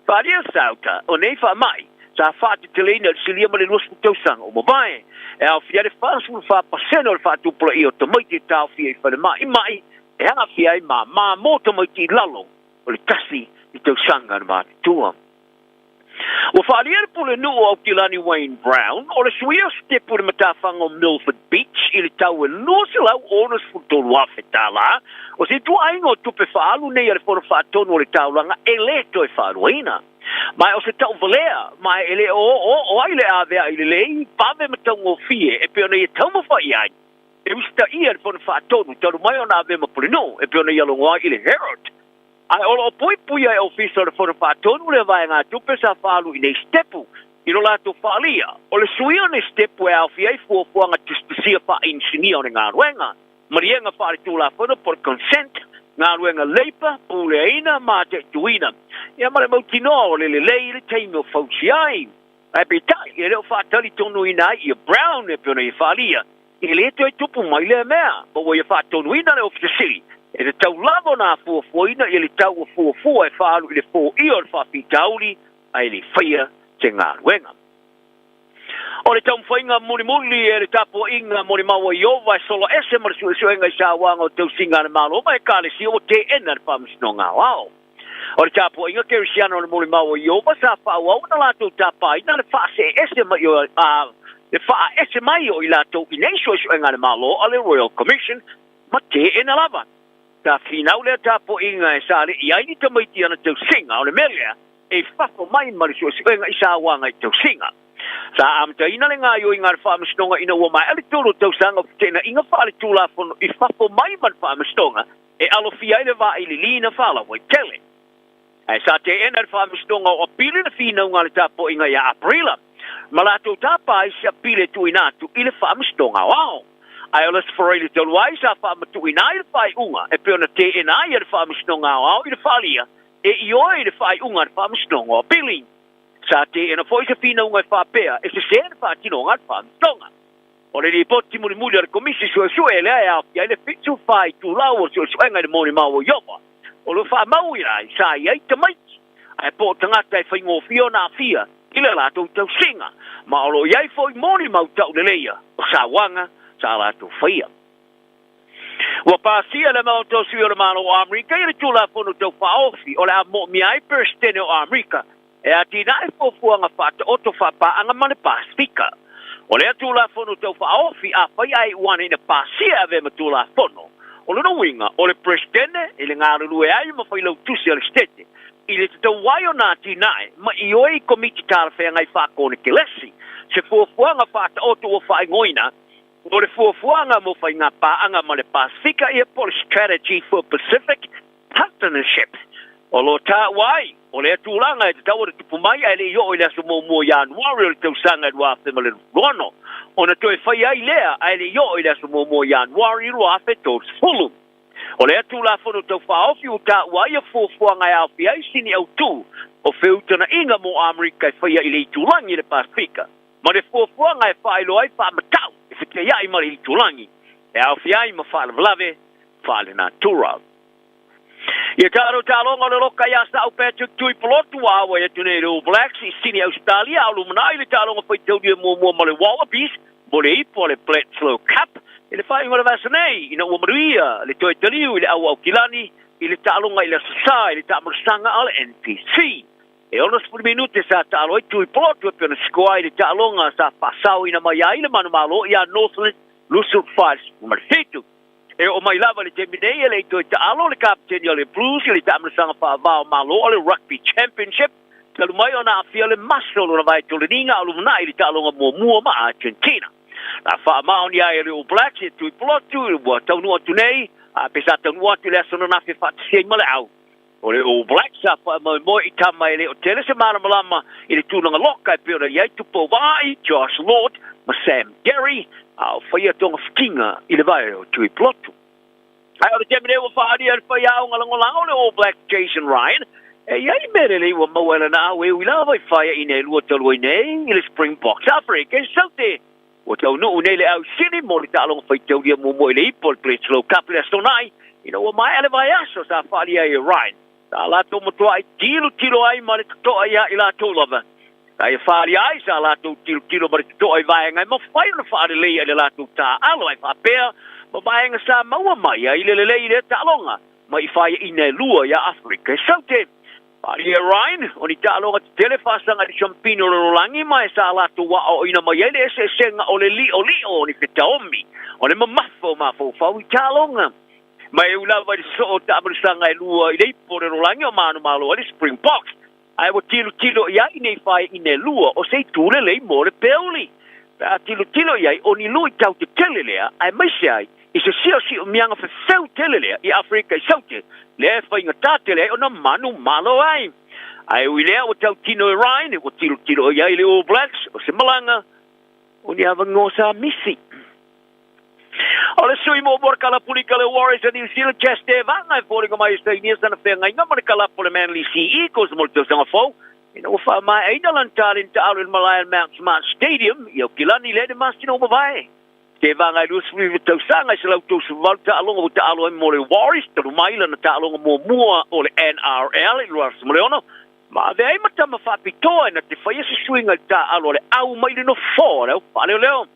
Speaker 17: Faaalia Sauta, o nei faamai, sa faateteleina i le silia ma le 20 tausaga ua mavae, e aofia ai le 44% o le faatupulaia o tamaiti e taofia i falemai i maʻi e aafia ai māmā mō tamaiti i lalo o le tasi i tausaga na matutua. Ua faaalia le Pulenuu o Aukilani Wayne Brown, o le suia o sitepu i le matafaga o Milford Beach i le tau e $263,000, o se ituaiga o tupe faaalu nei a le Fono Faatonu o le Taulaga e le toe faaluaina. Ma o se tauvalea, ma e le o oooo ai le avea'i lelei, vave ma taugofie e pei ona ia taumafai ai E usitaia le Fono Faatonu talu mai ona avea ma Pulenuu e pei ona ia logo ai i le Herald. Ae o lo o puipuia e Ofisa o le Fono Faatonu lea vaegatupe sa faaalu i nei sitepu i lo latou faaalia. O le suia o nei sitepu e aofia ai fuafuaga tusitusia faainisinia o le galuega, maliega faaletulafono po o le consent, galuega leipa, puleaina ma ataituina, ia ma le mautinoa o le lelei i le taimi o fausia ai. Ae peitai, e le o faatalitonuina ai ia Brown e pei ona ia faaalia, e le toe tupu mai lea mea, ma ua ia faatonuina le Ofisa Sili e tatau lava ona afuafuaina ia le tau ua fuafua e faaalu i le foia o le faafitauli ae le faia se galuega. O le taumafaiga mulimuli e le tapuaiga molimau a Ieova e sola ese ma le suesuega i sauaga o tausiga a le Malo ma Ekalesia ua teena e le Faamasinoga Aoao. O le tapuaiga Kerisiano o le molimau o Ieova sa faaauau ona latou tapaina le faaseese mai o le faaese mai o i latou i nei suesuega a le Malo a le Royal Commission ma teena lava. Sa finau lea tapuaiga e sale'i ai ni tamaiti ana tausiga o le mea lea e i fafo mai ma le suesuega i sauaga i tausiga. Sa amataina le gaoioiga a le Faamasinoga ina ua maea le tolu o tausaga o feteenaiga faaletulafono i fafo mai ma le Faamasinoga e alofia ai le vaililiina faalauaitele. Ae sa teena e le Faamasinoga o Apili le finauga a le tapuaiga ia Aperila, ma latou tapa ai se apili e tuuina atu i le Faamasinoga Aoao. Ae o le Aso Faraile talu ai sa faamatuuina ai le faaiuga e pei ona teena ai e le Faamasinoga Aoao i le faaalia e ioe i le faaiuga a le Faamasinoga o Apili. Sa teena foi se finauga e faapea e sese le faatinoga a le Faamasinoga. O le lipoti mulimuli a le Komisi Suesue lea e aofia ai le 74 itulau o suesuega i le molimau o Ioba, o lo o faamauina ai sa i ai tamaiti, ae po o tagata e faigofie ona aafia I le latou tausiga, ma o lo o i ai foi molimau tauleleia o sauaga sa latou faia. Ua pasia le Maota o Sui o le Malo o Amerika i le Tulafono Tau Faaofi o le a moomia ai Peresetene o Amerika e atinae fuafuaga faataoto faapaaga ma le Pasefika. O lea Tulafono Tau Faaofi, afai ae iu ane ina pasia e avea ma Tulafono, o lona uiga o le Peresetene i le galulue ai ma Failautusi a le Setete i le tatau ai ona atinae ma ioe i Komiti talafeagai faa-Konekelesi se fuafuaga faataoto ua faaigoaina o le Fuafuaga mo Faiga Paaga ma le Pasefika ia po o le Strategy for Pacific Partnership. O lo o taua ai, o lea tulaga e tatau ona tupu mai ae le i oo i le aso 1 Ianuari o le tausaga e 2026, ona toe faia ai lea ae le i oo i le aso 1 Ianuari 2030. O lea Tulafono Tau Faaofi ua taua ai ia fuafuaga e aofia ai sini autu o feutagaiga mo Amerika e faia i le itulagi i le Pasefika, ma le fuafuaga e faailoa ai faamatau e fetaiai ma le itulagi e aofia ai ma faalavelave faalenatura. Ia tatou taaloga o le loka ia Sa'u Patrick Tuipulotu ua auai atu nei i le All Blacks i Sini Ausetalia a o lumanai le taaloga faitaulia muamua ma le Wallabies mo le ipu a le Bledisloe Cup i le faaiuga o le vaiaso nei ina ua manuia le toe taliu i le au Aukilani i le taaloga i le Aso Sa i le taamalasaga a le NPC. E 60 minute sa taalo ai Tuipulotu e pei ona sikoa ai le taaloga sa faasaoina mai ai le manumalo ia Northland 25-17. E oo mai lava i le taimi nei e le i toe taalo le kapeteni a le Blues i le taamilosaga faava o Malo o le Rugby Championship talu mai ona aafia le maso o lona vaetoleniga a o lumanai i le taaloga muamua ma Argentina. Na faamaonia ai e le All Blacks e Tuipulotu ua taunuu atu nei a pe sa taunuu atu i le aso ananafi e faatasi ai ma le au o le All Blacks sa faamoemoe i tama e le o tele se malamalama i le tulaga loka e pei ona i ai Tupou Vaai, Josh Lord ma Sam Darry, a o faia togafitiga i le vae o Tuipulotu. Ae o le taimi nei ua faaalia e le faiaoga lagolago o le All Blacks Jason Ryan e i ai mea lelei ua maua e lana au e ui lava i faiaina e lua talu ai nei i le Springboks Afrika i Saute. Ua taunuu nei le au sili mo le taaloga faitaulia muamua i le ipu o le Bledisloe Cup i le Aso Toonai, ina ua maea le vaiaso sa faaalia ai e Ryan. Sa latou matuai tilotilo ai ma le totoa ia i latou lava. Sa ia faaalia ai sa latou tilotilo ma le totoa i vaega e mafai ona faaleleia i le latou taaalo ae faapea ma vaega sa maua mai ai le lelei i lea taaloga mai i faiaina e lua ia Afrika e Saute. Paria Ryan, o ni taaloga tetele faasaga i le Siampini o le Lalolagi ma e sa latou aoaoina mai ai le eseesega o le li'oli'o o ni fetaomi, o le mamafa o mafaufau i taaloga. Ma e ui lava i le sosoo o taamalasaga e lua i le ipu o le lalolagi o manumalo ai le Springboks, ae ua tilotilo i ai nei faeaina e lua o se itu lelei mo le peuli. Pe a tilotilo i ai o ni luitau tetele lea aemaise ai i se siosiomia fefeu tele lea i Afrika i Saute, lea e faigata tele ai ona manumalo ai. Ae ui lea ua tautino e Ryan, ua tilotilo i ai le All Blacks, o se malaga o ni avanoa sa misi. O le sui muamua o le kalapulika le Warriors a New Zealand, Chas Tevaga, e foliga mai e sainia sana feagaiga ma le kalapu o le Manly Sea Eagles mo le tausaga fou, ina ua faamaeaina lana taleni taalo i le malae o le Mount Smart Stadium i Aukilani i le masina ua mavae. Tevaga e 29 tausaga e 138 taaloga ua taalo ai mo le Warriors talu mai lana taaloga muamua o le NRL i le 2006, ma avea ai ma tama faapitoa ina te faia se suiga i le taaalo a le au mai le nofoa o le au faaleoleo.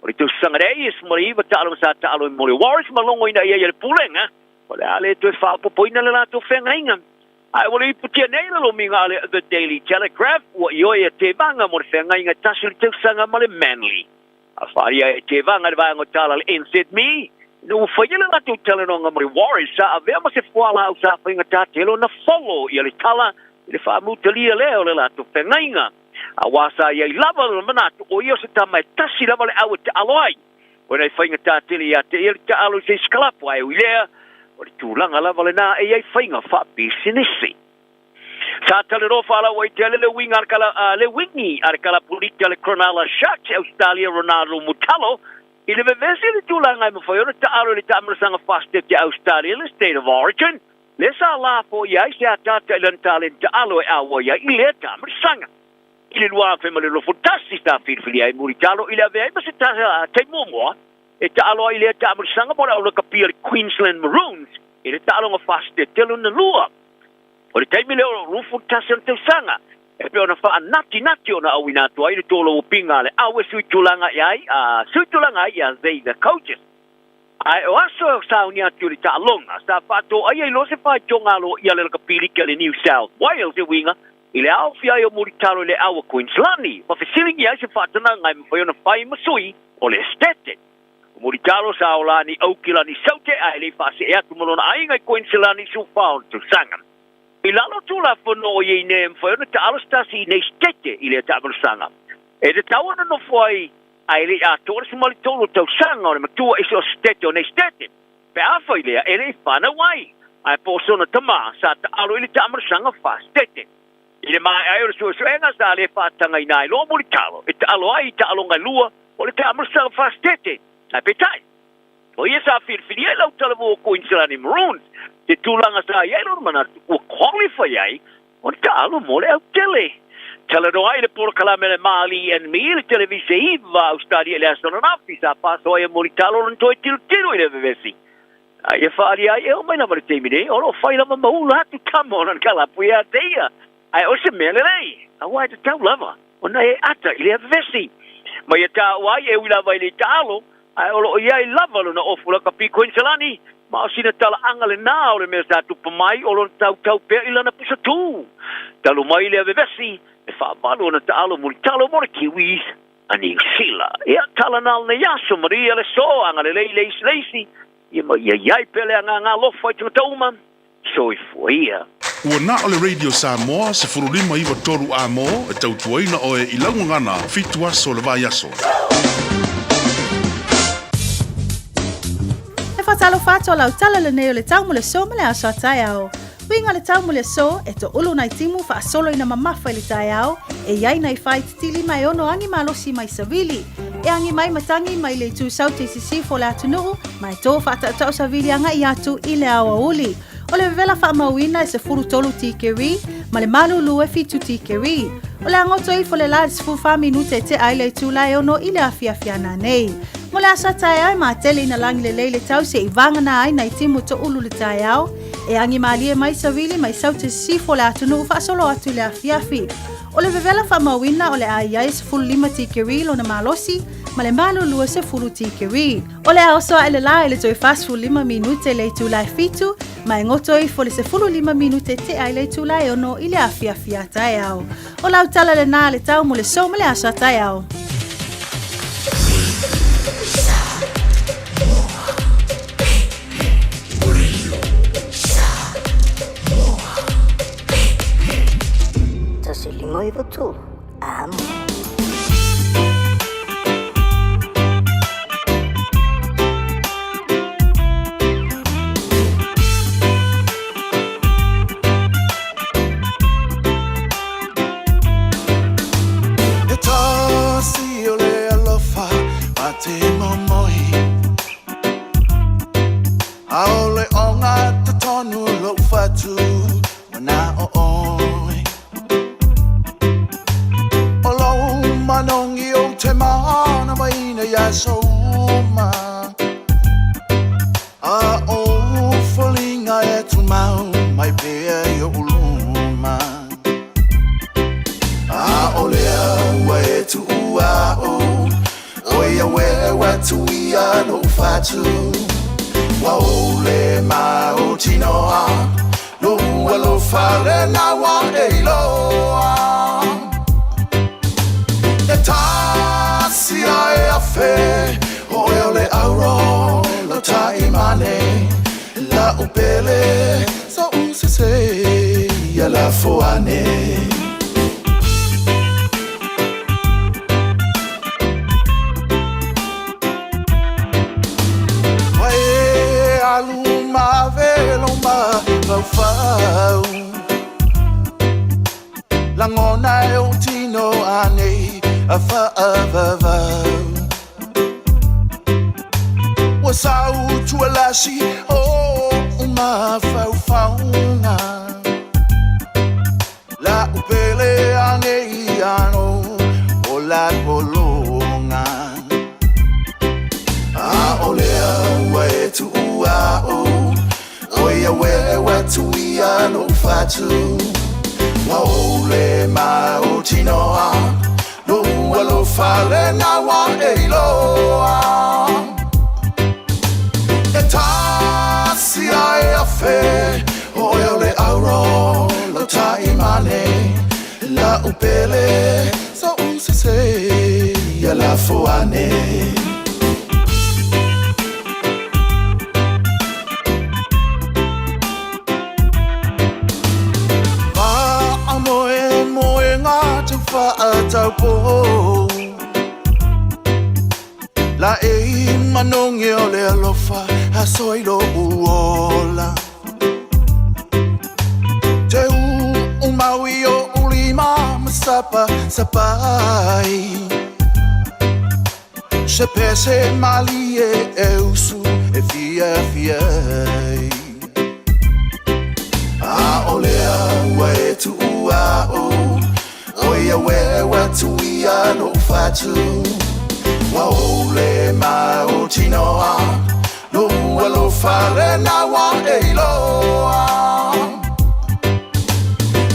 Speaker 17: O le tausaga nei e 19 taaloga sa taalo ai mo le Warriors ma logoina i ai e le Pulega o le a le toe faaopoopoina le latou feagaiga. Ae ua le iputia nei le lomiga a le The Daily Telegraph ua ioe a Tevaga mo le feagaiga e tasi o le tausaga ma le Manly. A whaia e Tevaga le vaega o tala le NZME, ina ua faia le latou talanoaga ma le Warriors, sa avea ma se fualaau sa faigata tele ona follow ia le tala i le faamutalia lea o le latou feagaiga. Auā sa i ai lava lona manatu o ia o se tama e tasi lava le au e taalo ai. O ina e faigata tele ia te ia le taalo i se isi kalapu, ae ui lea, o le tulaga lava lena e i ai faiga faapisinisi. Sa talanoa faalauaitele le uiga a le kala, le wingi a le kalapulita le Cronulla Sharks i Ausetalia Ronaldo Mutalo i le vevesi i le tulaga e mafai ona taalo i le taamalasaga fasitete a Ausetalia le State of Origin, lea sa lafoia ai se ataata i lana taleni taalo e auai ai i lea taamalasaga. I le 2021 sa filifilia ai Mulitalo i le avea ai ma se taimi muamua e taalo ai i lea taamalasaga mo le aulakapia le Queensland Maroons i le taaloga fasitete lona lua. O le taimi lea o lo o 21 ona tausaga. E pei ona faanatinati ona auina atu ai le tolauopiga a le au e suitulaga i ai a suitulaga ai ia Xavier Coaches. Ae o aso e sauni atu i le taaloga, sa faatoaia ai loa se faitoga aloaia a le lakapiliki a le New South Wales e uiga i le aofia ai o Mulitalo i le au a Queensland ma fesiligia ai se faatanaga e mafai ona fai ma sui o le Esetete. O Mulitalo sa ola ni Aukila ni Saute ae le i faasee atu ma lona aiga i Queensland i 14 ona tausaga. I lalo o Tulafono o i ai nei e mafai ona taalo se tasi i nei Setete i lea taamalosaga. E tatau ona nofo ai ae le i atoa le 13 o tausaga o le matua ese o Setete o nei Setete. Pe afai lea e le i fanau ai, ae po o sona tama sa taalo i le taamalosaga fa-Setete. I le maea ai o le suesuega sa le faatagaina ai loa Mulitalo e taalo ai i taaloga e lua o le taamalosaga fa-Setete, ae peitai, o ia sa filifili ai lau talavou o Koiniselani Maroons, te tulaga sa i ai lona manatu ua qualify ai ona taalo mo le autele. Talanoa ai le polokalame a le Marley and Me i le Televise 9 a Ausetalia i le aso ananafi, sa paso ai a Mulitalo lona toe tilotilo i le vevesi. A ia faaalia ai e oo mai lava i le taimi nei, o lo o fai lava ma ula atu tama o lana kalapu ia te ia. Ae o se mea lelei, aua e tatau lava ona e ata i lea vevesi. Ma ia taua ai e ui lava i le taalo, ae o lo o i ai lava lona ofu lakapi Koiniselani, ma o sina talaaga lenā o le mea sa tupu mai o lona tautau pea i lana pusa tū. Talu mai lea vevesi, e faavalu ona taalo mulitalo mo le Kiwis a Niu Sila. Ia, tala nā lenei aso, maria le sō, agalelei le isi le isi, ia ma ia i ai pea le agaga alofa i tagata uma. Soifua ia.
Speaker 9: Ua na o le Radio Samoa 15 93 A mo e tautuaina oe i lau gagana 7 aso o le vaiaso.
Speaker 3: E faatalofa atu a lau tala lenei o le tau mo le aso ma le aso a taeao. Uiga le tau mo le aso e toulu nai timu faasolo ina mamafa i le taeao e i ai nai fai titili ma e ono agi malosi mai savili. E agi mai matagi mai le itu saute i sisifo o le atunuu ma e tō faatautau savili agai atu i le aoauli. O le vevela faamauina e 13 tikeri ma le malulu e 7 tikeri. O le agoto ifo le la i le 14 minute e tea ai le itula e 6 i le afiafi ana nei. Mo le aso a taeao e matele ina lagi lelei le tau se'i vagana ai nai timu toulu le taeao. E agi malie mai savili mai saute sisifo o le atunuu faasolo atu i le afiafi. O le vevela faamauina o le a i ai 15 tikeri lona malosi ma le malulu e 10 tikeri. O le a oso aʻe le lā i le toe 45 minute i le itula e 7, ma e goto ifo le 15 minute tea i le itula e 6 i le afiafi a taeao. O lau tala lenā le tau mo le so ma le aso a taeao.
Speaker 1: 1 5 9 3 Amo.
Speaker 10: E tasi o le alofa ma te momoi Aole o ngā tonu lou fatu Wana o oi O lou manongi o te mana waina ia souma A o folinga e tumau mai pea i o uluma A o lea ua e tuua o O ia wewe tuia no fatu Wa o le ma o tinoa Lo ua lo fale na wa e iloa E tasi a e afe O e o le auro Lo taimane La upele Sa usese Ia la foane Wa e alu ma velo ma faufau Langona e o tino anei a whaavavau Ua sau tualasi o ma faufaunga La upele anei ano o la polonga A o lea ua e tuua o O ia wewe tuia no fatu Ua ou le mautinoa Lou alofa lena ua e iloa E tasi a e afe Oe o le auro lau taimane La'u pele so'u sese ia lafo ane. Faamoemoega tau faataupou Laei manogi o le alofa aso i lo'u ola Te u'umau i o'u lima ma sapa sapai Se pese malie e usu e fiafia ai ʻAʻole au ua e tuʻu aʻu ʻOi ia ueu atu ia loʻu fatu Ua ou le mautinoa Lou alofa lena ua e iloa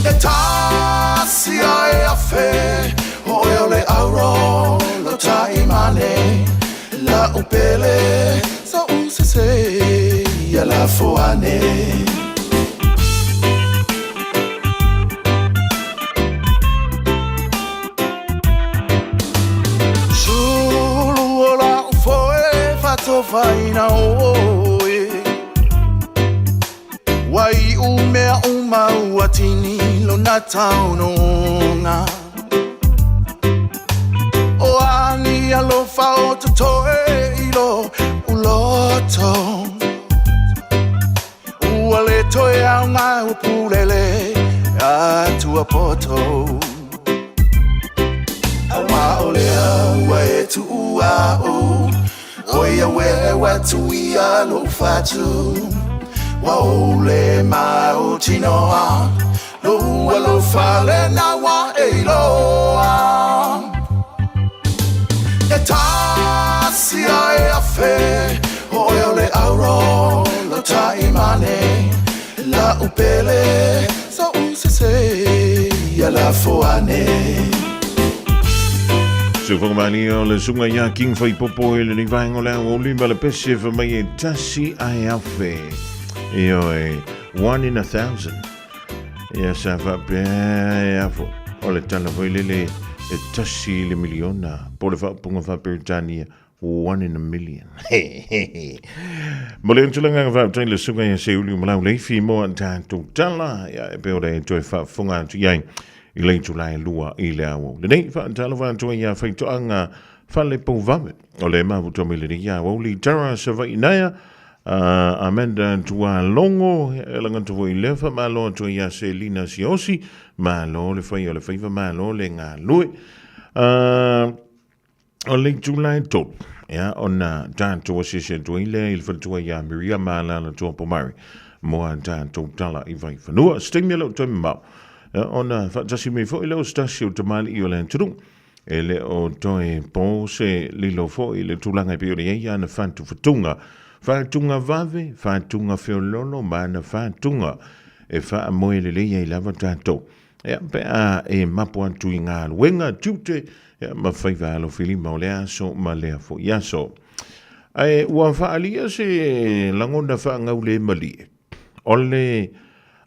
Speaker 10: E tasi a e afe Oe o le auro lau taimane La'u pele so'u sese ia lafo ane. Sulu o la'u foe faatofaina oe Ua iʻu mea uma ua tini lona taonoga O a ni alofa o totoe i lo uloto Ua le toe aoga ua pulele atua poto Aua o lea ua e tuʻu aʻu ʻOi ia ueu atu ia loʻu fatu Ua ou le mautinoa Lou alofa lena ua e iloa E tasi a e afe Oe o le auro lau taimane La'u pele so'u sese ia lafo ane.
Speaker 2: Sofoga malie o le susuga ia King Faipopo i lenei vaega o le aoauli ma le pese fa mai e tasi ae afe. Ioe, one in a thousand. Ia sa faapea e afo. O le tala foi lele e tasi i le miliona po o le faaupuga faa-Peretania One in a million. Mo le tulaga ka faafetai le susuga ia Seiuli Malau Leifi mo a tatou tala ia e pei ona e toe faafofoga atu i ai i le itula e lua i le aoauli lenei. Faatalofa atu ai ia Faitoaga Fale Pouvave o le mafuta mai lenei aoauli Tara Savaii Naea Amanda Tualogo e lagata foi lea faamalo atu ai ia Selina Siosi malo le fai o le faiva malo le galue. O le itula e tolu, ia, ona tatou asiasi atu ai lea i le faletua ia Miriama Alala Tuapomari mo a tatou tala i Vaifanua. Se taimi e le o toe mamao, ia, ona faatasi mai foi lea o se tasi o tamalii o le atunuu e le o toe po se lilo foi i le tulaga e pei ona i ai ana fatufatuga. Fatuga vave, fatuga feololo ma ana fatuga e faamoe lelei ai lava tatou. Ia, pe a e mapo atu i galuega, tiute, ia, ma faiva alofilima o lea aso ma lea foi aso. Ae ua faaalia se lagona faagaulemalie, o le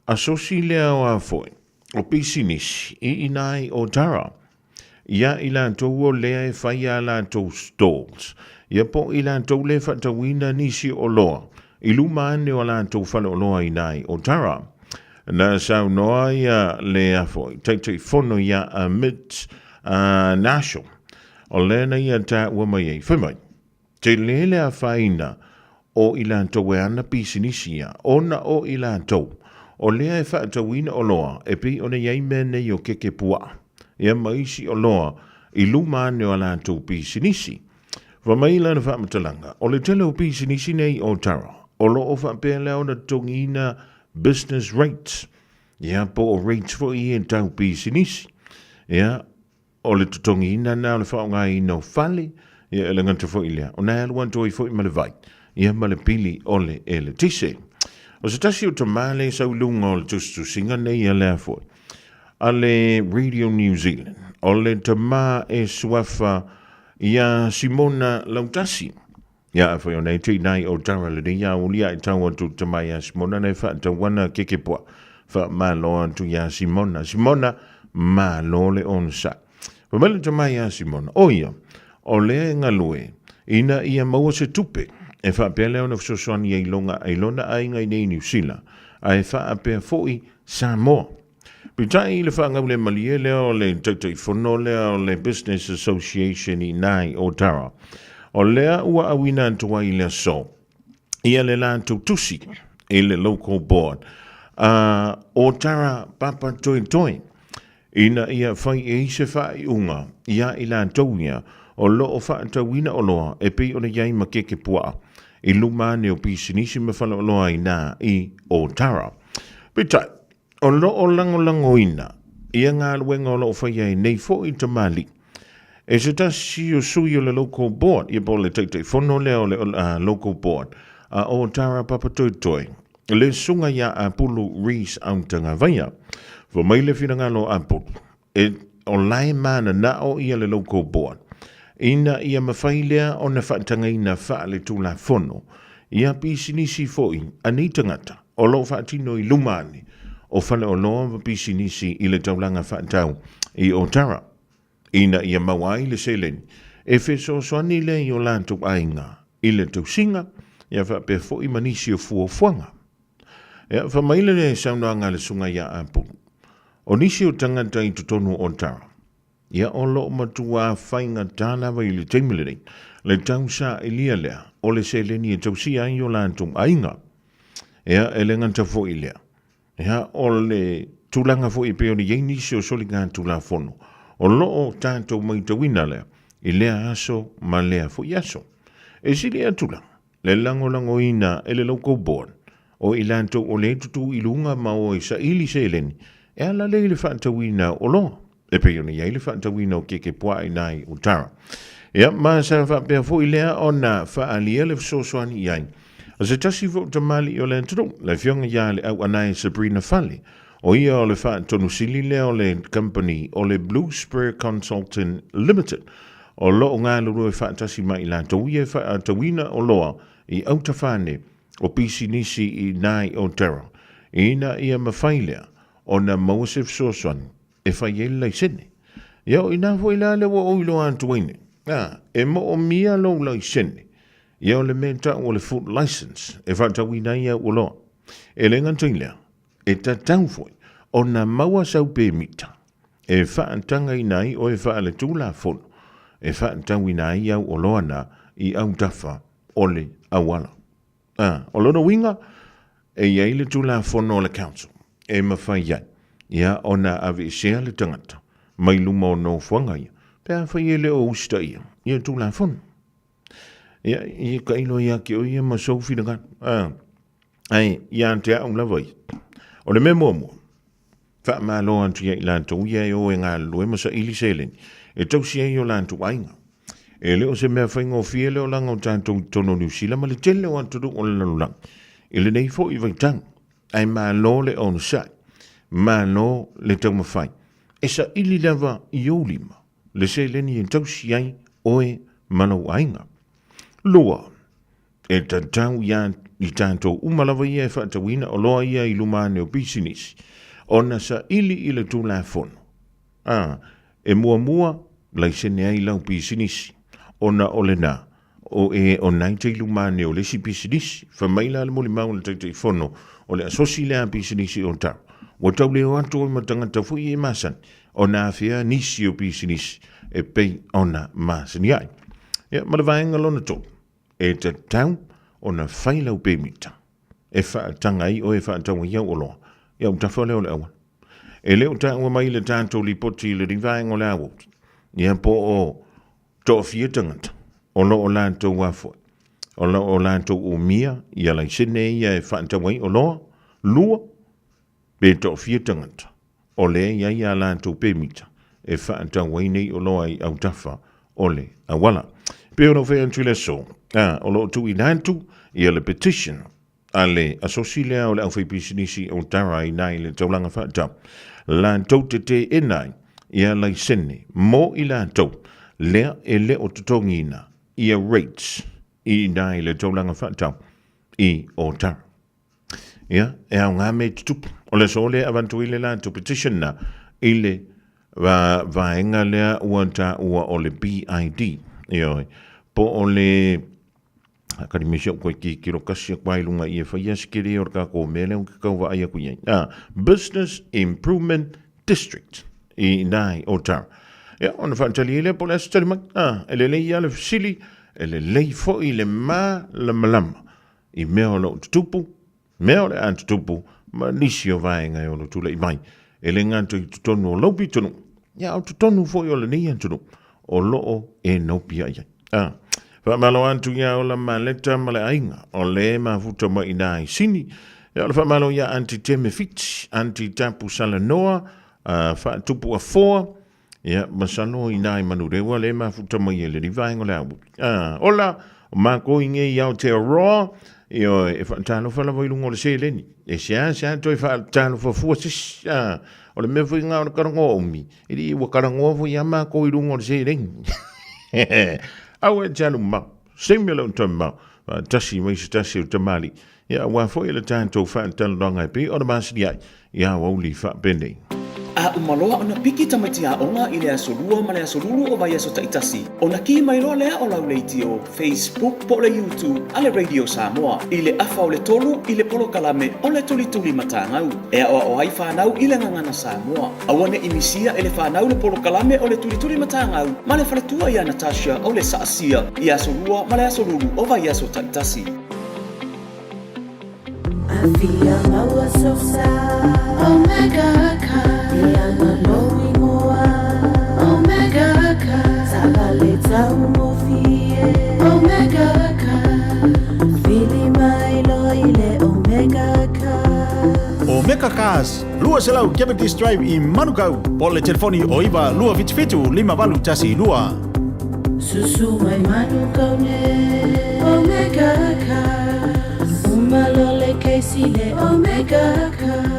Speaker 2: asosi lea o a foi, o pisinisi i ina ai o Tara, ia i latou o lea e fai a latou stalls, ia po o i latou lea e faatauina nisi oloa i luma ane o a latou faleoloa i ina i Otara. Na saunoa ia le a foi, Taitaifono ia Amit Nashal, o lea na ia taua mai ai, fai mai, Tele le afaina o i latou e ana pisinisi ia, ona o i latou o lea e faatauina oloa e pei ona i ai mea nei o keke puaa, ia ma isi oloa i luma ane o a latou pisinisi. Fai mai lana faamatalaga, o le tele o pisinisi nei o Tara, o lo o faapea lea ona totogiina business rates, ia po o rates foi ia tau pisinisi. Ia, O le totogiina lena o le faaaogaina o fale, ia e le gata foi i lea, ona e alu atu ai foi ma le vai, ia ma le pili o le eletise. O se tasi o tama lea e sau i luga o le tusitusiga nei a lea foi. a le Radio New Zealand, o le tamā e suafa iā Simona Lautasi. Ia a whai o nei tui nai o tara le nei auli a i tau atu te mai a Simona nei whaatauana kekepoa. Wha malo atu ia Simona. Simona, malo le onsa. Wha mai le te mai a Simona. O ia, o lea e ngalue, ina ia maua se tupe, e whaapea lea ona fesoasoani ai longa ai lona aiga i nei Niu Sila, a e whaapea foi Samoa. Peitai i le whaangaule malie lea o le Taitaifono lea o le Business Association i nai o Tara. O lea ua auina atu ai le aso ia le latou tusi i le Local Board a o Tara Papa Toetoe ina ia fai e i se faaiuga ia i latou ia o loo faatauina oloa e pei ona iai ma keke puaa i luma ane o pisinisi ma faleoloa ina i Otara. Peitai, O lo o lagolagoina ia galuega o lo o faia ai nei foi tamalii e se tasi o sui o le Local Board, ia po o le Taitaifono lea o le Local Board, a o Tara Papatoetoe, le susuga ia Apulu Reece Autagavaia. Fai mai le finagalo o Apulu, e o lae mananao ia le Local Board, ina ia mafai lea ona faatagaina faaletulafono ia pisinisi foi a nei tagata o lo o faatino i luma ane o faleoloa ma pisinisi i le taulaga faatau i Otara, ina ia maua ai le seleni e fesoasoani lea i o latou aiga i le tausiga ia faapea foi ma nisi o fuafuaga. Ia, fai mai le saunoaga a le Susuga ia Apulu, o nisi o tagata i totonu o Otara, ia o lo o matuā faigata lava i le taimi lenei, le tausaili lea o le seleni e tausia ai o latou aiga. Ia, e le gata foi i lea, ia, o le tulaga foi e pei ona i ai nisi o soligatulafono, o lo o tatou matauina lea i lea aso ma lea foi aso. E sili atu la le lagolagoina e le Local Board o i latou o lea e tutū i luga ma o e saili seleni e ala lea i le faatauina o oloa e pei ona i ai le faatauina o keke puaa i nai o Tara. Ia, ma sa faapea foi lea ona faaalia le fesoasoani i ai a se tasi foi o tamalii o le atunuu, le afioga ia le Auanae Sabrina Fale, o ia o le faatonusili lea o le kamupani o le Blue Spur Consulting Limited, o lo o galulue faatasi ma i latou ia e faatauina oloa i autafane o pisinisi i nai o Tara, ina ia mafai lea ona maua se fesoasoani e fai ai le laisene. Ia o ina foi la lea ua ou iloa atu ai nei, a, e moomia lou laisene, ia o le mea tau o le food license e faatauina ai au oloa. E le gata i lea, e tatau foi ona maua sau pemita e faatagaina ai oe faaletulafono e faatauina ai au oloa na i autafa o le auala. A, o lona uiga, e i ai le Tulafono a le Council e mafai ai ia ona aveesea le tagata mai luma o nofoaga ia pe afai e le o usitaia ia Tulafono. Ia, ia tailo ia te oe ia ma sou finagalo. A, ai, ia te au lava ia. O le mea muamua, faamalo atu ia i latou ia e o e galulue ma saili seleni e tausi ai o latou aiga. E le o se mea faigofie le olaga o tatou i totonu o Niu Sila ma le tele o atunuu o le lalolagi i lenei foi vaitau. Ae malo le onosai, malo le taumafai. E saili lava i ou lima le seleni e tausi ai oe ma lou aiga. 2, E tatau ia i tatou uma lava ia e faatauina oloa ia i luma ane o pisinisi, ona saili i le Tulafono. A, e muamua laisene ai lau pisinisi, ona o lena, o e o nai te i luma ane o le isi pisinisi. Fai mai la le molimau a le Taitaifono o le asosi lea a pisinisi o tau, ua tau le o atu ai ma tagata foi e masani, ona afea nisi o pisinisi e pei ona masani ai. Ia, ma le vaega lona 3. E tatau ona fai lau pemita e faataga ai oe e faatau ai au oloa i autafa lea o le auala. E le o taua mai le tatou lipoti i le vaega o le aoauli, ia po o toafia tagata o lo o latou afoai, o lo o latou umia ia laisene ia e faatau ai oloa, 2, pe toafia tagata o lea e i ai a latou pemita e faatau ai nei oloa i autafa o le auala. E pei ona ou fai atu i le aso, a, o lo o tuuina atu ia le petition a le asosi lea o le aufaipisinisi o Tara i nai le taulaga faatau. latou te teena ai ia laisene mo i latou lea e le o totogiina ia rates i ina i le taulaga faatau i Ōtara. Ia, e aoga me tutupu. O le aso lea avatu ai le latou petition na i le vaega lea ua taua o le BID. Ioe, po o le Akademi si au koe tilotilo kasi aku ai lunga i e whaia se kere o le kākou mea lea o ke kau vaai aku i ai. Ah, Business Improvement District i nai o Tara. Ia, ona whaatali ai lea po le aso tali mai. Ah, e lelei ia le fesili, e lelei foi le malamalama i mea o lo o tutupu, mea o le a tutupu, ma nisi o vaega e ono tulai mai. E le gata i totonu o lou pitonuu, ia a o totonu foi o lenei atunuu o lo o e nopiai ai. A, faamalo atu iā Ola Maleta ma le aiga o le mafuta mai i nā i Sini. Ia o le faamalo iā Aunty Teme Fiti, Aunty Tapu Salanoa, Faatupu Afoa, Ia, masalo inā i Manurewa le mafuta mai e lenei vaega o le aoauli. Ah, ola, o mākou i ngei i Aotearoa, ioe, e faatalofa lava i luga o le seleni. E seasea toe faatalofa fua se isi. Ah, o le mea foi lena o le talanoa umi, e lii ua talanoa foi ia mākou i luga o le seleni. Aua e te alu mamao, se taimi o lou toe mamao, faatasi mai se tasi o tamalii. Ia, aua foi le tatou faatalanoaga e pei ona masani ai i aoauli faapenei.
Speaker 5: A uma loa ona piki tamaiti aoga i le aso Lua ma le aso Lulu o vaiaso taitasi, ona kī mai loa lea o lau leitio, Facebook po o le YouTube a le Radio Samoa i le afa o le tolu i le polokalame o le Tulituli Matagau e aoao ai fanau i le gagana Samoa. Aua ne i misia e le fanau le polokalame o le Tulituli Matagau ma le faletua ia Natasha o le Saasia i aso Lua ma le aso Lulu o vaiaso taitasi.
Speaker 6: Afia maua sosa Omega Car E ana lou ingoa Omega Car Taavale taugofie Omega Car Vili mai loa i le Omega Car
Speaker 21: Omega Cars, 200 Cavendish Drive i Manukau, po o le telefoni o 9 277 5812.
Speaker 6: Susu mai Manukau nei Omega Cars Uma loa le kesi le Omega Cars.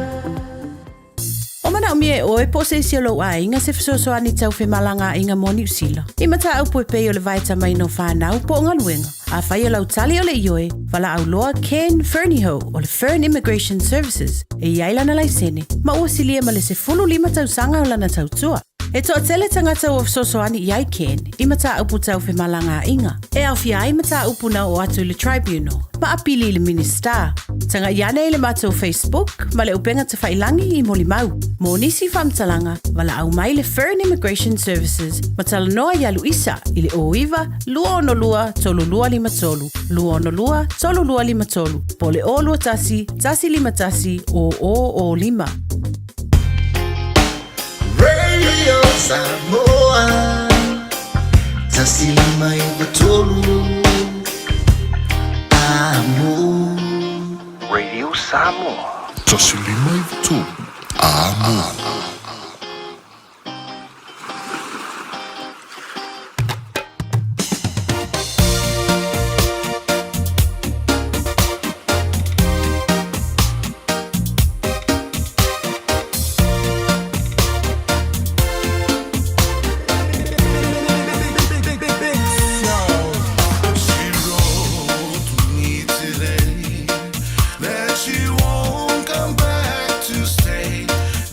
Speaker 13: O manaomia e oe po o se isi o lou aiga se fesoasoani tau femalagaaiga mo Niu Sila. I mataupu e pei o le vaetamaina o fanau po o galuega. Afai o lau tali o le ioe, valaau loa Ken Fernihough o le Fern Immigration Services e i ai lana laisene ma ua silia ma le 15 tausaga o lana tautua. E toatele tagata ua fesoasoani i ai Ken i mataupu tau femalagaaiga, e aofia ai mataupu na oo atu i le Tribunal, ma apili i le Minisita. Tagai ane i le matou Facebook ma le upega tafailangi i molimau. Mo nisi faamatalaga, valaau mai le Fern Immigration Services ma talanoa ia Luisa i le 09 262 3253, 262 3253, po o le 021 151 0005.
Speaker 10: Radio Samoa 153 Amo.
Speaker 8: Radio Samoa. 153 Amo.
Speaker 10: That she won't come back to stay.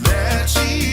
Speaker 10: That she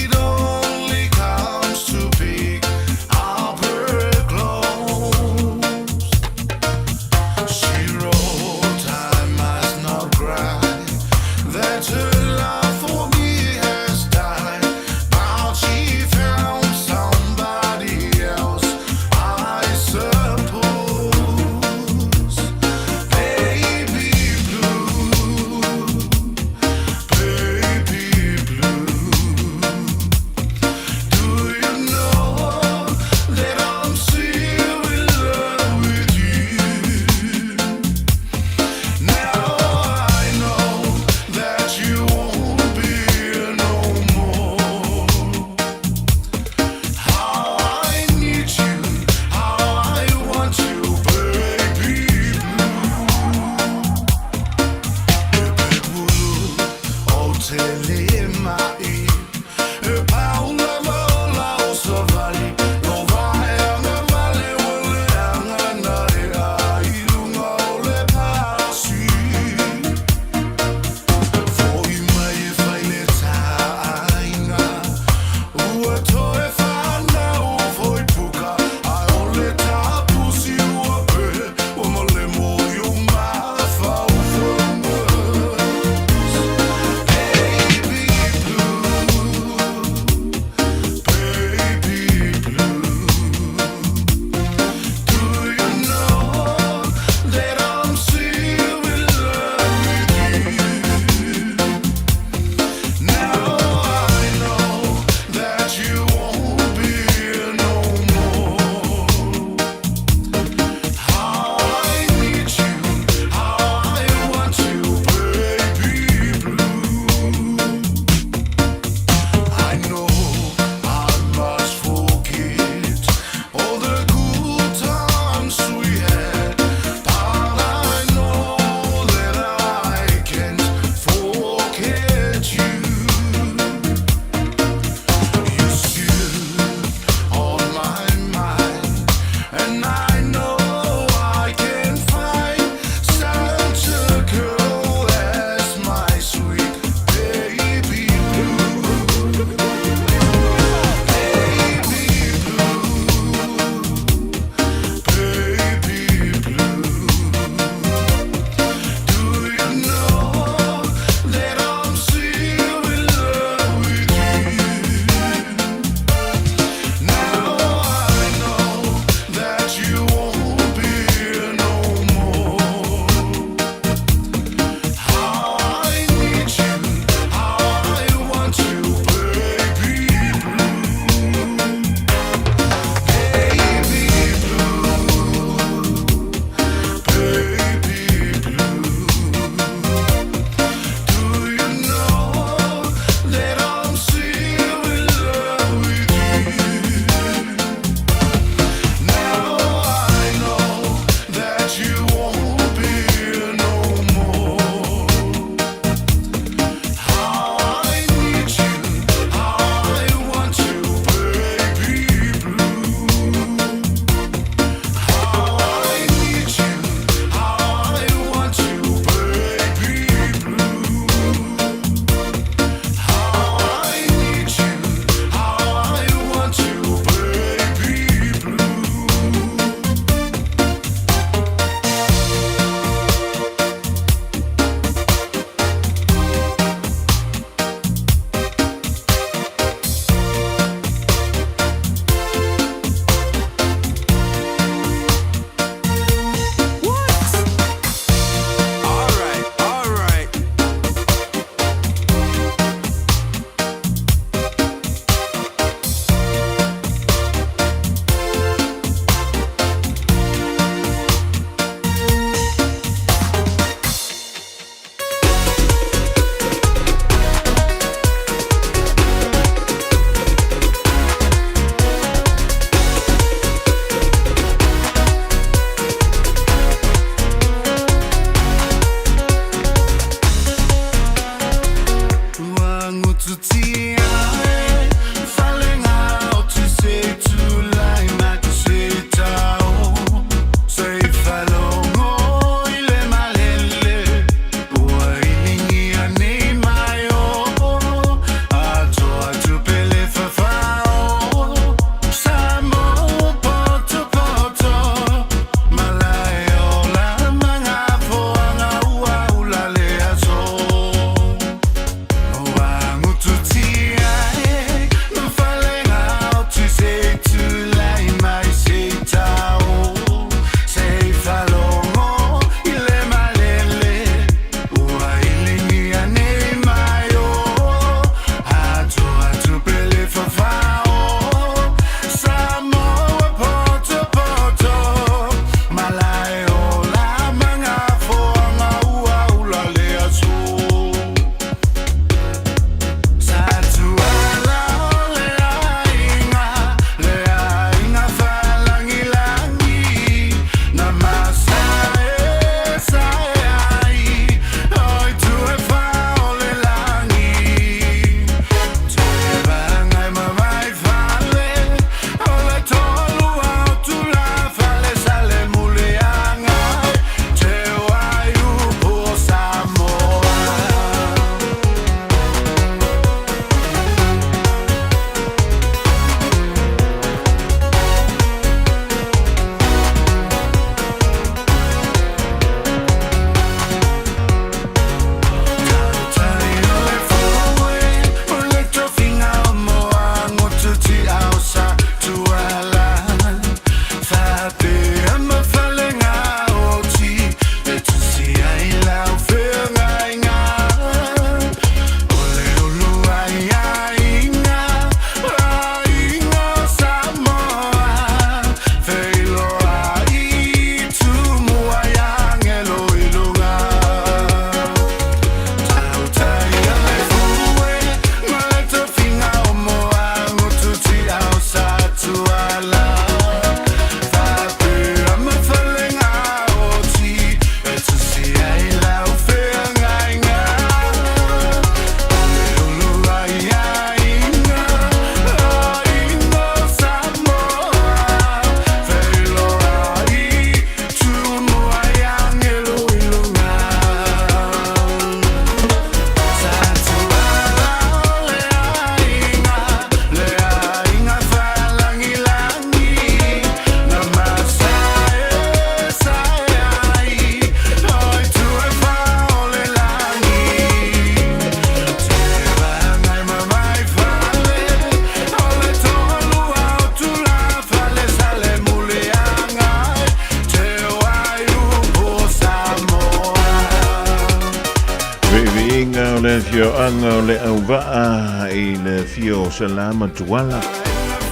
Speaker 2: le afioaga o Leauvaa i le afio o Sala ma Tuala,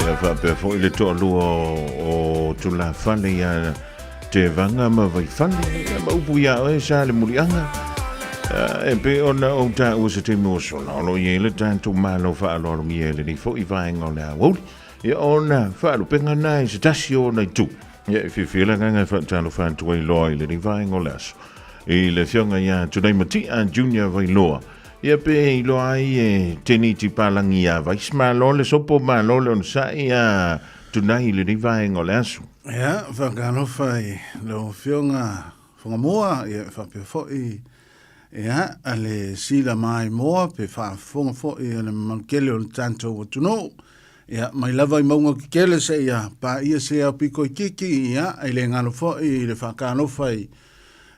Speaker 2: ia faapea foi le toalua o Tulafale ia Tevaga ma Vaifale, ia ma upu ia oe sa le muliaga. E pei ona ou taua se taimi ua sola, o lo o i ai le tatou Malo faaaloalogia i lenei foi vaega o le aoauli. Ia ona faalupega na i se tasi o ona itu. Ia e fiafia le agaga e faatalofa atu ai loa i lenei vaega o le aso. I le afioga ia Tunai Matia Junior Vailoa. Ia pe iloa ai e teniti palagi ia Vice Malo le sopo malo le onosai ia Tunai i lenei vaega o le aso.
Speaker 11: Ia, faatalofa i lau Afioga Whangamoa, ia faapea foi ia a le sila maimoa pe faafofoga foi a le mamalu tele o le tatou atunuu. Ia mai lava i mauga kekele seia paia se ao piko itiiti, ia e le galo foi i le faatalofa i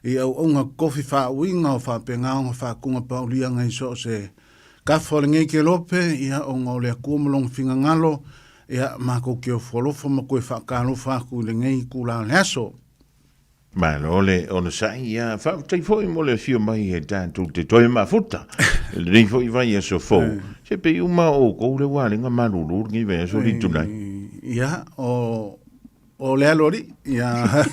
Speaker 11: i auauna tofi faauiga o faapena ona faatuga pauliaga i so o se tafa o lenei kelope, ia ona o le Atua ma Lona finagalo, ia matou te ofo alofa ma toe faatalofa atu i lenei itula o le aso.
Speaker 2: Malo le onosai, ia faafetai foi mo le afio mai e tatou te toe mafuta i lenei foi vaiaso fou. Se pei uma o outou le ua alega malulu lenei vaiaso le itulai.
Speaker 11: Ia, o, o le alo alii, ia,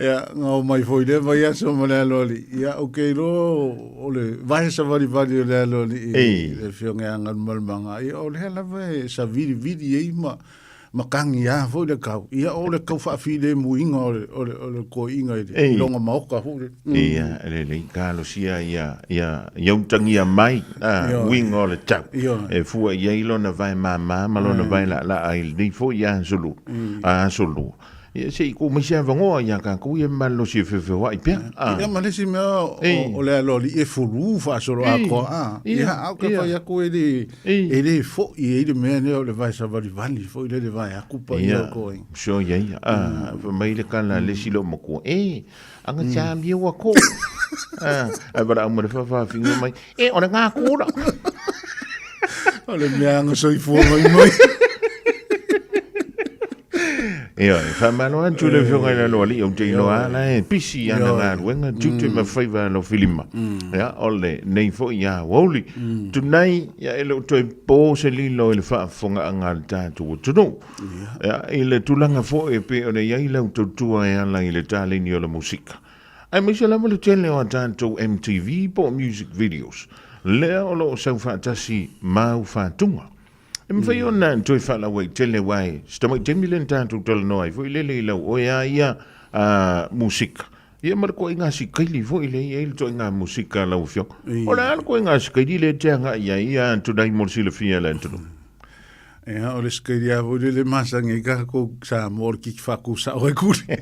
Speaker 11: ia, na o mai foi le vaiaso ma le alo alii. Ia, ou te iloa o le vae savalivali o le alo alii i le afioga ia Galumalemana, ia, o lea lava e savilivili ai ma, matagi a foi le kau. Ia o le kau faafilemuina o le, o le, o le toeaina i le longa maota foi le.
Speaker 2: Ia, lelei talosia ia, ia, ia utagia mai, a, uiga o le tau. E fua i ai lona vae māmā ma lona vae laalaa i lenei foi aso aso lua. Ia se i tuu mai se avanoa ia tatou ia malolosi e feofeoai pea.
Speaker 11: A. Ia ma le isi mea o le alo alii e fulu faasolo atoa a. Ia a o ke fai atu e le e le fo'i ai le mea lea o le vae savalivali foi lele vae atu pa ia o koe.
Speaker 2: Sure ia ia. A fai mai le kala le isi loomatua e anga cha mia ua ko. A ai valaau ma le faafaafina mai e o le ngā kura.
Speaker 11: O le mea anga soifua mai mai.
Speaker 2: Ioe, faamalo atu le afioga i le Aloalii, ou te iloa lava la e pisi i ana galuega, tiute ma faiva alofilima. Ia, o lenei foi aoauli. Tunai, ia e le o toe po se lilo i le faafofogaaga a le tatou atunuu. Ia, i le tulaga foi e pei ona i ai lau tautua e ala i le taleni o le musika. Aemaise lava le tele o a tatou MTV po o music videos, lea o lo o sau faatasi ma au faatuga. E mafai ona toe faalauaitele aua e se tamaitaimi lea na tatou talanoa ai foi lele i lau oe a ia musika. Ia ma le toaiga sikaili foi lea e i ai le toaiga musika a lau afioga. O le a le toaiga sikaili lea e te agai i ai a tunai mo le silafia e le atunuu?
Speaker 11: Ia, o le sikaili lava foi lele e masani ai tatou Samoa o le kiki faakusao ai kuli.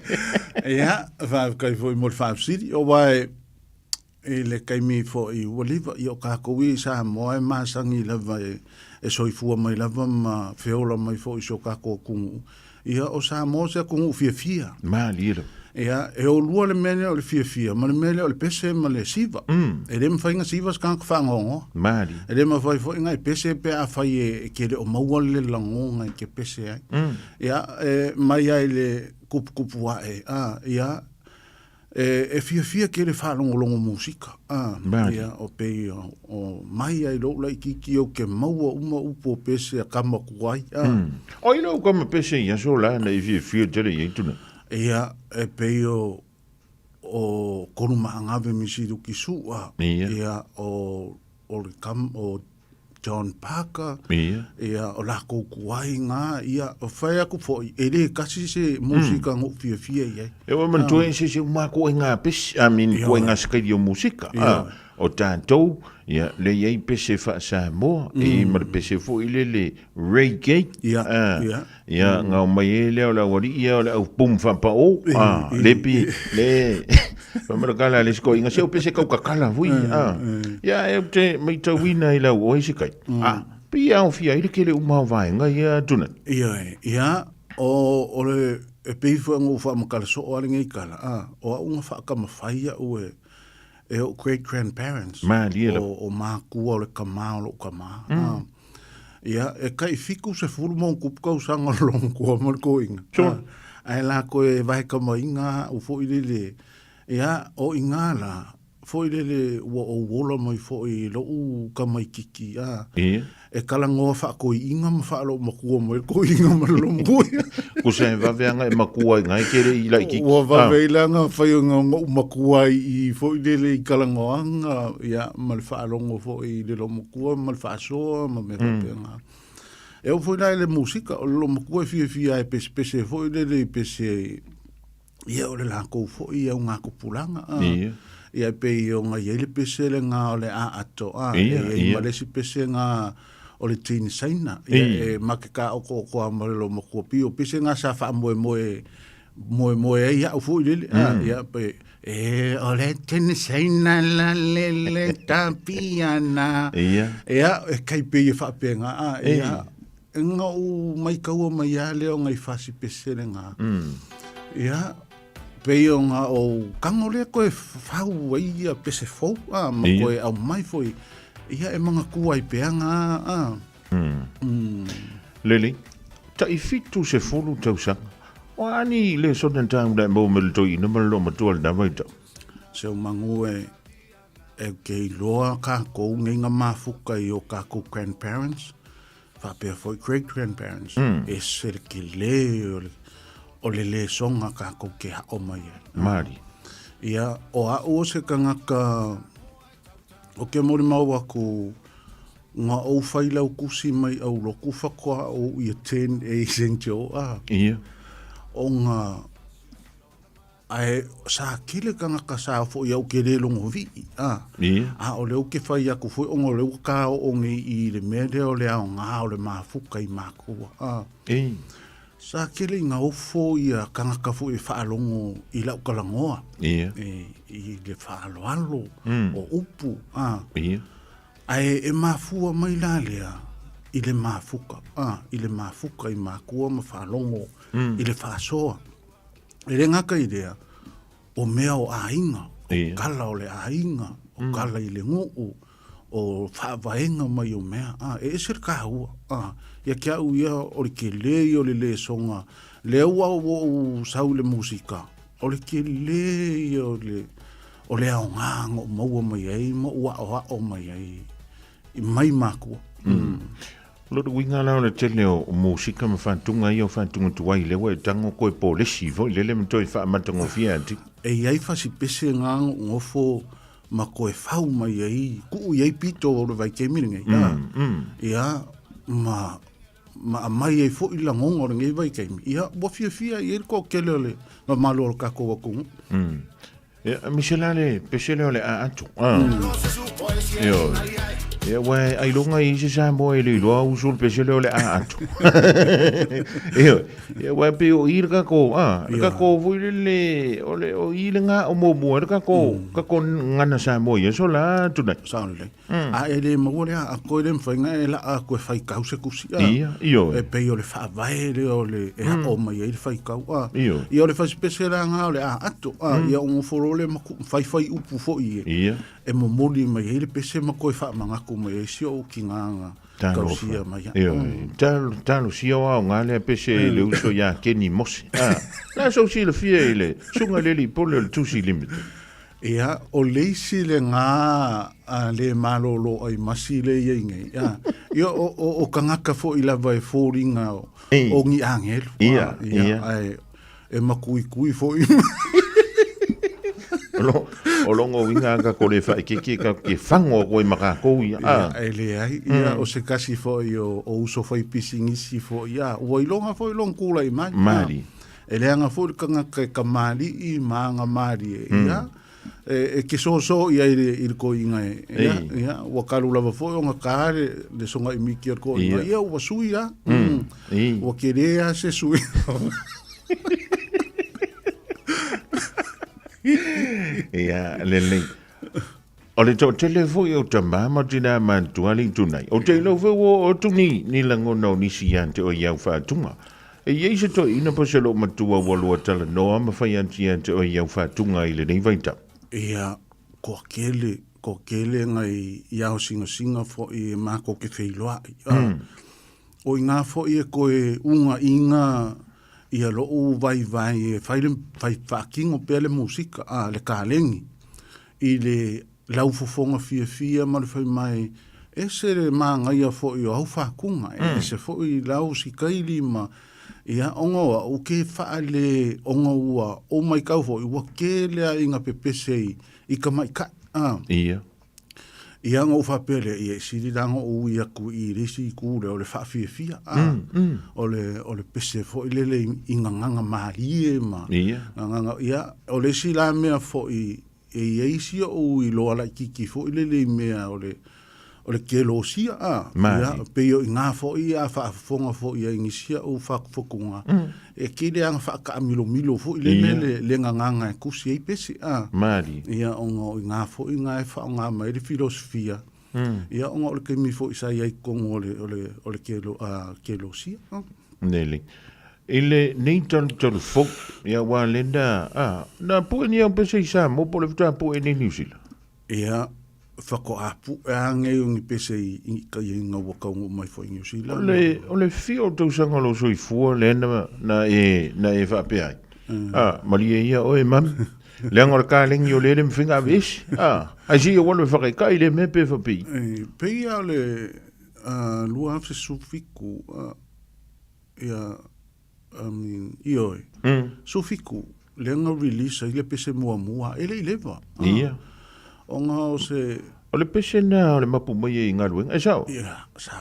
Speaker 11: Ia, faafetai foi mo le faafesili. Aua e I le taimi foi ua liva, ia o tatou ia i Samoa e masani lava e soifua mai lava ma feola mai foi i si o tatou atunuu. Ia o Samoa o se atunuu fiafia.
Speaker 2: Malie lava.
Speaker 11: Ia, e olua le mea lea o le fiafia ma le mea lea o le pese ma le siva. E le mafai ona siva se tagata faanoanoa.
Speaker 2: Malie.
Speaker 11: E le mafai foi ona e pese pe afai e te le o maua le lagona e te pese ai. Ia, e mai lava i le kupukupu ae, a, ia, E fiafia tele faalogologo musika, a, ia, o pei o, o mai ai lou laitiiti ou te maua uma upu o pese a kama tuai, a.
Speaker 2: O ai lau kama pese i aso la na i fiafia tele i ai tuna?
Speaker 11: Ia, e pei o, o Kolu Maangave Misiluki Su'a, ia, o, o le kama, o John Parker,
Speaker 2: ia,
Speaker 11: ia o lakou kuai nga, ia, o whai aku foi, e le kasi se musika mm. fiafia i ai.
Speaker 2: E ua manatua e se se uma ko e ngā pesi, I mean, ko e ngā sikairi o musika. Ah, o tātou, ia, le iai pese wha Samoa, e ma le pese foi le le reggae.
Speaker 11: Ia, ah, ia.
Speaker 2: Ia, ngā o mai e lea o le au alii ia o le au pum wha o, ah, le pi, le, Whamarokala le siko inga se o pese kau kakala hui. Ah. Ia e te maitauina i lau oe se kai. Ah, pi au fia i le kele uma o vaenga ia tuna.
Speaker 11: Ia, ia, o, o le, e pei fua ngō wha makala so o ale ngei kala, ah, o au nga wha kama whai a ue, e o great grandparents.
Speaker 2: Ma lia
Speaker 11: O, o mākua o le kama o lou kama. Ah. Ia, e kai fiku se fulu mo kupu kausaga o le logokoa ma le koiga.
Speaker 2: Sure.
Speaker 11: Ae la koe vae kama inga u foi lele. Ia, o inga la, Foi lele ua ou ola mai foi i loʻu kamaikiki, a.
Speaker 2: Ia.
Speaker 11: E kalagoa faakoiiga ma faaloomakua mai le koiiga ma le lomakua.
Speaker 2: Kusa e vave aga e makua i ngai kele i laititi.
Speaker 11: Ua vave ai la fai o ngo'u makua i foi lele i kalagoaga, ia, ma le faalogo foi i le loomakua ma le faasoa ma mea faapena. E oo foi la i le musika, o le loomakua e fiafia e pesepese foi lele i pese Ia o le lakou foi ia ugatupulaga a.
Speaker 2: Ia.
Speaker 11: Ia e pei ona i ai le pese lena o le aato a.
Speaker 2: Ia,
Speaker 11: E i ai
Speaker 2: ia.
Speaker 11: ma le isi pese na o le Teen Saina. Ia
Speaker 2: Ia.
Speaker 11: e ma ke kāokooko a ma le loomatua pio. Pese na sa faamoemoe moemoe ai au foi lele. A, ia pe e o le Teen Saina la le le tapiana.
Speaker 2: Ia.
Speaker 11: Ia e kai pei e faapena a. Ia.
Speaker 2: Ei.
Speaker 11: E ngau mai kaua mai a lea o ngai fasi pese le ngā. Ia, pei o ngā o kango lea koe fau ai ia pese fou, a, ma
Speaker 2: Ia.
Speaker 11: koe au mai foi. Ia e manga kua i pea ngā, a.
Speaker 2: Lele, tai 70 tausaga. O a ni le sona tau le mo me le toi ina ma le matua le na vai tau.
Speaker 11: Se o mangu e, e ke iloa kākou ngei ngā mafuka i o kākou grandparents, faapea foi great grandparents, e se le ke le o le, o le le songa kākou ke hao mai ai.
Speaker 2: Mari.
Speaker 11: Ia, o au o se kangaka, o ke mori mau aku, ngā ou whai lau kusi mai au loku whakoa o ia 10 e sentio a.
Speaker 2: Ia.
Speaker 11: O ngā, Ae sa kele kangaka sa foʻi au ke lē logo viʻi, a.
Speaker 2: Ia.
Speaker 11: A o le ou ke fai aku foi ona o le ua kāoʻo nei i le mea lea o le aogā o le mafuka i makua, a.
Speaker 2: E.
Speaker 11: Sa kele i gaofo ia kangaka foi e faalogo i la'u kalagoa.
Speaker 2: Ia.
Speaker 11: E, i le faaaloalo o upu, a.
Speaker 2: Ia.
Speaker 11: Ae e mafua mai la lea i le mafuka, a, i le mafuka i makua ma faalogo i le faasoa. E le gata i lea, o mea o aiga, o kala o le aiga, o kala i le nuu, o faavaega mai o mea, a, e ese le kāua, a, ia ke au ia o le kele ia o le lesoga, lea ua ou sau i le musika, o le kele ia o le, o le aoga na ou maua mai ai ma ou aʻoaʻo mai ai i mai makua.
Speaker 2: O lona uiga la o le tele o musika ma faatuga ia o faatuga tuai lea ua e tago koe polesi foi lele ma toe faamatagofie atu.
Speaker 11: E i ai fasipese nga gofo ma koe fau mai ai, kuu i ai pito o le vaitaimi lenei, a, ia, ma, ma aumai ai foi lagoga o lenei vaitaimi, ia, ua fiafia i ai le toatele o le mamalu o le tatou atunuu.
Speaker 2: Ia, aemaise la le pese lea o le a atu. Ah. Ioe. Ia, ua e ailoga i se Samoa e le iloa usu le pese lea o le a atu. Ioe. Ia, ua e pei o i le kako, ah, le kako foi lele, o le, o i le ngā o muamua, le kako, kako ngana Samoa ia, so la tunai.
Speaker 11: Sao lelei. A e le maua lea a koe le mawhai e la a koe whaikau se kusi a.
Speaker 2: Ia, ioe.
Speaker 11: E pei o le whaavae lea o le e hao mai ai le whaikau a.
Speaker 2: Ioe.
Speaker 11: Ia o le whaisipese la ngā o le a ato a. Ia o ngoforo le maku whaiwhai upu foi e.
Speaker 2: Ia.
Speaker 11: E momoli mai ai le pese ma koe whaamangako mai ai si o ki ngā ngā kausia mai a.
Speaker 2: Ioe. Talo sia o ao ngā lea pese i le uso ia Kenny Mose. A. La sau si le fia i le sunga leli pole o le Tusi Limited.
Speaker 11: Ia, o le isi le ngā a le malōlō ai masi le ia i nei. Ia, ia o, o, o kangaka foʻi lava e fōlinga o, o ni āgelu.
Speaker 2: Ia,
Speaker 11: ia.
Speaker 2: ia.
Speaker 11: Ae, e makuikui foʻi.
Speaker 2: O o longo uiga a kako le whaekeke ka ke whango a koe makākou ia.
Speaker 11: Ia, e leai. Ia, o se kasi foʻi o, o uso fai pisinisi foʻi. Ia, ua iloga foʻi lona kulaʻi mai.
Speaker 2: Mari.
Speaker 11: E leaga foi le kangaka e kamaliʻi ma aga malie, ia, e ke soso ia i le, i le koiga e, ia, ia, ua kalu lava foi ona kā le, le sogaʻi miki o le koiga, ia, ua sui lava, ua kelē lava se sui.
Speaker 2: Ia, lelei. O le toatele foi o tamā ma tinā matutua le itu nei. O te iloa foi ua oo atu ni, ni lagona o nisi ia te oe i au faatuga. E i ai se toeaina po se loomatua ua lua talanoa ma fai atu ia te oe i au faatuga i lenei vaitau.
Speaker 11: Ia, koa kele, koa kele ngai i ao singasinga foi e makou ke feiloaʻi. A, o i ngā foi e koe uga iga ia loʻu vaivai e fai le, fai faakino pea le musika, a, le kalegi. i le laufofoga fiafia ma le fai mai, ese le māgaia foi o au fakuga, e ese foi lau sikaili ma, ia, ona o au ke faale, ona ua ou maitau foi, ua tele a inga pepese i, i tamaitai, a.
Speaker 2: Ia.
Speaker 11: Ia, ona ou faapea lea, ia, e sili la ona ou ui atu i le isi itu lea o le faafiafia, a. O le, o le pese foi lele i, i gagaga malie ma.
Speaker 2: Ia.
Speaker 11: Gagaga, ia, o le isi la mea foi e i ai si ou iloa laitiiti foi lele i mea o le, o le kelosia, a.
Speaker 2: Malie.
Speaker 11: Ia, pei o i ina foi a faafofoga foi ai i nisi au fatufatuga, e tele lava ina faataamilomilo foi lele
Speaker 2: Ia.
Speaker 11: le, le gagaga e tusi ai pese, a.
Speaker 2: Malie.
Speaker 11: Ia, ona o i ina foi na e faaaoga mai ai le filosofia, ia, ona o le taimi foi sa i ai i totonu o le, o le, o le kelo, a, kelosia, a.
Speaker 2: Lelei. I le nei talutalu fou, ia aua le na, a, na pue ni au pese i Samoa po o le faatoa pue nei Niu Sila?
Speaker 11: Ia, faatoa pue lava nei o ni pese i, i ka ina ua taunuu mai foi i Niu Sila.
Speaker 2: O le, o le fia o tausaga o lou soifua lea na, na e, na e faapea ai. A, malie ia oe mami. Leaga o le kalegi o lea le mafai ona aveese. A, ae se i ou alu e fakaikai le mea pe faapei.
Speaker 11: E, pei lava o le, a, 2017, a, Ia, I mean, ioe. 17, lea na release ai le pese muamua, e le i leva. Ah.
Speaker 2: Ia.
Speaker 11: Ona o se...
Speaker 2: O le pese na o le mapu mai e i galuega, e sao?
Speaker 11: Ia, sao.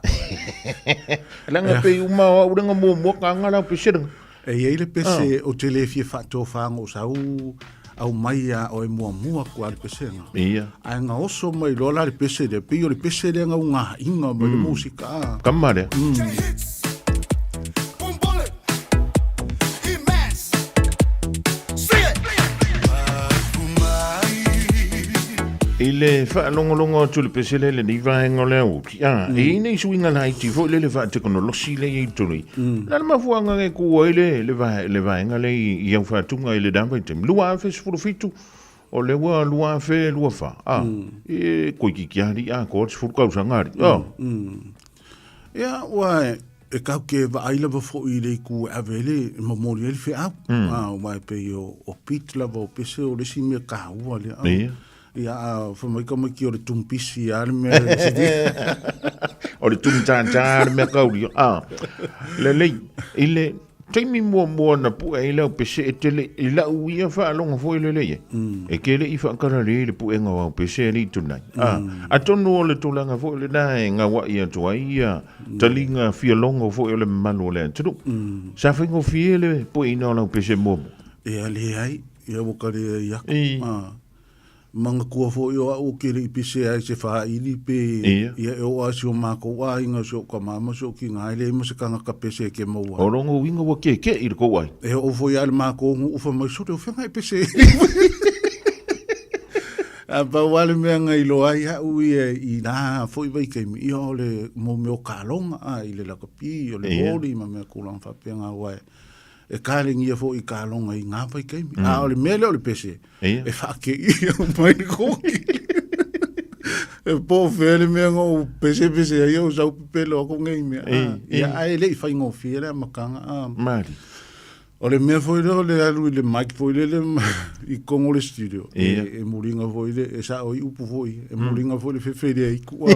Speaker 2: Leaga pei uma o au lenga muamua ka anga lau pese lenga.
Speaker 11: E i ai le pese o te le fia faatofa o sau au mai a oe muamua ku a le pesega.
Speaker 2: Ia.
Speaker 11: Ae na oso mai loa la le pese lea, pei o le pese lea na ugaina mai le musika. Ah.
Speaker 2: Kama lea. I le faalogologo atu i le pese lea i lenei vaega o le aoauli, a, e i ai nai suiga laiti foi lele faatekonolosi lea e i ai i totonu i i. O le a le mafuaaga e ku ai le, le, vae, le vaega lea i, i au faatuga i le na vaitaimi? 2017, o lea ua 2024, a, e koikiki alii atoa le 10 tausaga alii, a.
Speaker 11: Ia, ua e kau ke vaai lava foi i le itu e ave ai le, e momoli ai le feau. A, aua e pei o, o beat lava o pese o le isi mea taua lea.
Speaker 2: Ia.
Speaker 11: Ia, a fai mai tamaiti o le tumpisi lava le mea e sili.
Speaker 2: O le tumtātā le mea kauli. A, lelei, i le taimi muamua na pue ai lau pese e tele, i lau ia faalogo foi lelei ai, e ke leʻi faakalalei le puega o au pese e lei tunai. A, atonu o le tulaga foi lena e gauaʻi atu ai ia taliga fialogo foi o le mamalu o le atunuu. Sa faigofie le pueina o lau pese muamua?
Speaker 11: Ia, leai, ia ua ka leai aku. A, Manatua foi o au ke le i pese ai se faaili pe
Speaker 2: Ia.
Speaker 11: ia e oo lava i si o makou aiga o si ou tama ma si ou tina e leai ma se tagata pese e ke maua
Speaker 2: O lona uiga ua kekeʻi le tou aiga.
Speaker 11: E oo foi lava i le makou nuu fai mai, Sole o fea e pese ai? A pau lava le mea na iloa ai au ia i la foi vaitaimi, ia o le mo mea o kaloga a i le lakapi, o le
Speaker 2: Ia.
Speaker 11: voli ma mea tulaga faapena aua e e kalegia foi i kaloga i ngā vaitaimi. A o le mea lea o le pese,
Speaker 2: Ia.
Speaker 11: e whaakeia mai le kōkiri. E po whea le mea ngā pese pese ai au sau pepelo ako ngei mea.
Speaker 2: Ei,
Speaker 11: Ah, ia,
Speaker 2: ei.
Speaker 11: ai le i whaingofie le amakanga. Ah.
Speaker 2: Mari.
Speaker 11: O le mea foi lea o le alu i le mic foi lele i Kongo le studio.
Speaker 2: Ia.
Speaker 11: E, e mulinga foi le, e sao i upu foi, e mulinga foi le fefele ai kua.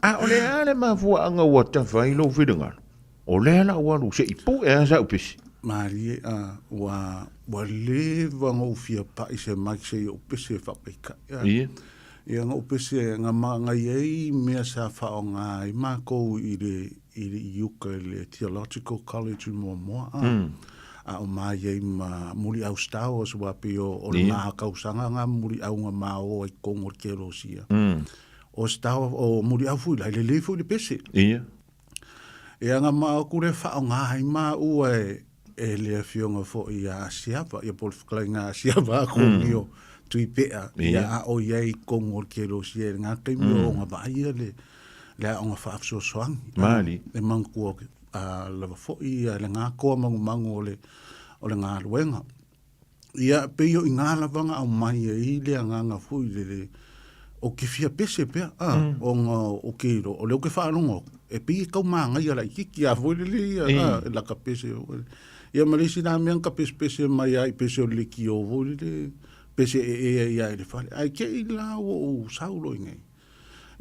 Speaker 2: A o le a le mafuaaga ua tafa ai lou finagalo? O lea la ua alu se i pue lava sau pese.
Speaker 11: Malie, a, ua, ua leva ona ou fia pai se mic se i ou pese e faapaikai. A,
Speaker 2: Ia.
Speaker 11: Ia na ou pese, na ma, na i ai mea sa faaaoga ai makou i le, i le i uka i le Theological College i Moamoa, a. A o ma i ai ma Muliau Stowers, ua pei o, o le ma tausaga na Muliau na ma o ai i totonu o le Kelosia. O Stowers, o Muliau foi la, e lelei foi le pese.
Speaker 2: Ia.
Speaker 11: E aga ma aku le whaonga ai maua e, e le afioga foi ia Asiava, ia po o le fetalaiga a Asiava a Konio Tui Pea, ia a o i ai i totonu o le Kelosia i lena taimi o ona vaaia le, le aoga faafesoasoani.
Speaker 2: Mali.
Speaker 11: E manatua lava foi ia lena toa magumagu o le, o le galuega. Ia, pei o i ina lava na aumai ai le agaga foi lele, ou te fia pese pea, a, ona ou te iloa, o lea ou te faalogo atu, e pei e tau magaia laitiiti lava foi lele ia, a, la ta pese foi lele. Ia ma le isi la mea na ta pesepese mai lava i pese o le leitio foi lele, pese e ea ia i le fale. Ae ke i la ua ou sau loa i nei.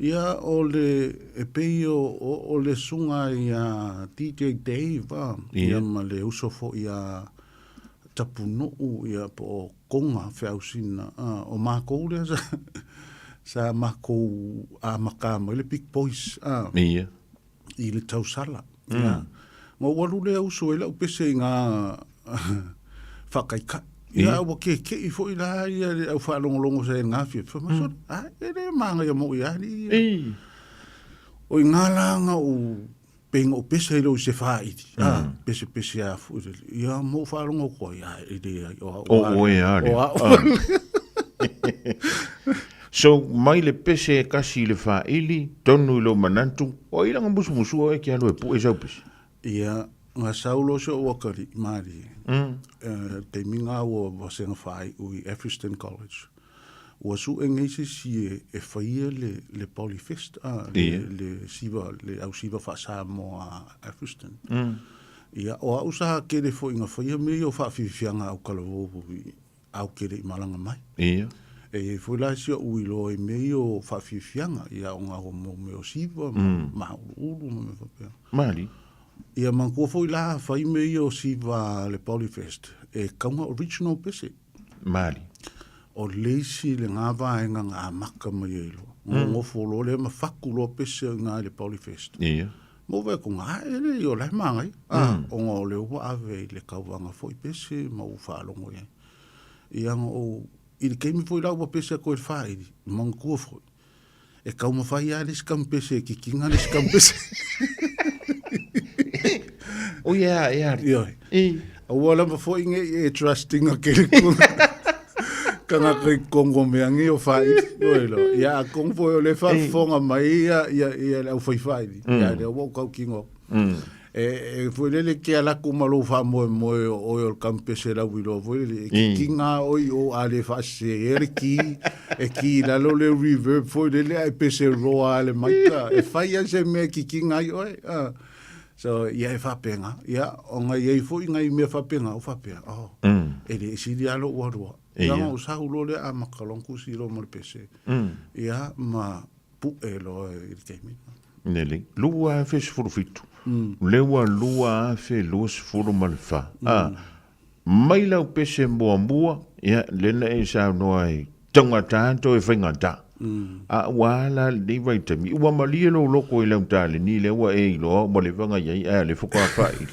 Speaker 11: Ia o le e pei o, o, o le suga ia DJ Dave a, ia ma le uso foi ia Tapunuu ia po o Konga Feausina a, o makou lea sa, sa makou amata mai le Big Boys a,
Speaker 2: Ia.
Speaker 11: i le tausala. Ia. Ma ua alu lea uso ai lau pese i ngā whakaikai. Ia, ua keke'i foi la ia le au whaalongolongo sa e ngā fia. Fai mai sole, a, e le māngai a mo i ali ia. O i ngā langa o peinga o pese ai lou i se whairi. A, pese pese a fu. Ia, mo whaalongo koa, ia, e le ai. O,
Speaker 2: o, o, e ali.
Speaker 11: O, o,
Speaker 2: So, mai le pese e kasi i le faili, tonu i lou manatu, o ai langa musumusua oe ke alu e pue sau pese?
Speaker 11: Ia, nga saulo se o akari, marie. Taimi nga ua vasenga whai ui Atherstone College. Ua su e ngei se si e, e whaia le, le Polyfest, a, le, le siva, le au siva wha Samoa Atherstone. Ia, o au sa kere fo inga whaia me i o whaawhiwhianga au kalavovu i au kere i malanga mai.
Speaker 2: Ia.
Speaker 11: E i foi la si o ui loa i mea ia o whaafiafianga, ia o ngā mo me o siva, ma, ma ulu ma me whapea.
Speaker 2: Mali.
Speaker 11: Ia mangkua foi la whai mea ia o siva le Polyfest, e kaunga original pese.
Speaker 2: Mali.
Speaker 11: O leisi le ngā vaenga ngā maka mai e loa. Ngongofo loa lea ma whaku loa pese o ngā le Polyfest.
Speaker 2: Ia.
Speaker 11: Mo ve ko ngā ele i o lai māngai. Ah, o ngā o leo ua ave i le kauanga foi pese ma u whaalongo ia. Ia nga o, i le keimi foi la ua pese a koe le whairi, mangkua foi. E kau mawhai a le skam pese, e kikinga le skam pese.
Speaker 2: O ia, ia.
Speaker 11: Ia. I. Aua lava foi nge i e trusting a kere konga. Kanga kai kongo mea nge o whairi. Oi lo. Ia a kong foi o le whafonga mai ia, ia, ia le au whai whairi. Ia le au kau kingo. E, e foi lele ke ala ku ma lou faamoemoe o oe o le kampese lauiloa foi lele, e kikiga oi o a le faasese e le ki, e ki i lalo le reverb foi lele ae pese roa a le maika, e fai a se mea e kikiga ai oe. So, ia e faapega, ia, ona i ai foi ngai mea faapega, o faapea, oh, e le sili a lou alua. Ia, o sahu loa lea a makalong kusi loa ma le pese. Ia, ma pu'e loa i le taimi.
Speaker 2: Lelei. 2017. Lea ua 2024. A, mai lau pese muamua, ia, lea na e saunoa ai, taugata toe faigata. A ua a la lenei vaitaimi? Ua malie lou loko i lau taleni lea ua e iloa ua leva ona i ai ae a le faatoa faili.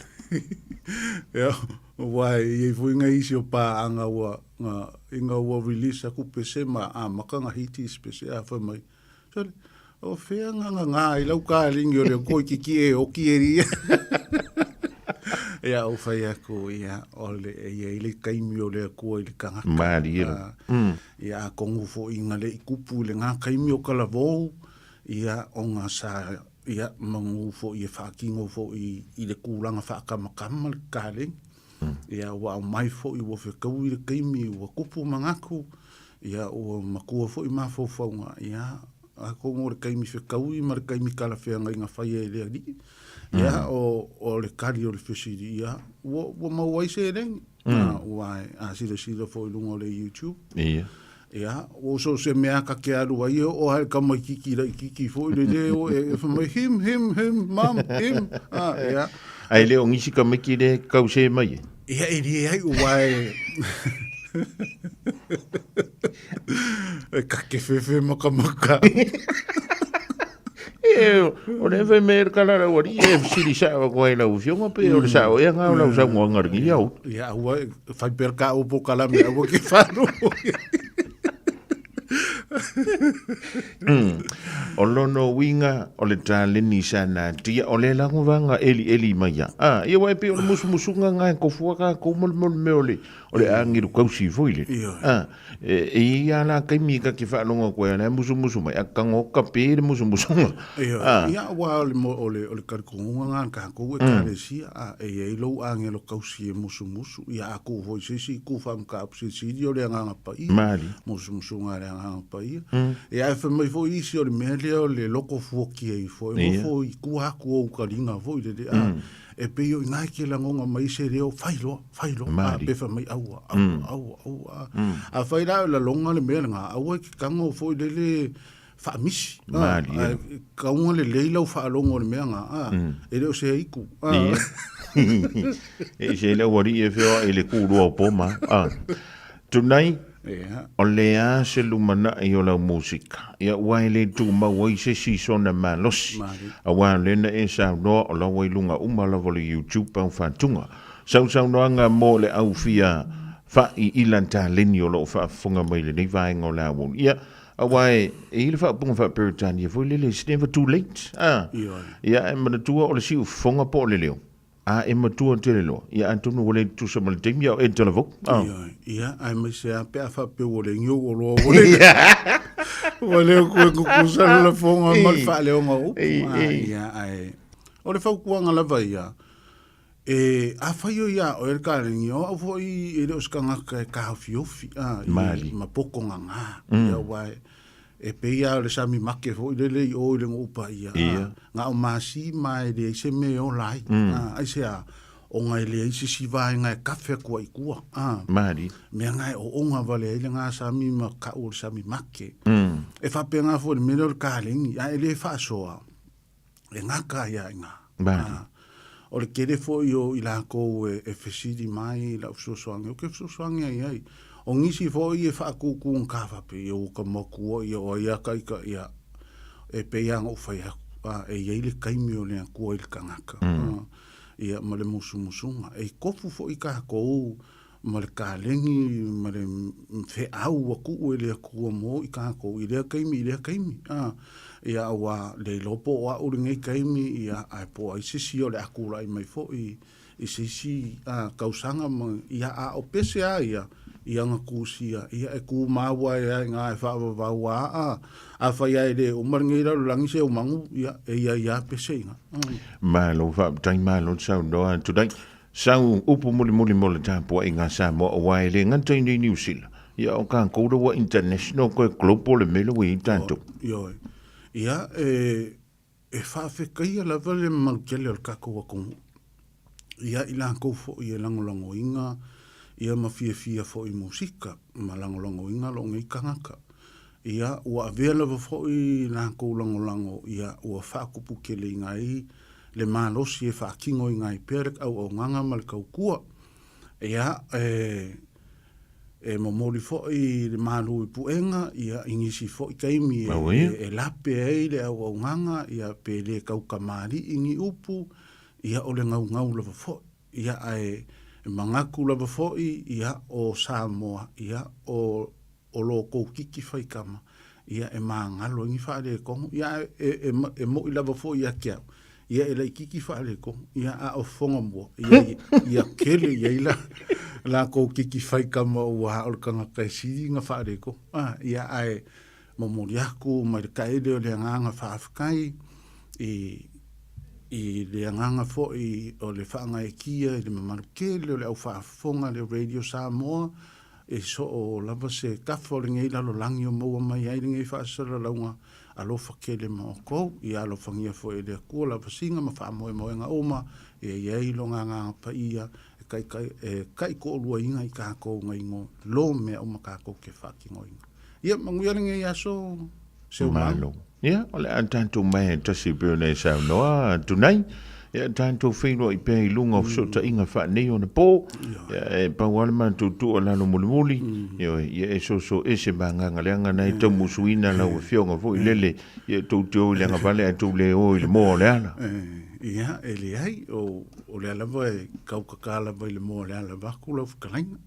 Speaker 11: Ia, aua e i ai foi nai isi o paaga ua, nga, ina ua release aku pese ma amata nga hiti isi pese a fai mai, Sole, o fea nga nga nga i lau kalingi o leo koi kiki e oki e ria. Ia, o whai aku, ia, o le, ia, i le kaimi o le akua i le kangaka.
Speaker 2: Maari ero.
Speaker 11: Ia, a kongu fo i ngā le i kupu i le ngā kaimi o kalavou, ia, o ngā sa, ia, mangu fo i e whaakingo fo i, i le kūlanga whaakamakama le kalingi. Ia, ua au mai foi, ua whekau i le kaimi, ua kupu mangaku, ia, ua makua foi mafaufauga, ia, a ko ngo le kaimi whekaui ma le kaimi kalawheanga i ngā whaia i le alii. Ia, o, o le kari o le fesili, ia, ua, ua mau ai se lengi. Ua a sila sila foi lunga o le YouTube.
Speaker 2: Ia.
Speaker 11: Ia, ua so se mea ka ke alu ai, o hai ka mai kiki la i kiki foi le le o e, e mai him, him, him, mum, him. Ah, ia.
Speaker 2: Ai le o ngisi ka miki le kau se mai e.
Speaker 11: Ia, e rie ai ua e. E kake whewhe makamaka.
Speaker 2: E, o le whai me ka lara wari, e siri sa wa koe lau fionga pe, o le sa o e ngā o lau sa ngā ngā ringi iau.
Speaker 11: Ia, ua, whai per ka o po kalame, aua ki whānu.
Speaker 2: O lono uiga o le taleni sa natia o le lagovaga elieli mai ia. A, ia uae pei o le musumusuga ga e kofua kakou mo le mo le mea o le o le agelu kausi foi lele. A, e e i ai a la taimi ka te faalogo atu ai o la e musumusu mai, a tagoka pe le musumusuga.
Speaker 11: A. Ia, aua o le mo o le o le talitonuga ga a tatou Ekalesia, a e i ai lou agelo kausi e musumusu, ia a kuu foi se isi itu faamataupu silisili o le Agaga Paia,
Speaker 2: Malie.
Speaker 11: musumusuga a le Agaga Paia. Ia ae fai mai foi isi o le mea lea o le loko fuoki ai foi, nofo i tua atu o ou taliga foi lele, a. E pei o ina e ke lagonga mai se leo, fai loa, fai loa, a, pe fai mai aua, aua, aua, aua, a. A fai la o lalonga le mea lena, aua e ke tago foi lele faamisi, a, ae kauga lelei lau faalogo i le mea lena, a, e le o se aiku, a.
Speaker 2: E ese ai le aualii e feoai i le kūlua o Poma, a. Tunai, o le a se lumanai o lau musika? Ia ua e le tumau ai se isi sona malosi, auā o lea na e saunoa o la ua i luga uma lava o le YouTube au faatuga. Sausaunoaga mo le au fia faaiila taleni o lo o faafofoga mai i lenei vaega o le aoauli. Ia, auā e i ai le faaupuga faa-Peretania foi lele, it's never too late, a? Ia, ae manatua o le siufofoga po o le leo. A e matua tele loa, ia atonu ua le tutusa ma le taimi a o e talavou.
Speaker 11: Ah. Ioe, ia, aemaise lava pe a faapea ua le niu o loa ua le ua le koe kukusa le lafoga ma le faaleoga o upu. Ah, ia, ae o le fautuaga lava ia, e afai o ia oe le kalegi, o au foi e le o se tagata e taofiofi, ah, i, ma poto gagā. Ia, aua e, E pei lava o le sami make foi lele i o i le Nuupaia, a, na o masi ma e leai se mea e ola ai. A, aisea, ona e leai se isi vaega e kafe atu ai i tua. A,
Speaker 2: Mali.
Speaker 11: mea na e oona wale ai le ngā sami ma ka'u o le sami make. E faapena foi i le mea lea o le kalegi, a e le faasoa, e gata ai lava i ina.
Speaker 2: Mali.
Speaker 11: A, o le tele foi o i lakou e fesili mai i lau fesoasoani, ou te fesoasoani ai ai. O nisi foi e faatūtūgata faapea, ia ua ta matua ia o ai a taita, ia, e pei lava ona ou fai atu, a, e i ai le taimi o le Atua i le tagata, a, ia, ma le musumusuga. E tofu foi tatou ma le kalegi ma le feau ua tuu e le Atua mo i tatou i lea taimi i lea taimi, a, ia, aua le iloa po o au lenei taimi, ia, ae po o ai se isi o le a tulai mai foi i se isi tausaga ma, ia, a o pese lava ia i ana tusia, ia, e tumau ai lava i ina e faavavau a, afai lava e le uma lenei lalolagi se umanu, ia, e i ai lava pese i ina.
Speaker 2: Malo faafetai, malo le saunoa today. Sau upu mulimuli mo le tapuaiga a Samoa aua e le gata i nei Niu Sila, ia o tatou la ua international koe global le mea lea ua i ai tatou.
Speaker 11: Ioe. Ia, e, e faafetaia lava le mamalu tele o le tatou atunuu ia i latou foi e lagolagoina ia ma fiafia foi i musika ma lagolagoina lou nei tagata. Ia, ua avea lava foi latou lagolago ia ua faatuputeleina ai le malosi e faatinoina ai pea le auaunaga ma le tautua. Ia, e, e momoli foi le malu i puega, ia, i nisi foi taimi e, e, e lape ai le auaunaga, ia, pe le tau kamali'i ni upu, ia, o le gaugau lava foi. Ia, ae e manatu lava foi, ia, o Samoa, ia, o, o lo tou kiki faikama, ia, e magalo ai ni faaletonu. Ia, ae e, e, e mo'i lava foi ia te au, ia, e laitiiti faaletonu, ia, a o fofoga mua, ia, ia tele i ai la, latou kiki faikama ua o le tagata e sili ona faaletonu. A, ia, ae momoli atu mai le taele o le agaga faafetai i, i le agaga foi o le faagaeetia i le mamalu tele o le au faafofoga le Radio Samoa, E soo lava se tafa o lenei lalolagi o maua mai ai lenei faasalalauga alofa tele ma outou. Ia alofagia foi e le Atua lavasiga ma faamoemoega uma ia i ai Lona Agaga Paia e taitai, e taitoaluaina i tatou nai no lo mea uma tatou te faatinoina. Ia manuia lenei aso, Seumanu.
Speaker 2: Malo. Ia, o le a tatou mai e tasi pei ona e saunoa atu nei. Ia, tatou feiloai pea i luga o fesootaiga faanei ona po. Ia, e pau lava le matou tuualalo mulimuli. Ioe, ia e soso ese ma agaga leaga na e taumusuina lau afioga foi lele. Ia, tou te o i le agavale ae tou le o i le moa o le ala.
Speaker 11: Ia, e leai, o, o lea lava e kaukaka lava i le moa o le ala vaeatu lau fetalaiga.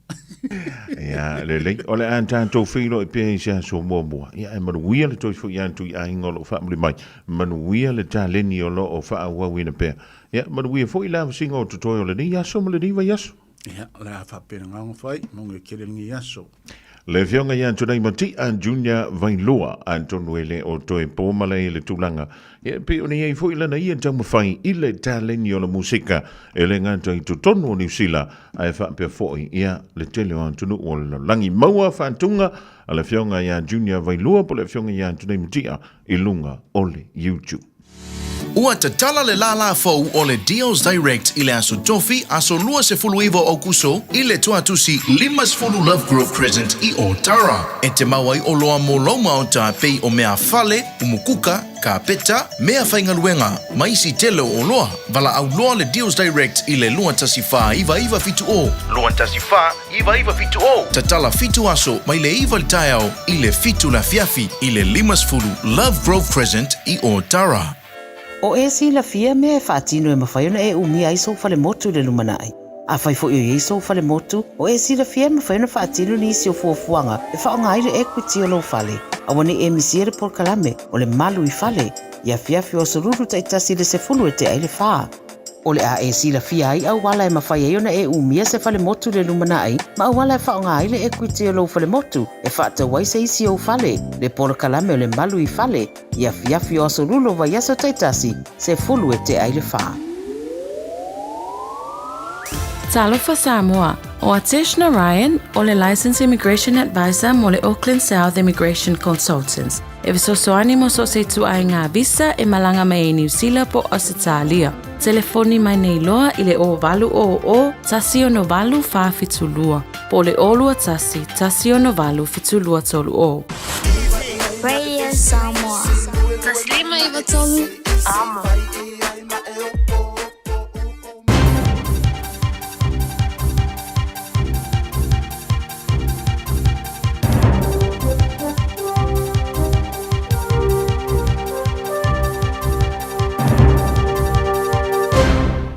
Speaker 2: Ia, lelei. O le a tatou feiloai pea i se aso muamua. Ia, ae manuia le toe foi atu i aiga o lo o faamuli mai. Manuia le taleni o lo o faaauauina pea. Ia, manuia foi le avasiga o totoe o lenei aso ma lenei vaiaso.
Speaker 11: Ia, o le a faapena ona fai, manuia tele lenei aso.
Speaker 2: Le Afioga ia Tunai Mati'a Junior Vailua, atonu e le o toe po malae i le tulaga e pei ona i ai foi lana ia taumafai i le taleni o le musika e le gata i totonu o Niu Sila ae faapea foi ia le tele o atunuu o le lalolagi. Maua faatuga a le Afioga ia Junior Vailua po o le Afioga ia Tunai Mati'a i luga o le YouTube. Ua tatala le lālā fou o le Deals Direct i le Aso Tofi, aso 29 o Aukuso, i le Tuatusi 50 Lovegrove Crescent i Ōtara. E te mau ai oloa mo lou maota pei o mea fale, umukuka, kāpeta, mea faigaluega, ma isi tele o oloa. Valaau loa le Deals Direct i le 214 970. 214 970. Tatala fitu aso mai le 9 i le taeao i le 7 le afiafi i le 50 Lovegrove Crescent i Ōtara.
Speaker 20: O e silafia mea e faatino e mafai ona e umia ai sou falemotu i le lumanai. Afai foi o i ai sou falemotu, o e silafia e mafai ona faatino nisi o fuafuaga e faaaoga ai le equity o lou fale. Aua ne i e misia le polokalame o le malu i fale i afiafi o aso lulu taitasi i le 10 e tea i le fa. O le a e silafia ai auala e mafai ai ona e umia se falemotu i le lumanai ma auala e faaaoga ai le equity o lou falemotu e faatau ai se isi ou fale, le polokalame o le malu i fale i afiafi o aso lulu o vaiaso taitasi, 10 e tea i le fa.
Speaker 6: Talofa Samoa, o Atesh Narayan o le Licensed Immigration Advisor mo le Auckland South Immigration Consultants. E fesoasoani mo so o se ituaiga visa e malaga mai ai Niu Sila po o Ausetalia. Telefoni mai nei loa i le 0800 168 472 po o le 021 168 7230.
Speaker 12: Radio Samoa. 153 Amo.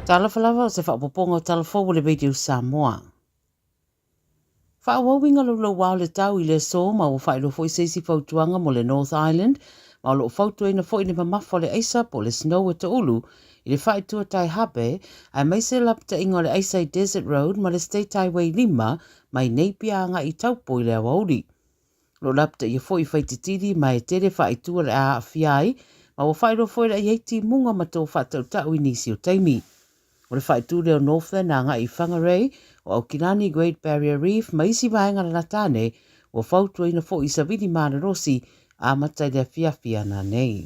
Speaker 20: Talofa lava o se faaopoopoga o tala fou o le Radio Samoa. Faaauauina laulau o le tau i le aso ma ua faailoa foi se isi fautuaga mo le North Island ma o lo o fautuaina foi le mamafa o le aisa po o le snow e toulu i le faaitua tai Habe aemaise lapataiga o le aisa i Desert Road ma le State Highway 5 mai Napier agai i Taupo i le aoauli. O lo o lapataia foi i Whaititiri ma e tele faaitua le a aafia ai ma ua faailoa foi le a i ai timuga ma tō faatautau i nisi o taimi. O le faaitu lea o Northland agai i Whangarei, o Aukilani, Great Barrier Reef ma isi vaega lalata ane, ua fautuaina foi i Savili Malolosi amata i le afiafi ana nei.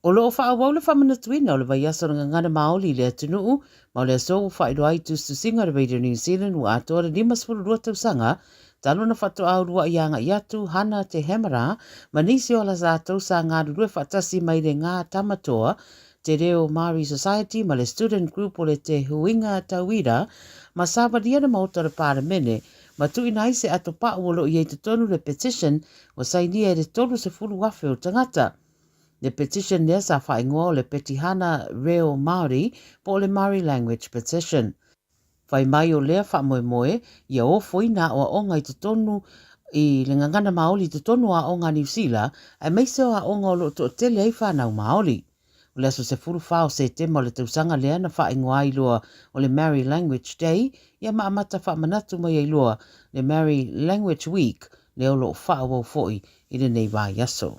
Speaker 20: O lo o faaauau le faamanatuina o le vaiaso o le gagana Māori i le atunuu, ma o le aso ua faailoa ai tusitusiga o le Radio New Zealand ua atoa le 52 tausaga talu ona faatoa uluai agai atu Hana Te Hemara ma nisi o ala latou sa galulue faatasi mai le Ngā Tamatoa Te Reo Māori Society ma le Student Group o le Te Huinga Tauira ma savalia le Maota o le Palemene ma tuuina ai se ato pa'u o lo o i ai totonu le petition ua sainia e le 30,000 o tagata. Le petition lea sa faaigoa o le Petihana Reo Māori po o le Māori Language Petition. Fai mai o lea faamoemoe ia ofoina aoaoga i totonu i le gagana Māori i totonu o aoga a Niu Sila, aemaise o aoga o lo o toatele ai whanau Māori. O le aso 14 o Setema o le tausaga lea na faaigoa ai loa o le Māori Language Day, ia ma amata faamanatu mai ai loa le Māori Language Week lea o lo o faaauau foi i lenei vaiaso.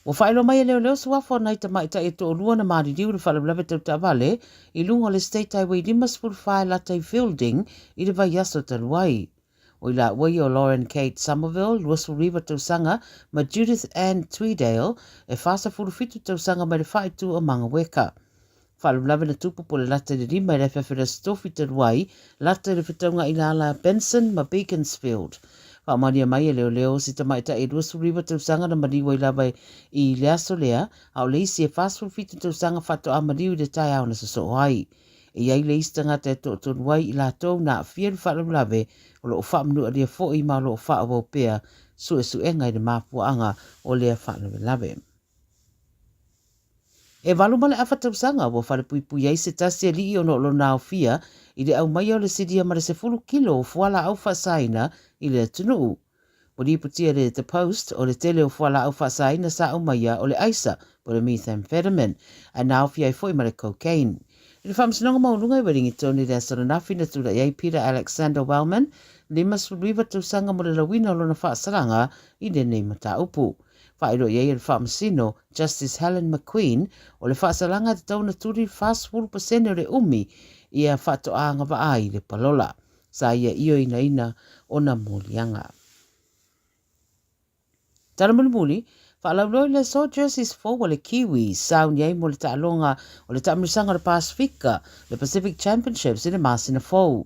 Speaker 20: Ua faailoa mai e leoleo suafa o nai tamaitai e toalua na maliliu i le faalavelave tau taavale i luga o le State Highway 54 e lata i Feilding i le vaiaso talu ai. O i laua ia o Lauren Kate Somerville, 29 tausaga, ma Judith Ann Tweedale, e 47 tausaga mai le faaitu o Mangaweka. Faalavelave na tupu po le lata i le 5 i le afiafi o le Aso Tofi talu ai, lata i le fetauga i lala Benson ma Beaconsfield. Faamaonia mai e leoleo si tamaitai e 29 tausaga na maliu ai lava i le aso lea, a o le isi e 47 tausaga faatoa maliu i le taeao na sosoo ai. E i ai le isi tagata e toatonu ai i latou na aafia i le faalavelave, o lo o faamanualia foi ma o lo o faaauau pea suesuega i le mafuaaga o lea faalavelave. E 8.5 tausaga ua falepuipui ai se tasi alii ona o lona aofia i le aumaia o le silia ma le 10 kilo o fualaau faasaina i le atunuu. Ua lipotia e le The Post o le tele o fualaau faasaina sa aumaia o le aisa po o le methamphetamine ae na aofia ai foi ma le cocaine. I le Faamasinoga Maualuga i Wellington i le aso ananafi na tulai ai Peter Alexander Wellman, 59 tausaga mo le lauina o lona faasalaga i lenei mataupu. Faailoa i ai e le Faamasino, Justice Helen McQueen, o le faasalaga e tatau ona tuli le 40% o le umi ia faatoa agavaa ai le palola. Sa ia ioeinaina ona moliaga. Tala mulimuli, Faalauiloa i le aso jerseys fou a le Kiwis sauni ai mo le taaloga o le Taamilosaga o le Pasefika, le Pacific Championships i le masina fou.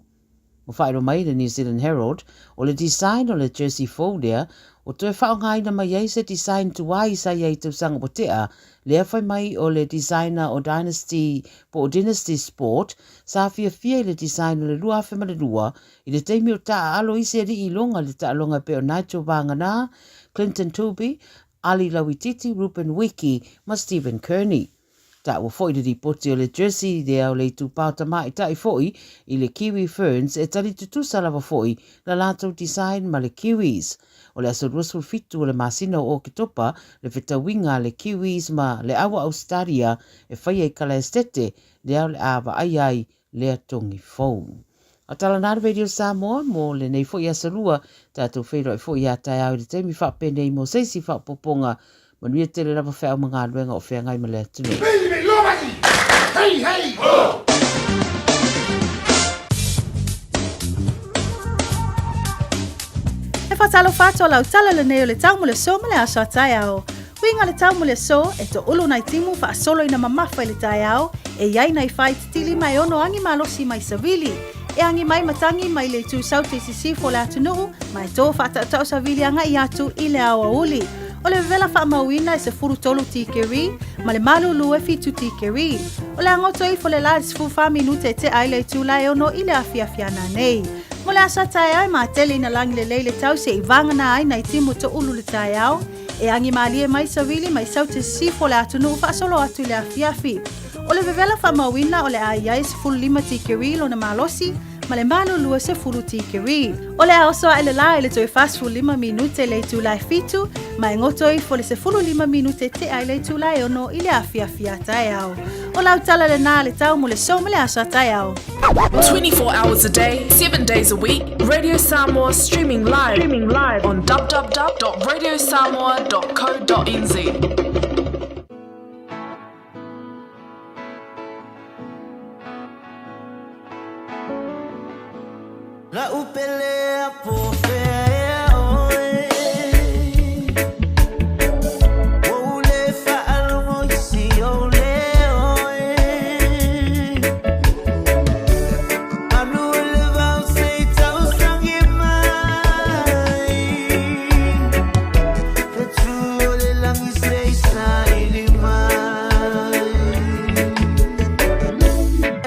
Speaker 20: Ua faailoa mai e le New Zealand Herald, o le design o le jersey fou lea, ua toe faaaogaina mai ai se design tuai sa i ai i tausaga ua tea, lea fai mai o le designer o Dynasty po o Dynasty Sport sa fiafia i le design o le 2002 i le taimi o taaalo isi alii iloga i le taaloga e pei o Nigel Vagana, Clinton Tooby, Ali Lauitiiti, Ruben Wiki ma Stephen Kearney. Taua foi le lipoti o le jersey lea o le itupa o tamaitai foi i le Kiwi Ferns e tali tutusa lava foi la latou design ma le Kiwis. O le aso 27 o le masina o Oketopa le fetauiga a le Kiwis ma le Aua Ausetalia e faia i Kalaestete lea o le a vaaia ai lea togi fou. A tala nā le Radio Samoa mo lenei foi aso lua, tatou feiloai foi iā taeao i le taimi faapenei mo se isi faaopoopoga. Manuia tele lava feau ma galuega o feagai ma le atunuu.
Speaker 8: Hey, hey, ho!
Speaker 3: E faatalofa atu a lau tala lenei o le tau mo le aso ma le aso a taeao. Uiga le tau mo le aso, e toulu nai timu faasolo ina mamafa i le taeao, e i ai nai fai titili ma e ono agi malosi mai savili. E agi mai matagi mai le itu saute i sisifo o le atunuu, ma e tō faataotao savili agai atu i le aoauli. O le vevela faamauina e 13 tikeri, ma le malulu e 7 tikeri. O le agoto ifo le la i le 14 minute e tea ai le itula e 6 i le afiafi ana nei. Mo le aso a taeao e matele ina lagi lelei le tau se'i vagana ai nai timu toulu le taeao, E agi malie mai savili mai saute sisifo o le atunuu faasolo atu i le afiafi. O le vevela faamauina o le a i ai 15 tikeri lona malosi ma le malulua 10 tikeri. O le a oso ae le la i le toe 45 minute i le itula e 7 ma e goto ifo le 15 minute tea i le itula e 6 i le afiafi a taeao. O lau tala lenā le tau mo le so ma le aso a taeao.
Speaker 22: 24 hours a day, 7 days a week, Radio Samoa streaming live, streaming live on www.radiosamoa.co.nz.
Speaker 14: La'u pele a po fea ea oe Ua ou le faalogo i si ou leo e Manu o le vao se i tausagi mai Fetu o le lagi se i saili mai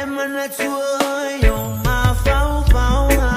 Speaker 14: E manatu oe i ou mafaufauga.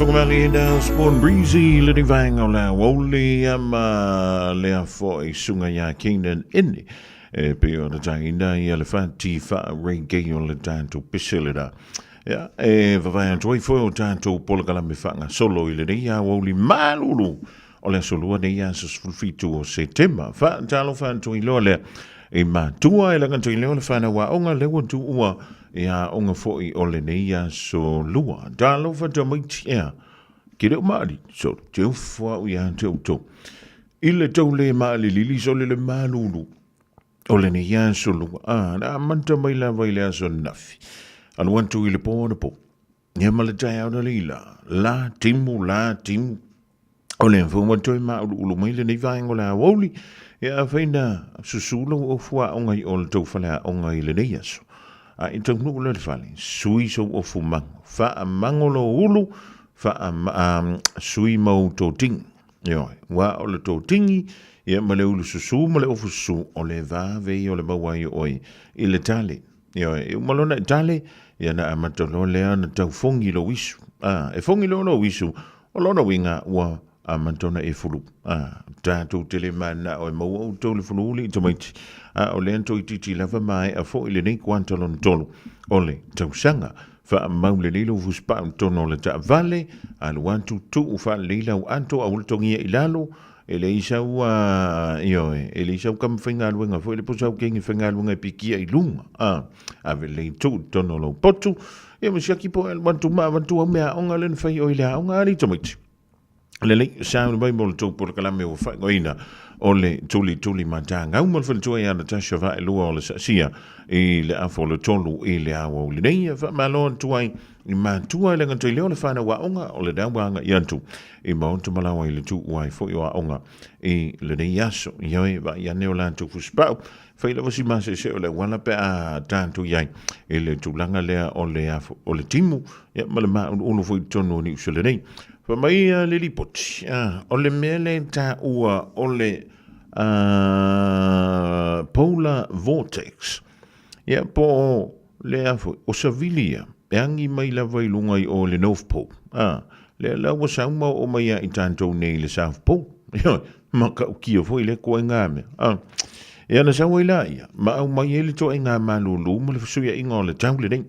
Speaker 2: Faafofoga now Spawn Breezy le ni vaenga o le aoauli ma lea fo'i suga iā Keenan Ene e pei ona taina ia le fati faa-reggae o le tatou pese lena. Ia, e vavae atu ai foi o tatou polokalame faagasolo i lenei aoauli malulu o le aso lua nei aso 17 o Setema. Faatalofa atu ai loa lea i matua e laga leo le whanau aoga le ua tuua i aoga foi o lenei aso lua. Talofa tamaiti ea, ki leo maali, so te ufo au ia te utou. I le tau le maalilili so le le malulu o lenei aso lua. A, na amata mai lava i le aso nafi. Alu atu i le po na po. Ia ma le taeao na leila, la timu, la timu. O le foi ua toe mauluulu mai lenei vaega o le aoauli. Ia afai na susu lou ofu aoga i o le tou faleaoga i lenei aso. A i taunuu lea i le fale, sui sou ofu mago. Faamago lou ulu, faa, um, sui ma ou totigi. Ioe, ua o le totigi, ia ma le ulu susu ma le ofu susu, o le vave ia o le maua ai o oe i le tale. Ioe, e uma loa ona e tale, ia ona amata loa lea ona tau fogi lou isu. A, e fogi loa lou isu, o lona uiga ua amata ona e fulu. A, tatou te le mananao e maua outou le fulu alii tamaiti, a o lea toeitiiti lava maea foi lenei kuata lona tolu o le tausaga. Faamau lelei lou fusipau i totonu o le taavale, alu atu tuu faalelei lau ato aua le togia i lalo, E leai sau a, ioe, e leai sau kama faigaluega foi le po sau kenge faigaluega e pikia i luga, a, ave lelei tuu i totonu o lou potu, ia ma siaki po o e alu atu ma avatu au meaaoga lea na fai i oe i le aoga, alii tamaiti. Lelei, sauni mai mo le tou polokalame ua faaigoaina o le Tulituli Matagau ma le faletua ia Natasha Vaaelua o le Saasia i le afa o le 3 i le aoauli nei. Ia faamalo atu ai i matua i le gata i lea o le fanau aoga o le ua agai atu i maota ma laoa i le tuua ai foi o aoga i lenei aso. Ioe, vaai ane o latou fusipau, fai lava si masese o le auala pe a tatou i ai i le tulaga lea o le, o le timu ia, ma le mauluulu foi i totonu o Niu Sila nei. Fai mai le lipoti, o le mea lea e taua o le polar vortex, ia po o lea foi, o savili ia, e agi mai lava i luga i o i le North Pole. A, lea la ua sau ma oo mai ia i tatou nei i le South Pole. Ioe, matautia foi lea ituaiga mea. A, ia na sau ai laia, ma aumai ai le ituaiga malulu ma le fesuiaiga o le tau lenei.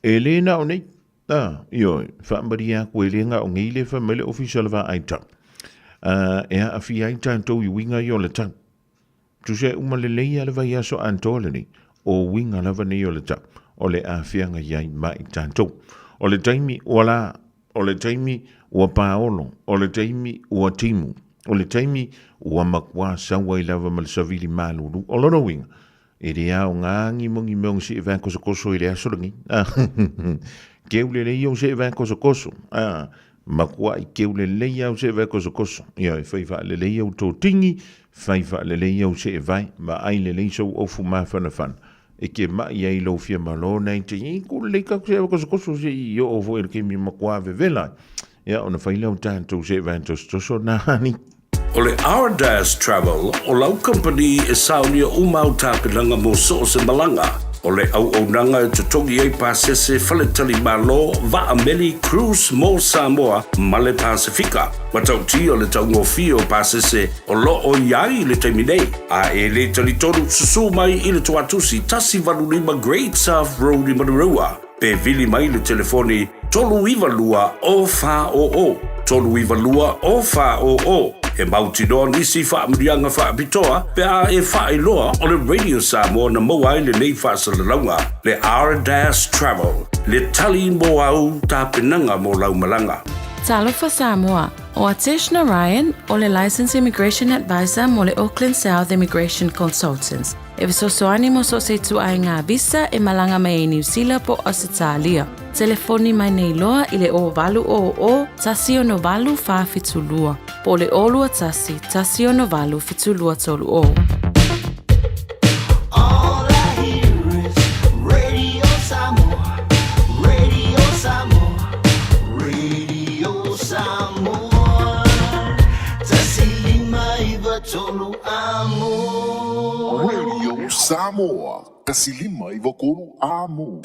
Speaker 2: E le na o nei, a, ioe, faamalie atu e le na o nei lea e fai mai le Ofisa o le Vaai Tau. A, e aafia ai tatou i uiga ia o le tau. Tusa e uma lelei lava le vaiaso atoa lenei, o uiga lava nei o le tau, o le aafiaga i ai ma i tatou. O le taimi ua la, o le taimi ua paolo, o le taimi ua timu, o le taimi ua matua sau ai lava ma le savili malulu. O lona uiga, e le aoga ni mo ni mea o see vaekosokoso i le aso lenei. Keu lelei o see vaekosokoso. Matuai keu lelei au see vaekosokoso. Ia, e fai faalelei au totigi, fai faalelei au seevae, vaai lelei sou ofu mafanafana, e te mai ai lou fia malo nai te i ku lelei taku seevae kosokoso se i oo foi i le taimi e matua vevela ai. Ia, ona fai lea o tatou seevae tosotoso na ani.
Speaker 7: O le Ardas Travel o lau kamupani e saunia uma au tapenaga mo so o se malaga. O le auaunaga e totogi ai pasese, faletalimalo, vaa meli, cruise mo Samoa ma le Pasefika. Matautia le taugofie o pasese o lo o i ai i le taimi nei. A e le talitonu, susu mai i le Toatusi 185 Great South Road i Manurewa. Pe vili mai le telefoni 392 040, 392 040. E mautinoa nisi faamanuiaga faapitoa pe a e faailoa o le Radio Samoa na maua ai lenei faasalalauga, le R-Dash Travel, le tali mo au tapenaga mo lau malaga.
Speaker 6: Talofa Samoa, O Atesh Narayan, o le Licensed Immigration Advisor mo le Auckland South Immigration Consultants. E fesoasoani mo so o se ituaiga visa e malaga mai ai Niu Sila po o Ausetalia. Telefoni mai nei loa i le 0800 168 472 po o le 021 168 7230.
Speaker 14: All I hear is Radio Samoa, Radio Samoa, Radio Samoa. Tasi lima iva tolu amo.
Speaker 9: Radio Samoa, 153 amo.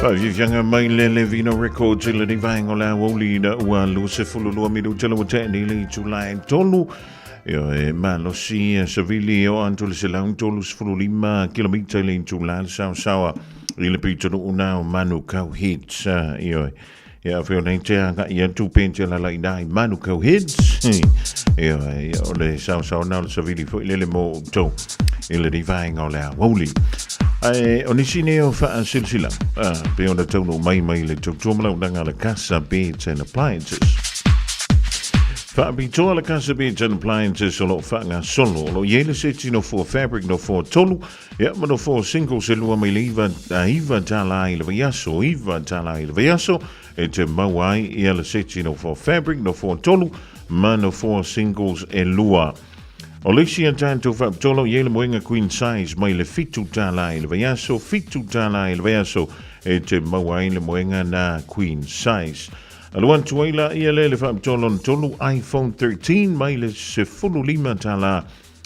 Speaker 2: Faafiafiaga mai le Levino Records i lenei vaega o le aoauli ina ua 22 minute ua tea nei le itula e tolu. Ioe, malosi savili o atu le 135 kilomita i le itula le saosaoa i le pitonuu na o Manukau Heads. Ioe, ia afio nei te agai atu pe te lala i nai Manukau Heads. Ioe, ia o le saosaoa na o le savili foi lele mo outou i lenei vaega o le aoauli. Ae o nisi nei o faasilasilaga, pe ona taunuu mai mai le tautua ma launaga a le Casa Beds and Appliances. Faapitoa le Casa Beds and Appliances o lo o faagasolo, o lo o i ai le seti nofoa fabric nofoa tolu, ia ma nofoa singles e lua mai le iva, a $9 i le vaiaso, $9 i le vaiaso, e te maua ai ia le seti nofoa fabric nofoa tolu ma nofoa singles e lua. O le isi a tatou faapitoa i ai le moega queen size mai le $7 i le vaiaso, $7 i le vaiaso e te maua ai le moega na queen size. Alu atu ai la ia le le faapitoa lona tolu iPhone 13 mai le $15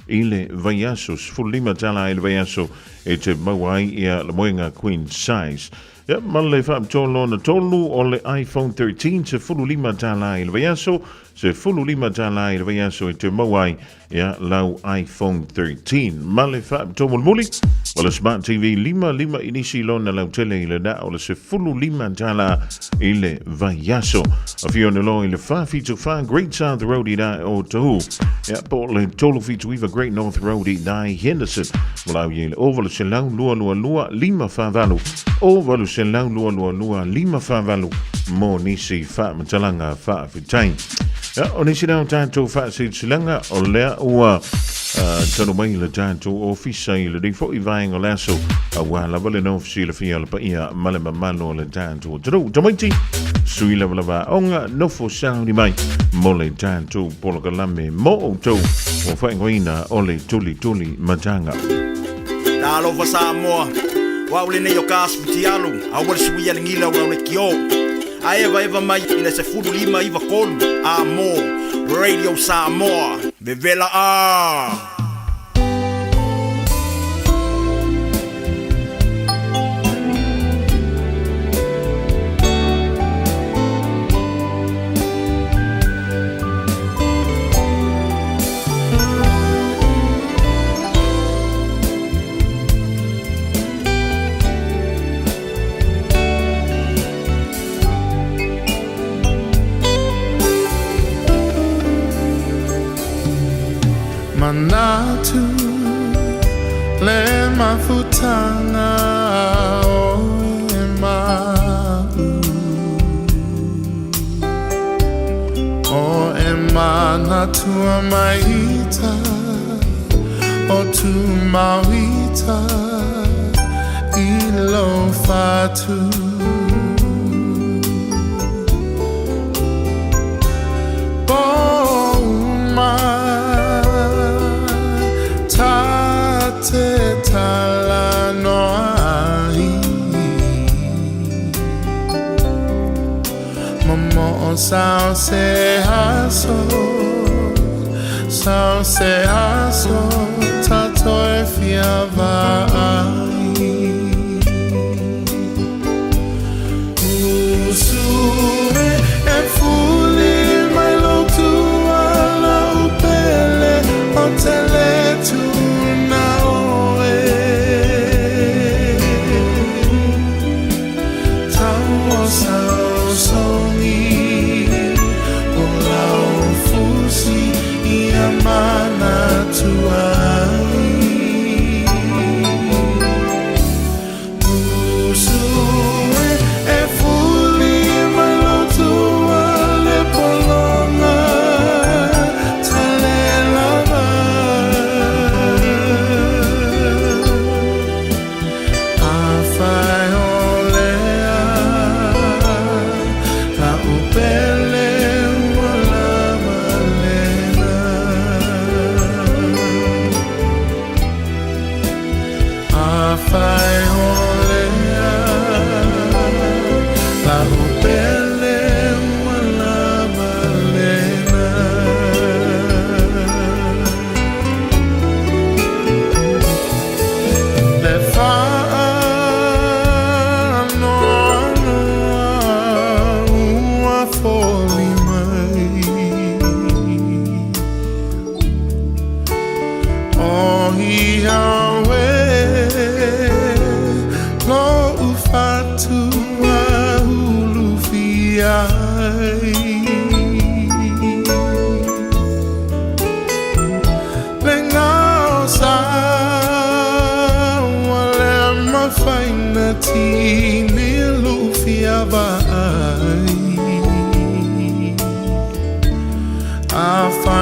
Speaker 2: i le vaiaso, $15 i le vaiaso e te maua ai ia le moega queen size. Ia, ma le faapitoa lona tolu o le iPhone 13, $15 i le vaiaso, $15 i le vaiaso e te maua ai ia lau iPhone 13. Ma le faapitoa mulimuli, o le Smart TV 55 inisi lona lautele i le na o le $15 i le vaiaso. Afio ane loa i le 474 Great South Road i na o Tahu. Ia, po o le 379 Great North Road i na i Henderson. Walau i le 0 800 222 548, 0 800 222 548 mo nisi faamatalaga faafetai. Ia, o nisi na o tatou faasilasilaga o lea ua tanu mai le tatou ofisa i lenei foi vaega o le aso, aua lava le nofo silafia o le paia ma le mamalu o le tatou atunuu. Tamaiti, sui lavalava aoga, nofo sauni mai mo le tatou polokalame mo outou ua faaigoaina o le Tulituli Mataga.
Speaker 4: Talofa Samoa, o au lenei o ka Asfutialu, aua le suia le gila o lau lekiō. A evaeva mai i le 15 93 a mo Radio Samoa. Vevela a! Manatu le mafutanga o e ma'u O e manatua maita O tu mauita i lo fatu Pouma ta te talanoa ai Momo'o sao se aso Sao se aso Tatou e fia vaai Usu e e fuli mai lou tuala u pele O te le tuna oe Tau o sao songi O lau fusi ia manatua ai.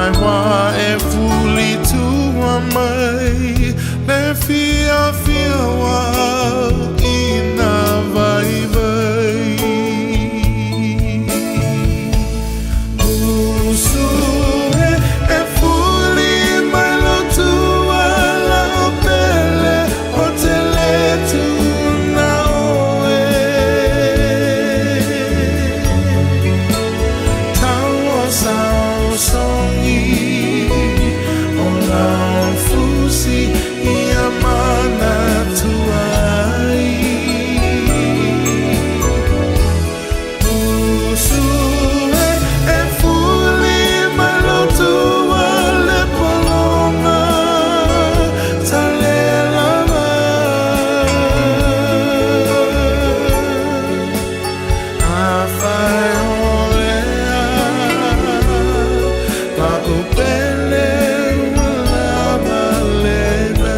Speaker 15: Ai wā e fuli tua mai Le fiafia o au i nā vaivai Usu e e fuli mai lou tua La'u pele o te lē tuuna oe Tau o saosaogi o lau fusi ia manatua ai Usu e e fuli mai lou tua le pologa talelava Afai o lea la'u pele ua lava lena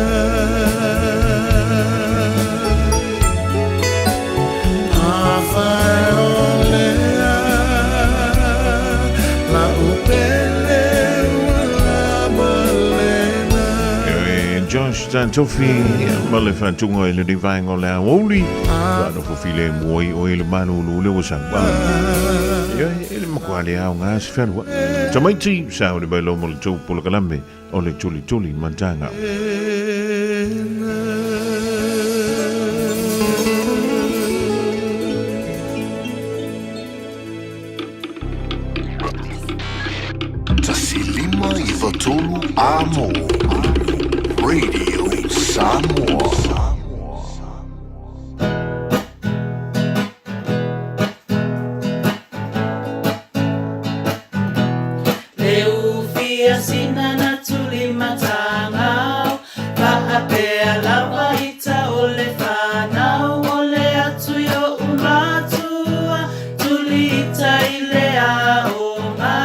Speaker 15: Afai o lea la'u pele ua lava lena
Speaker 2: E Josh Tatofi ma le faatuga i lenei vaega o le aoauli faanofo filemu ai oe i le malulu le ua sau. Ioe, e le matua le aoga se fealuai. Tamaiti, sa o le mai loa mo le tou polokalame o le tulituli mataga.
Speaker 9: 1 5 9 3 Amo Radio Samoa.
Speaker 14: Le ufia sina na tuli matangau Faapea lava ita o le fanau O le atu i o'u matua Tuli ita i le aoga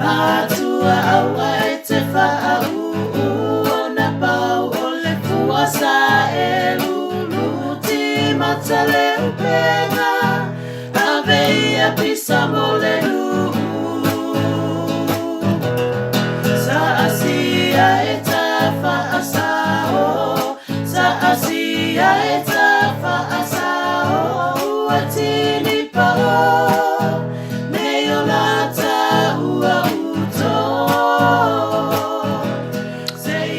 Speaker 14: Matua aua e te faauu Ona pau o le fua sa e lulu Timata le upega Ave ia pisa mo le nuu Sa asia e ta faasao Sa asia e ta faasao Ua tini pao Me o lata ua uto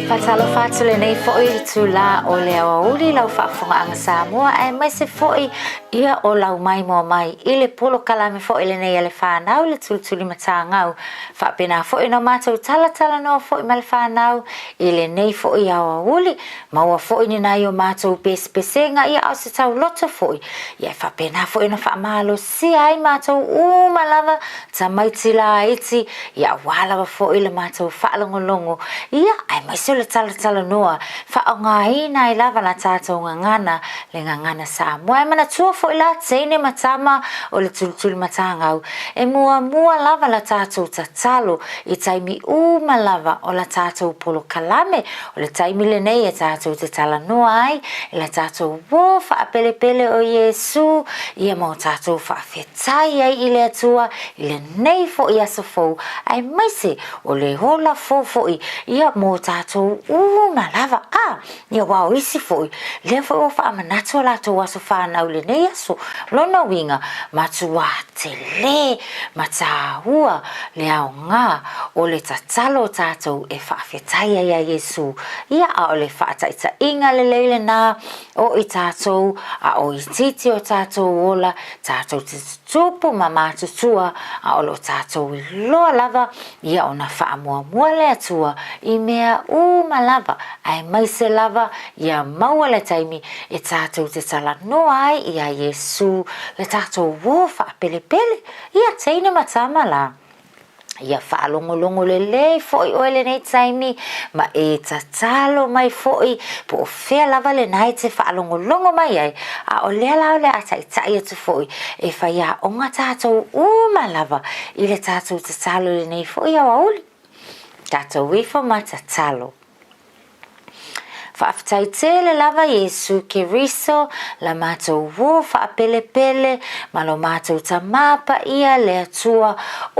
Speaker 16: Faatalofa atu lenei foi i le itulā o le aoauli lau faafofogaaga Samoa aemaise foi ia o lau maimoa mai i le polokalame foi lenei a le fanau le tulitulimatagau. Faapena foi ona matou talatalanoa foi ma le fanau i lenei foi aoauli, maua foi ni nai o matou pesepesega ia a o se tauloto foi ia e faapena foi ona faamalosia ai matou uma lava tamaiti laiti ia aua lava foi le matou faalogologo ia aemaise o le talatalanoa faaaogaina ai lava la tatou gagana le gagana Samoa. E manatua foi la teine ma tama o le tulitulimatagau e muamua lava la tatou tatalo i taimi uma lava o la tatou polokalame o le taimi lenei e tatou te talanoa ai i la tatou uō faapelepele o Iesu ia ma o tatou faafetai ai i le Atua i lenei foi aso fou aemaise o le ola fou foi ia mo tatou uma lava. A, ia aua o isi foi, lea foi ua faamanatu a latou aso fanau i lenei aso. Lona uiga, matuā tele ma tāua le aoga o le tatalo o tatou e faafetai ai ia Iesu. Ia, a o le faataitaiga lelei lenā o i tatou, a o itiiti o tatou ola, tatou te tutupu ma matutua, a o lo o tatou iloa lava ia ona faamuamua le Atua i mea uma lava, aemaise lava ia maua le taimi e tatou te talanoa ai iā Iesu le tatou uō faapelepele, ia teine ma tama la. Ia faalogologo lelei foi oe lenei taimi ma e tatalo mai foi po o fea lava lena e te faalogologo mai ai, a o lea la o le a taitai atu foi e faiaoga tatou uma lava i le tatou tatalo i lenei foi aoauli. Tatou ifo ma tatalo. Faafetai tele lava Iesu Keriso la matou uo faapelepele ma lo matou Tamā Paia le Atua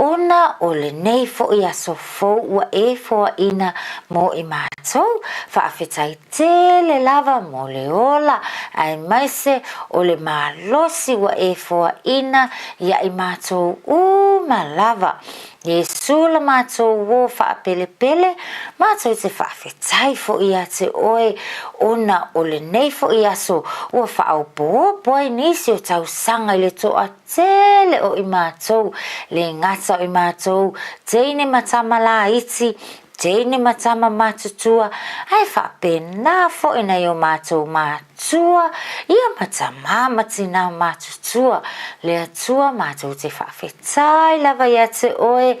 Speaker 16: ona o lenei foʻi aso fou ua e foaina mo i matou. Faafetai tele lava mo le ola aemaise o le malosi ua e foaina ia i matou uma lava. Iesu la matou uo faapelepele, matou te faafetai foʻi ia te oe ona o lenei foʻi aso ua faaopoopo ai nisi o tausaga i le toatele o i matou, le gata o i matou teine ma tama laiti, teine ma tama matutua, ae faapena foʻi nai o matou matua, ia ma tamā ma tinā matutua. Le Atua matou te faafetai lava ia te oe,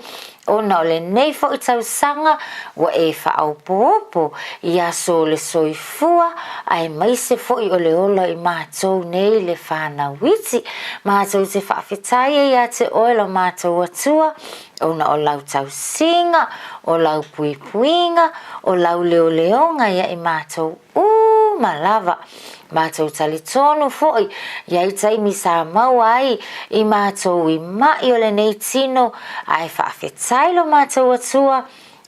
Speaker 16: ona o lenei foʻi tausaga ua e faaopoopo i aso o le soifua aemaise foʻi o le ola i matou nei le fanau iti. Matou te faafetai ai ia te oe lo matou Atua, ona o lau tausiga, o lau puipuiga, o lau leoleoga ia i matou uma lava. Matou talitonu foʻi i ai taimi sa maua ai i matou i maʻi o lenei tino, ae faafetai lo matou Atua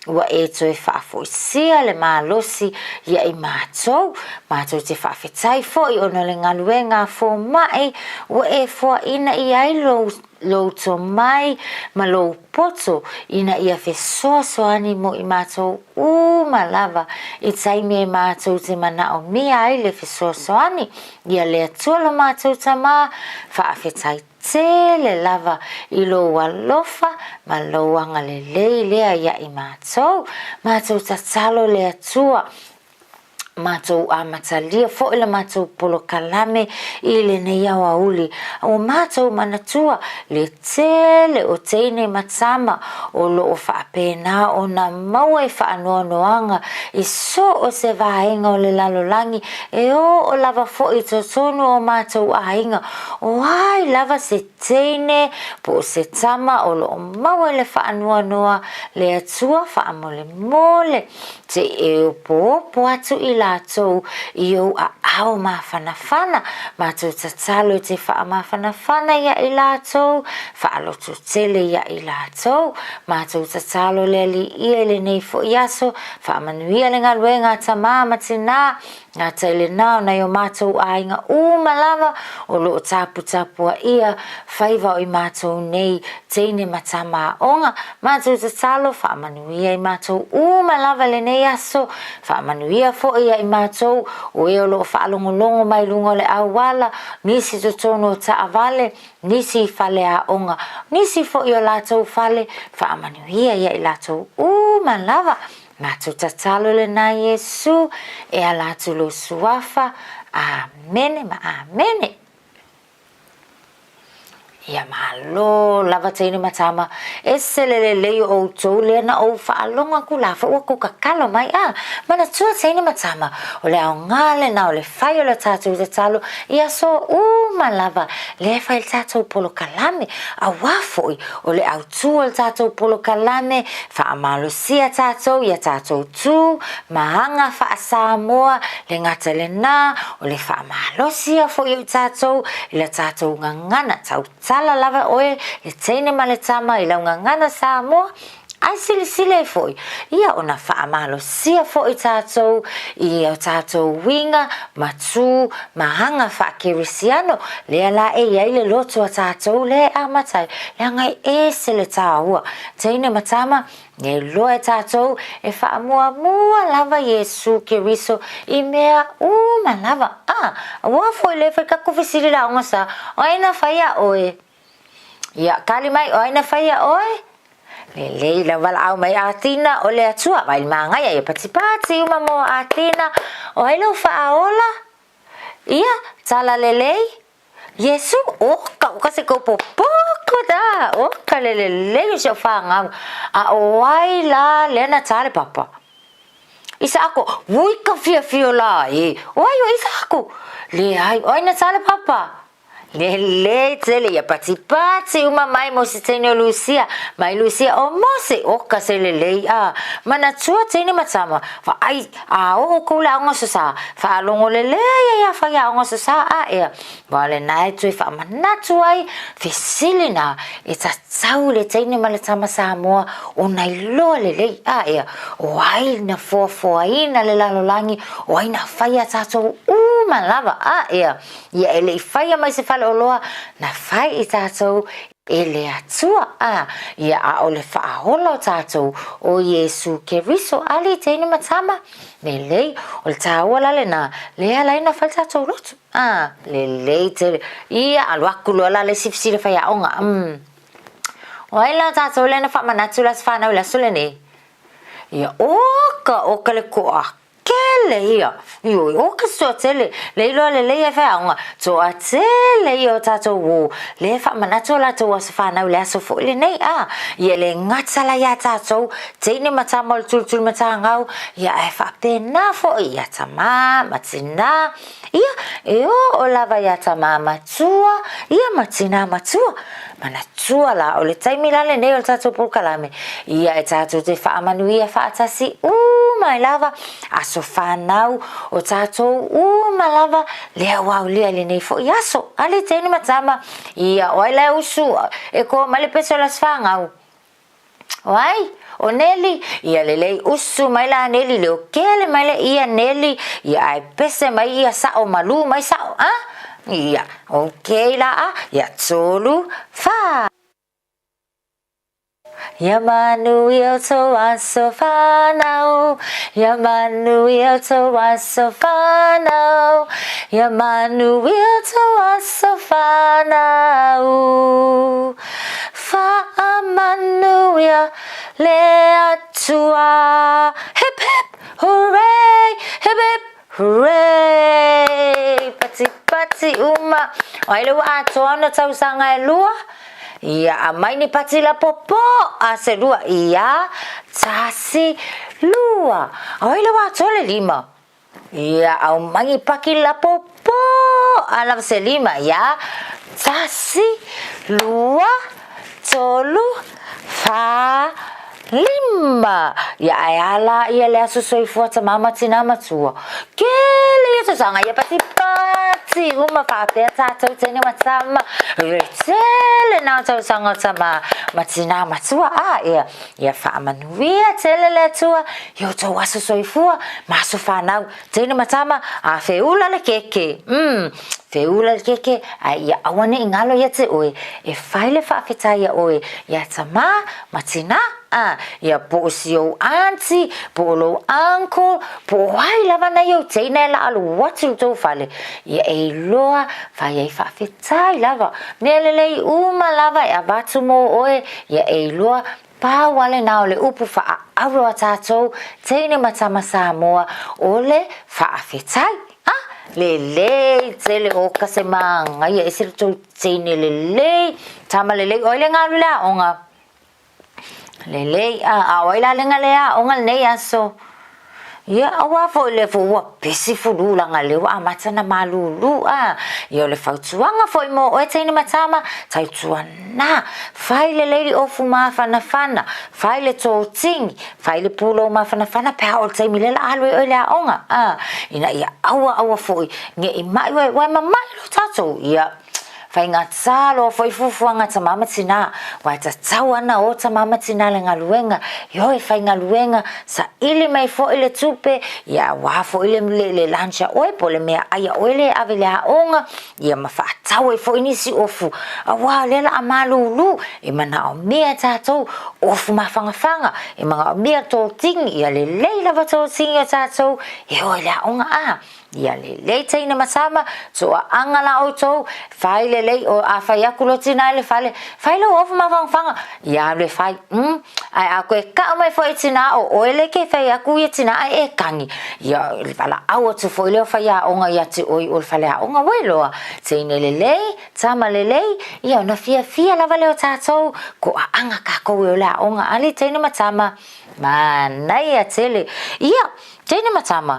Speaker 16: ua e toe faafoisia le malosi ia i matou. Matou te faafetai foʻi ona o le galuega a fomai ua e foaina i ai lou lou tomai ma lou poto ina ia fesoasoani mo i matou uma lava i taimi e matou te manaomia ai le fesoasoani. Ia le Atua lo matou Tamā, faafetai tele lava i lou alofa ma lou agalelei lea ia i matou. Matou tatalo le Atua matou amatalia foʻi la matou polokalame i lenei aoauli. Ua matou manatua le tele o teine ma tama o loo faapena ona maua i faanoanoaga i so o se vaega o le lalolagi e oo lava foʻi i totonu o matou aiga. O ai lava se teine po o se tama o loo maua i le faanoanoa le Atua faamolemole. Te e opoopo atu i latou i ou aao mafanafana, matou tatalo e te faamafanafana ia i latou, faalototele ia i latou. Matou tatalo le Alii ia i lenei foʻi aso, faamanuia le galuega a tamā ma tinā, Gata i lenā o nai o matou aiga uma lava o loo taputapuaia faiva o i matou nei teine ma tama aoga. Matou tatalo faamanuia i matou uma lava lenei aso, faamanuia foʻi ia i matou o e o loo faalogologo mai luga o le auala, nisi i totonu o taavale, nisi i fale aoga, nisi foʻi o latou fale, faamanuia ia i latou uma lava. Matou tatalo lenā Iesu e ala atu lou suafa. Amene ma amene. Ia malo lava teine ma tama, ese le lelei o outou lea na ou faalogo aku la foi ua kou kakalo mai a. Manatua teine ma tama, o le aoga lena o le fai o le tatou tatalo i aso uma lava lea e fai le tatou polokalame, auā foi o le autū o le tatou polokalame, faamalosia tatou ia tatou tū ma aga faa-Samoa, le gata i lenā, o le faamalosia foi o i tatou i la tatou gagana, tautala lava oe le teine ma le tama i lau gagana Samoa, Ae silasila ai foi, ia ona faamalosia foi tatou i o tatou uiga ma tū ma aga faakerisiano, lea la e i ai le loto a tatou lea e amata ai, leaga e ese le tāua. Teine ma tama, e iloa e tatou e faamuamua lava Iesu Keriso i mea uma lava. A, aua foi le fai taku fesili laoga sa, o ai na fai a oe? Ia, kali mai, o ai na fai a oe? Lelei lau valaau mai Atina, o le Atua, vai le magaia ia patipati uma mo Atina, o ai lou faaola? Ia, tala lelei, Iesu, oka, oka se kou popoko da, oka le lelei o si au fanau, a o ai la lea na tā le papa? Isaako, ui ka fiafia la e, o ai o Isaako? Leai, o ai na tā le papa? Lelei tele ia patipati uma mai mo se teine o Lusia, mai Lusia o Mose, oka se lelei a manatua teine ma tama, vaai a oo kou le aoga aso sa, faalogo lelei ai a fai aoga aso sa a ea, Wa o lena e toe faamanatu ai fesili na e tatau i le teine ma le tama Samoa ona iloa lelei a ea o ai na foafoaina le lalolagi, o ai na faia tatou uma lava a ea ia e le i faia mai se faleoloa na fai i tatou e le Atua a ia a o le faaola o tatou o Iesu Keriso ali teine ma tama lelei o le taua la lena lea ala ai na fai le tatou lotu. A, lelei tele. Ia, alu aku loa la le isi fesili faiaoga. Umm. O ai la tatou lea na faamanatu i le aso fanau i le aso lenei? Ia, oka, oka le koa kele ia. Ioe, oka se toatele. Le iloa lelei e faiaoga, toatele ia o tatou uō. Lea e faamanatu o latou aso fanau i le aso foi lenei. A, ia le gata la iā tatou, teine ma tama o le tulitulimatagau, ia ae faapena foi ia tamā ma tinā. Ia, e oo lava iā tamā matua, ia ma tinā matua. Manatua la, o le taimi la lenei o le tatou polokalame, ia e tatou te faamanuia faatasi uma ai lava aso fanau o tatou uma lava lea ua aulia i lenei foi aso. Ali teine ma tama, ia o ai la e usu e koa mai le pese o le aso fanau? O ai? O Neli? Ia lelei usu mai la Neli leo kele mai le ia Neli ia ae pese mai ia sao malu mai sao a? Ia, ok la a, ia tolu, fa. Ia manuia o tou aso fanau, ia manuia o tou aso fanau, ia manuia o tou aso fanau. Faamanuia le Atua. Hip hip hooray, hip hip hooray. Patipati uma. O ai le ua atoa ona tausaga e lua? Ia aumai ni pati lapopo a se lua. Ia, tasi, lua. O ai le ua atoa le lima? Ia aumai ni paki lapopo a lava se lima. Ia, tasi, lua, tolu, fa, lima. Ia ae a la ia le aso soifua tamā ma tinā matua. Kele ia tausaga ia patipati uma faapea tatou teine ma tama. Le tele na o tausaga o tamā ma tinā matua. A ia, Ia faamanuia tele le Atua i outou aso soifua ma aso fanau, teine ma tama, a feula le keke. Umm, feula le keke, ae ia aua ne i ngalo ia te oe, e fai le faafetai ia oe, ia tamā ma tinā, a, ia po o si ou aunty, po o lou uncle, po o ai lava nai ou teina e la alu atu i tou fale, ia e iloa fai ai faafetai lava. Mea lelei uma lava e avatu mo oe, Ia e iloa, pau a lena o le upu faaauro a tatou, teine ma tama Samoa, o le faafetai. A! Lelei tele o ka se māngaia ese le tou teine lelei, tama lelei, o ai le galu i le aoga? Lelei, a, a o ai la lenga le aoga lenei aso? Ia, auā foi le fo ua pesi fulu laga lea ua amata na malūlū a. Ia o le fautuaga foi mo oe teine ma tama, tautuanā, fai lelei le ofu mafanafana, fai le tōtini, fai le pulou mafanafana pe a o le taimi lea la alu ai oe i le aoga a. Ina ia aua aua foi ne i maʻi oe, ua e mamaʻi loa tatou, ia. Faigata loa foi fuafuaga tamā ma tinā, aua e tatau ana o tamā ma tinā le galuega, ioe faigaluega, saili mai foi le tupe, ia auā foi le, le, le lunch a oe po o le meaai a oe lea e ave i le aoga, ia ma faatau ai foi nisi ofu, auā o lea la a malūlū, e manaomia e tatou ofu mafangafaga, e manaomia totini, ia lelei lava totini o tatou e o i le aoga a. Ia lelei teine ma tama, toaaga la outou, fai lelei, o a fai aku lo tina i le fale, fai lou ofu mafangafaga, ia alu e fai, mm, ae a koe kau mai foi tina o oe le ke fai aku ia tina ae e kagi, ia valaau atu foi lea o faiaoga ia te oe o le faleaoga ua iloa, teine lelei, tama lelei, ia ona fiafia lava lea o tatou, koaaga kakou e o le aoga, ali teine ma tama, manaia tele, ia, teine ma tama,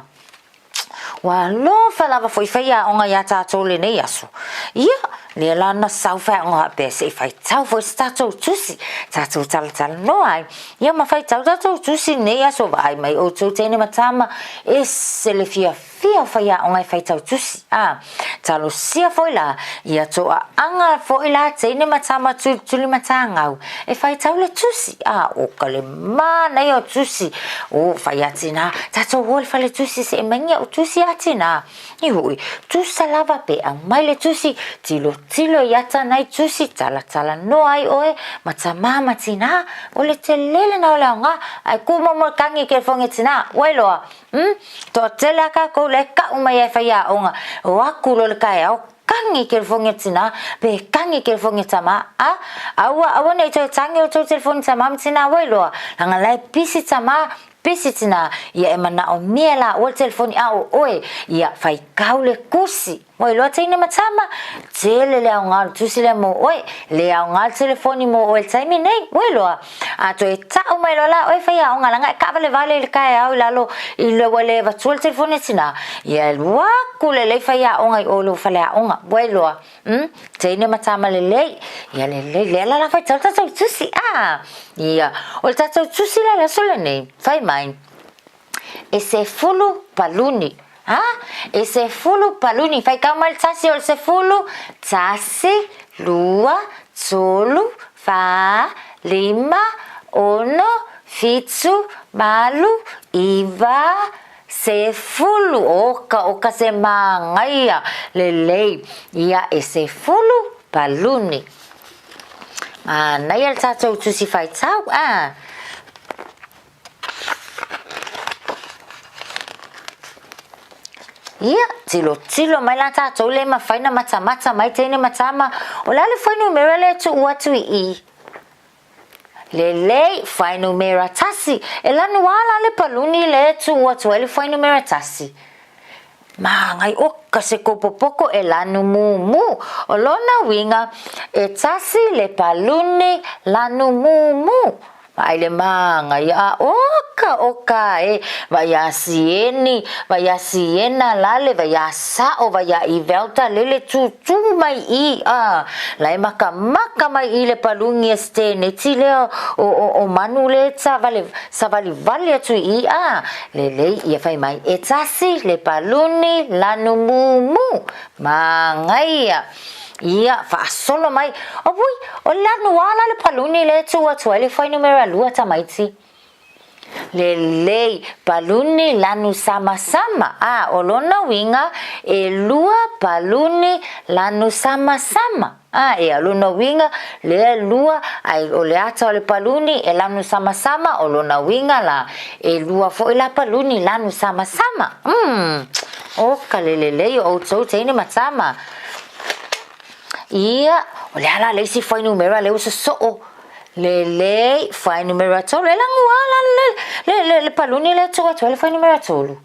Speaker 16: Ua alofa lava foi faiaoga iā tatou lenei aso. Ia, Lea la na sau faiaoga faapea se i faitau foi se tatou tusi, tatou talatalanoa ai. Ia ma faitau tatou tusi nei aso vaai mai outou teine ma tama, ese le fiafia o faiaoga e faitau tusi. A, talosia foi la, ia toaaga foi la teine ma tama tulituli matagau e faitau le tusi. A, o ka le manaia o tusi, o fai a tina, tatou o i le fale tusi se i maingi au tusi a tina. I hoʻi, tusa lava pe aumai le tusi, tilotilo i ata nai tusi, talatalanoa ai ʻoe ma tamā ma tinā, o le tele lena o le aoga, ae kū momo le kagi i kelefogi e tinā, ua iloa, umm, toatele a kākou la e kaʻu mai ai faiaoga, o aku loa le kaeao, kagi i kelefogi e tinā, pe kagi i kelefogi e tamā, a, aua, aua ne i toe tagi outou telefoni tamā ma tinā, ua iloa, leaga la e pisi tamā, Pisi tinā, ia e manaʻomia la ʻoe le telefoni a ʻo ʻoe, ia faikau le kusi. Ua iloa teine ma tama, tele le aoga o le tusi lea mo ʻoe, le aoga le telefoni mo ʻoe le taimi nei, ua iloa. A toe taʻu mai loa la ʻoe faiaoga laga e kaʻawalewale i le kaeao i lalo i le ua le avatua le telefoni a tinā, ia e alu aku lelei faiaoga i ʻo i lou faleaoga, ua iloa. Umm, teine ma tama lelei, ia lelei, lea la la faitau le tatou tusi, ah, ia, o le tatou tusi la le aso lenei, fai mai, e sefulu paluni, ha, e sefulu paluni, faitau mai le tasi o le sefulu, tasi, lua, tolu, fa, lima, ono, fitu, malu, iva, Sefulu, oka, oka se māngaia, lelei, ia e sefulu paluni. Mānaia le tātou tusi faitau, a. Ia, tilotilo mai la tātou le mawhai na matamata mai teine matama, o le a le fuainumera lea tuu atu i i. Lelei, fuainumera tasi. E lanu a la le paluni le tuu atu ai le fuainumera tasi. Māngai oka se kopopoko e lanu mumu. O lona uiga, e tasi le paluni lanu mumu. Vaai le māngai a oka oka e, vai a Sieni, vai a Siena lale, vai a Sao, vai a Ivelta lele tūtū mai i a la e makamaka mai i le palungi e steneti lea o, o, o manu le savali, savalivali atu i a lelei ia fai mai e tasi le paluni lanu mumu māngaia ia faasolo mai Auī, o le lanu a la le paluni le tuu atu ai le fuainumera lua tamaiti. Lelei, paluni lanu samasama, a o lona uiga e lua paluni lanu samasama. A ea lona uiga lea lua ai o le ata o le paluni e lanu samasama o lona uiga la e lua foi la paluni lanu samasama. Umm, o ka le lelei o outou teine ma tama. Ia, o le a la le isi fuainumera lea ua sosoo. Lelei, fuainumera tolu. E lagu a la le, le, le, le paluni lea tuu atu ai le fuainumera tolu.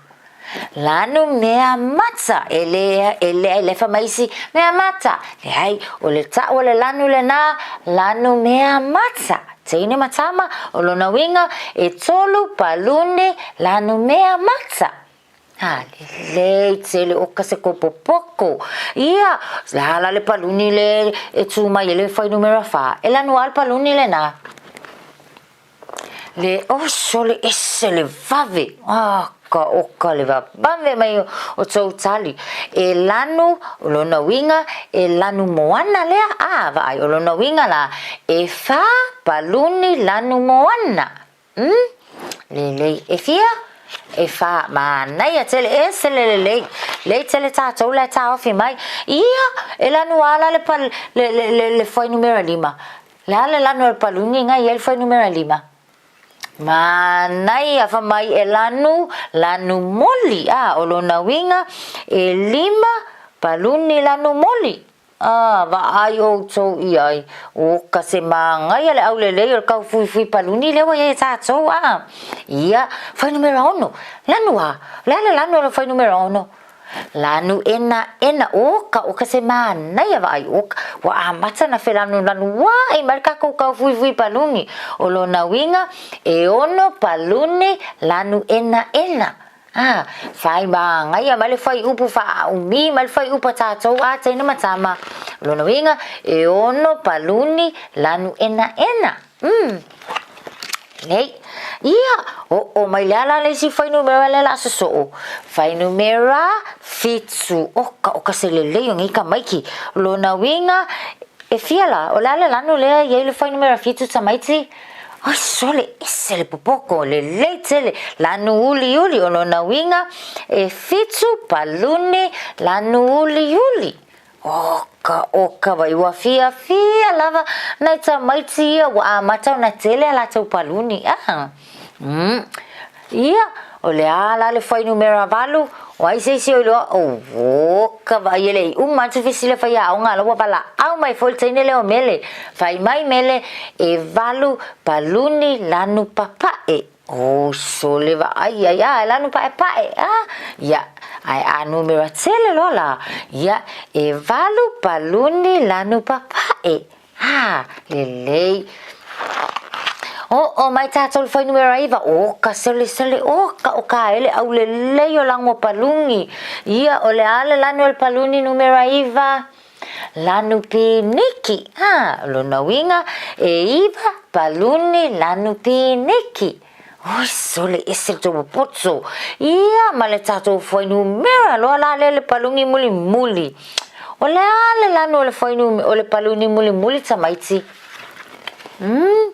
Speaker 16: Lanu mea mata, e le, e le, e lefa mai isi mea mata. Leai, o le tau o le lanu lenā, lanu mea mata. Teine ma tama, o lona uiga, e tolu paluni lanu mea mata. A lelei tele oka se kopopoko. Ia, le a la le paluni le e tū mai e le fuainumera whā. E lanu a le paluni lenā. Le oso le ese le vave. Ah, ka oka le vavave mai o tou tali. E lanu, o lona uiga, e lanu moana lea, a, vaai, o lona uiga la, e whā paluni lanu moana. Umm, lelei. E fia? E whā. Manaia tele, ese le lelei. Lei tele tātou la e tāofi mai. Ia, e lanu a la le, pal, le, le, le, le fuainumera lima. Le a le lanu o le paluni ngai i ai le fuainumera lima. Manaia fa mai e lanu, lanu moli. A, o lona uiga, e lima paluni lanu moli. A, vaai outou i ai, o ka se māngai a le aulelei o le kaufuifui paluni lea ua i ai e tātou, a. Ia, fuainumera ono, lanu a, o le a le lanu o le fuainumera ono? Lanu ena ena, o ka, o ka se mānaia vaai, o ka, ua amata na felanulanu aʻe mai le kākou kaufuifui paluni, o lona uiga, e ono paluni lanu ena ena. A, fai māngaia mai le fuaiupu faaaumi mai le fuaiupu a tātou a teine ma tama. O lona uiga, e ono paluni lanu enaena. Mm. Lelei. Ia, oo mai le ala le isi fuainumera lea o le a sosoo. Fuainumera fitu. Oka, oka se lelei o nei tamaiti. O lona uiga, e fia la? O le a le lanu lea e i ai le fuainumera fitu tamaiti? Oi sole, ese le popoko, lelei tele, lanu uliuli. O lona uiga, e fitu paluni lanu uliuli. Oka, oka vai ua fiafia lava nai tamaiti ia ua amata ona tele a latou paluni. Ah. Mm. Ia, o le a la le fuainumera valu, o ai se isi o iloa, oka vaai e le i uma atu fesili a faiaoga ala ua valaau mai foi le teine lea o Mele. Fai mai Mele, e valu paluni lanu papae. Oh, sole vaai ai, a, e lanu paepae, a, ia, ae a numera tele loa la, ia, e valu paluni lanu papae, a, lelei. Oo mai tātou le fuainumera iva, o ka selesele, o ka o ka ele au lelei o lago paluni. Ia, o le a le lanu o le paluni numera iva? Lanu piniki, ā, lona uiga, e iva paluni lanu piniki. Oi sole ese le tou poto. Ia ma le tatou fuainumera loa la lea le paluni mulimuli. O le a le lanu o le fuainu o le paluni mulimuli tamaiti? Mm.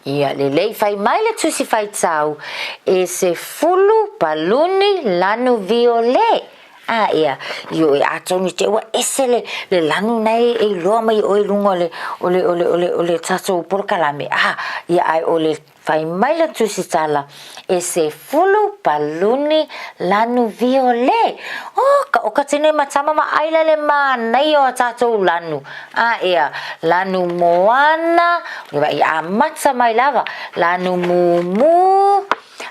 Speaker 16: Ia lelei fai mai le tusi faitau e sefulu paluni lanu viole. A ia, i oe atonu te ua ese le, le lanu nei e iloa mai oe i luga o le, o le, o le, o le, o le tatou polokalame. A, ia ae o le fai mai le tusitala, e sefulu paluni lanu viole. O, ka oka tene ma tama ma aila le manaia o a tatou lanu. A ia, lanu moana, i amata mai lava, lanu mumu,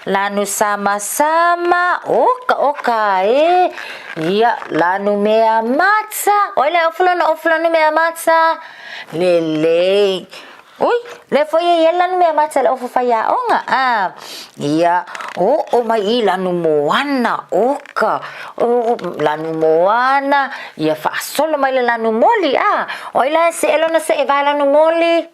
Speaker 16: Lanu samasama, oka oka e, ia, lanu mea mata, oi le ofu lana ofu lanu mea mata, lelei. Ui, le foi e ia lanu mea mata le ofu faiaoga, a, ia, oo mai i lanu moana, oka, o, lanu moana, ia faasolo mai le lanu moli, a, oi la e see lona see vae lanu moli.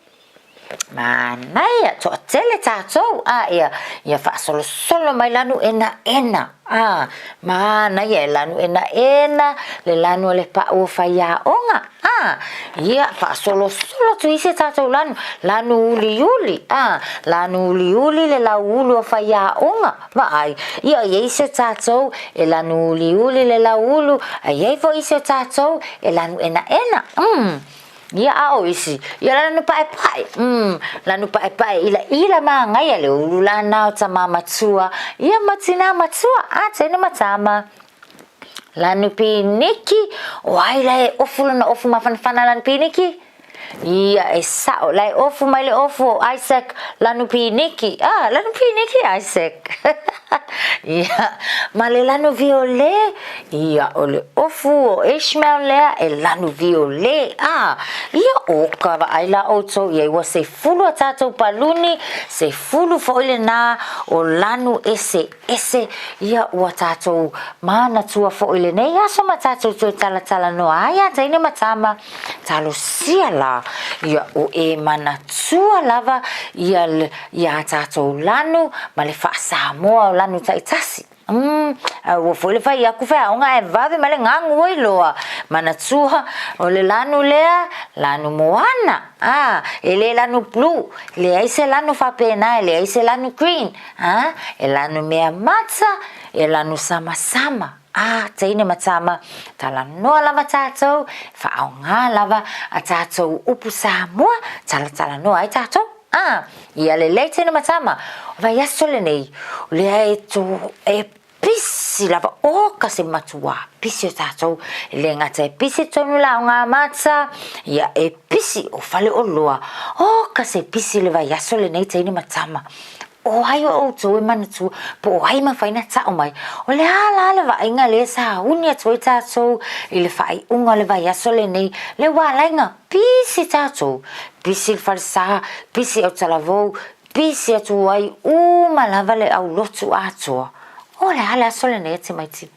Speaker 16: Manaia, toatele tatou, a ia, ia faasolosolo mai lanu enaena, a, manaia e lanu enaena, le lanu o le pau o faiaoga, a, ia faasolosolo atu i se tatou lanu, lanu uliuli, a, lanu uliuli le lauulu o faiaoga, vaai, ia i ai se tatou e lanu uliuli le lauulu, a i ai foi se tatou e lanu enaena, mm. Ia a o isi, ia lanu paepae, mm, lanu paepae ila ila māngaia le ulu lana o tamā matua, ia ma tinā matua, a teine ma tama. Lanu piniki, o ai la e ofu lona ofu mafanafana lanu piniki? Ia e sao, la e ofu mai le ofu o Isaac lanu piniki, ah, lanu piniki Isaac. Ia, ma le lanu viole, ia, o le ofu o Ishmael lea e lanu viole, a, ia, o ka vaai la ʻoutou i ai ua sefulu a tātou paluni, sefulu foʻi lenā o lanu eseese, ia, ua tātou manatua foʻi lenei aso ma tātou toe talatalanoa ai a teine ma tama. Talosia la, ia o e manatua lava ia ia a tātou lanu ma le faa-Samoa o lanu taitasi. Umm, aua foi le fai aku feaoga ae vave mai le gagu ai loa. Manatua, o le lanu lea, lanu moana, a, e le lanu blue, leai se lanu faapena, e leai se lanu green, a, e lanu mea mata, e lanu samasama. A, teine ma tama, talanoa lava tātou, faaaoga lava a tātou upu Samoa, talatalanoa ai tātou. A, ia lelei teine ma tama, o vaiaso lenei, o lea e tō, e pisi lava, oka se matuā pisi o tātou, e le gata e pisi tonu la o ngā mata, ia e pisi o Faleoloa, oka se pisi le vaiaso lenei teine ma tama. O ai o ʻoutou e manatua, po o ai mafai ona taʻu mai, o le a la le vaaiga lea sa uni atu ai tātou i le faaiuga o le vaiaso lenei, le ua ala ai ona pisi tātou, pisi le falesa, pisi Autalavou, pisi atu ai uma lava le aulotu atoa. O le a le aso lenei e tamaiti?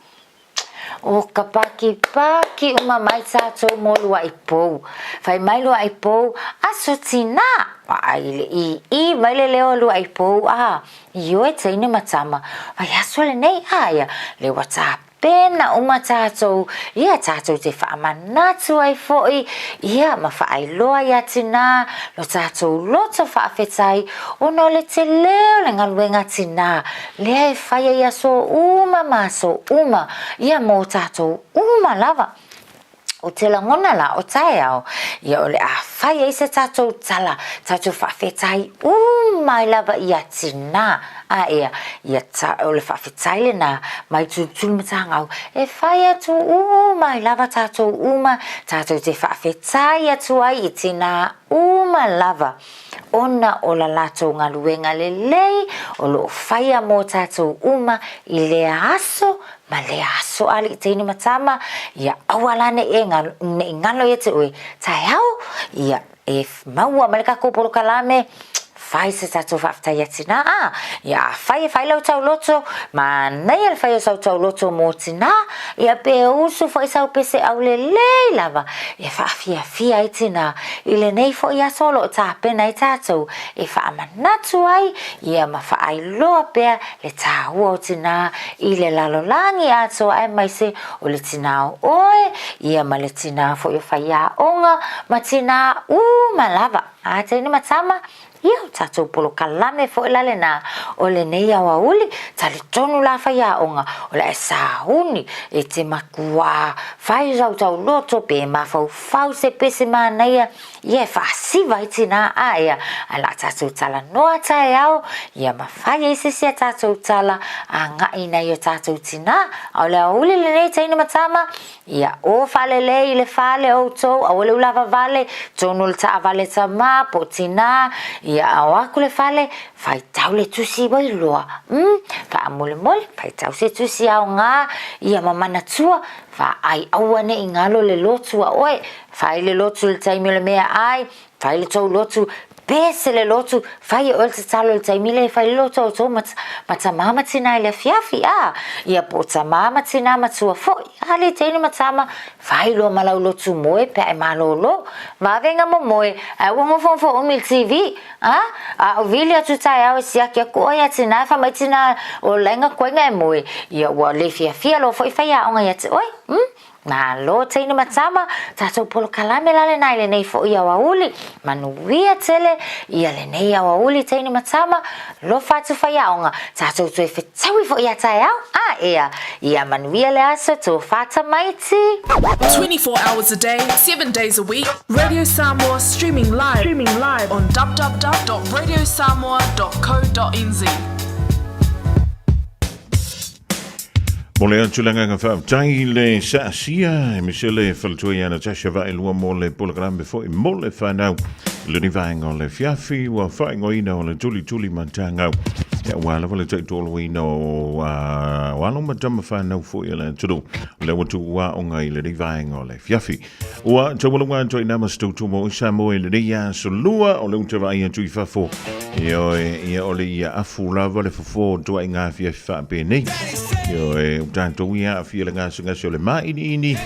Speaker 16: O ka pakipaki uma mai tātou mō Luaipou. Whai mai Luaipou, aso tinā! Ai le i, i mai le leo Luaipou, a, ioe teine ma tama. Whai aso lenei, aia, le ua tāpena uma tātou, ia tātou te whaamanatu ai fo'i, ia ma whaailoa ia tinā, lo tātou loto whaawhetai, ona o le te leo le ngaluenga tinā, Lea e whai ai aso uma ma aso uma, ia mō tātou uma lava. O te langona la o taeao, ia o le a whai ai se tātou tala, tātou whaawhetai uma ai lava ia tinā, a ea, ia ta, o le whaawhetai lenā, mai tūturu matangau, e whai atu uma ai lava tātou uma, tātou te whaawhetai atu ai i tinā uma lava. Ona o la latou galuega lelei o lo o faia mo tatou uma i lea aso ma lea aso alii teine ma tama, ia aua la nei e nei galo ia te oe taeao, ia e maua mai le kakou polokalame, fai se tatou faafetai ia tinā, a, ia afai e fai lau tauloto, manaia le fai o sau tauloto mo tinā, ia pe usu foi sau pese aulelei lava e faafiafia ai tinā i lenei foi aso o lo o tapena ai tatou e faamanatu ai ia ma faailoa pea le tāua o tinā i le lalolagi atoa aemaise o le tinā o oe ia ma le tinā foi o faiaoga ma tinā uma lava a teine ma tama. Ia, o tatou polokalame foi la lenā o lenei aoauli, talitonu la faiaoga o le a e sauni e te makuā fai rau tauloto pe mafaufau se pese manaia, ia e faasiva ai tinā aea, ae la tatou talanoa taeao, ia ma fai ai se isi a tatou tala agai nai o tatou tinā. A o le aoauli lenei teine ma tama, Ia o faalelei i le fale outou, aua le ulava vale, tonu le taavale tamā po o tinā, ia ao aku le fale, faitau le tusi wailoa, umm, faamolemole, faitau se tusi aoga, ia ma manatua, faai aua ne i galo le lotu a oe, fai le lotu i le taimi o le meaai, Fai le tou lotu, pese le lotu, fai e oe le tatalo i le taimi lea e fai le lotu a outou ma, ma tamā ma tinā i le afiafi, a, ia po o tamā ma tinā matua foi, a le teine ma tama, fai loa ma lau lotu moe pe a e malōlō, vavenga momoe, ae ua nofonofo umi i le TV, a, a o vili atu taeao e siaki aku oe ia tinā e fai mai tinā o lainga koenga e moe, ia ua le fiafia loa foi faiaoga ia te oe, umm. Malo teine ma tama, tatou polokalame la lenā i lenei foʻi aoauli, manuia tele ia lenei aoauli teine ma tama, lofa atu faiaoga, tatou toe fetaui foʻi ia taeao, a ea, ia manuia le aso tofa tamaiti.
Speaker 22: 24 hours a day, 7 days a week, Radio Samoa streaming live, streaming live on www.radiosamoa.co.nz.
Speaker 2: Mo le atu le agaga faafetai i le saasia e Michele Faletua ia Natasha Vaelua mo le polokalame foi mo le whanau. I lenei vaega o le fiafi ua faaigoaina o le tulituli matagau. Ia ua lava le taitoloina o o alo ma tama whanau foi a le atunuu. O lea ua tuuaoga i lenei vaega o le fiafi. Ua taualuga atu ai nama se tautumo i Samoa i lenei aso lua o le uta vaai atu i fafo. Ioe, ia o le ia afu lava le fofo o tuaiga afiafi faapenei. Ioe, o tatou ia aafia le gasegase o le māʻiniʻini.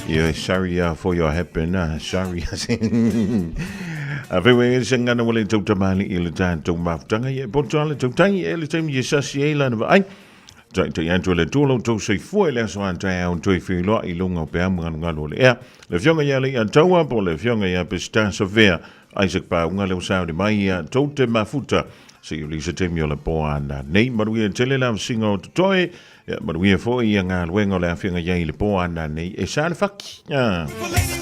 Speaker 2: Ioe, sorry for your happen, sorry. A fewe e se ngana wale tau tamali i le tatou mafutaga ia e poto a le tautai e le taimi e sasi ai lana vaai. Taitai atu e le Atua lo outou soifua i le aso a taeao toe feiloai i luga o peau magalugalu o le ea. Le Afioga ia Leiataua po o le Afioga ia Pesita Savea Isaac Pauga le ua sauni mai ia tou te mafuta se i uli se taimi o le po ana nei. Manuia tele le avasiga o totoe, ia manuia foi ia galuega o le afioga iai i le po ana nei e sa le faki. Ah,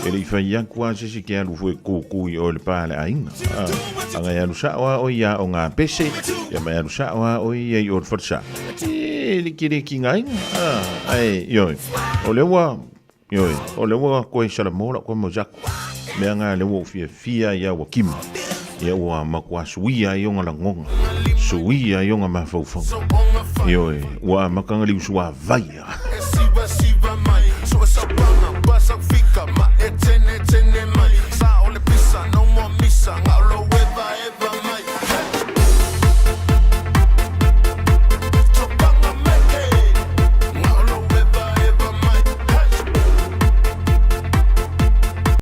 Speaker 2: e le i fai aku a se isi ke alu foi kūkū i oe le pā le aiga. Ah, anga e alu sao a oi ia o ngā pese, ia ma e alu sao a oi ia i o le wharesa. E le kere ki ngā inga. Ah, ai, ioi. O le ua, ioi, o le ua koe sala mōla koe mo jaku. Mea ngā le ua ufia fia ia ua kima. Ia ua makua suia i onga langonga. Suia i onga mafaufau. Ioi, ua makanga liu sua vaia.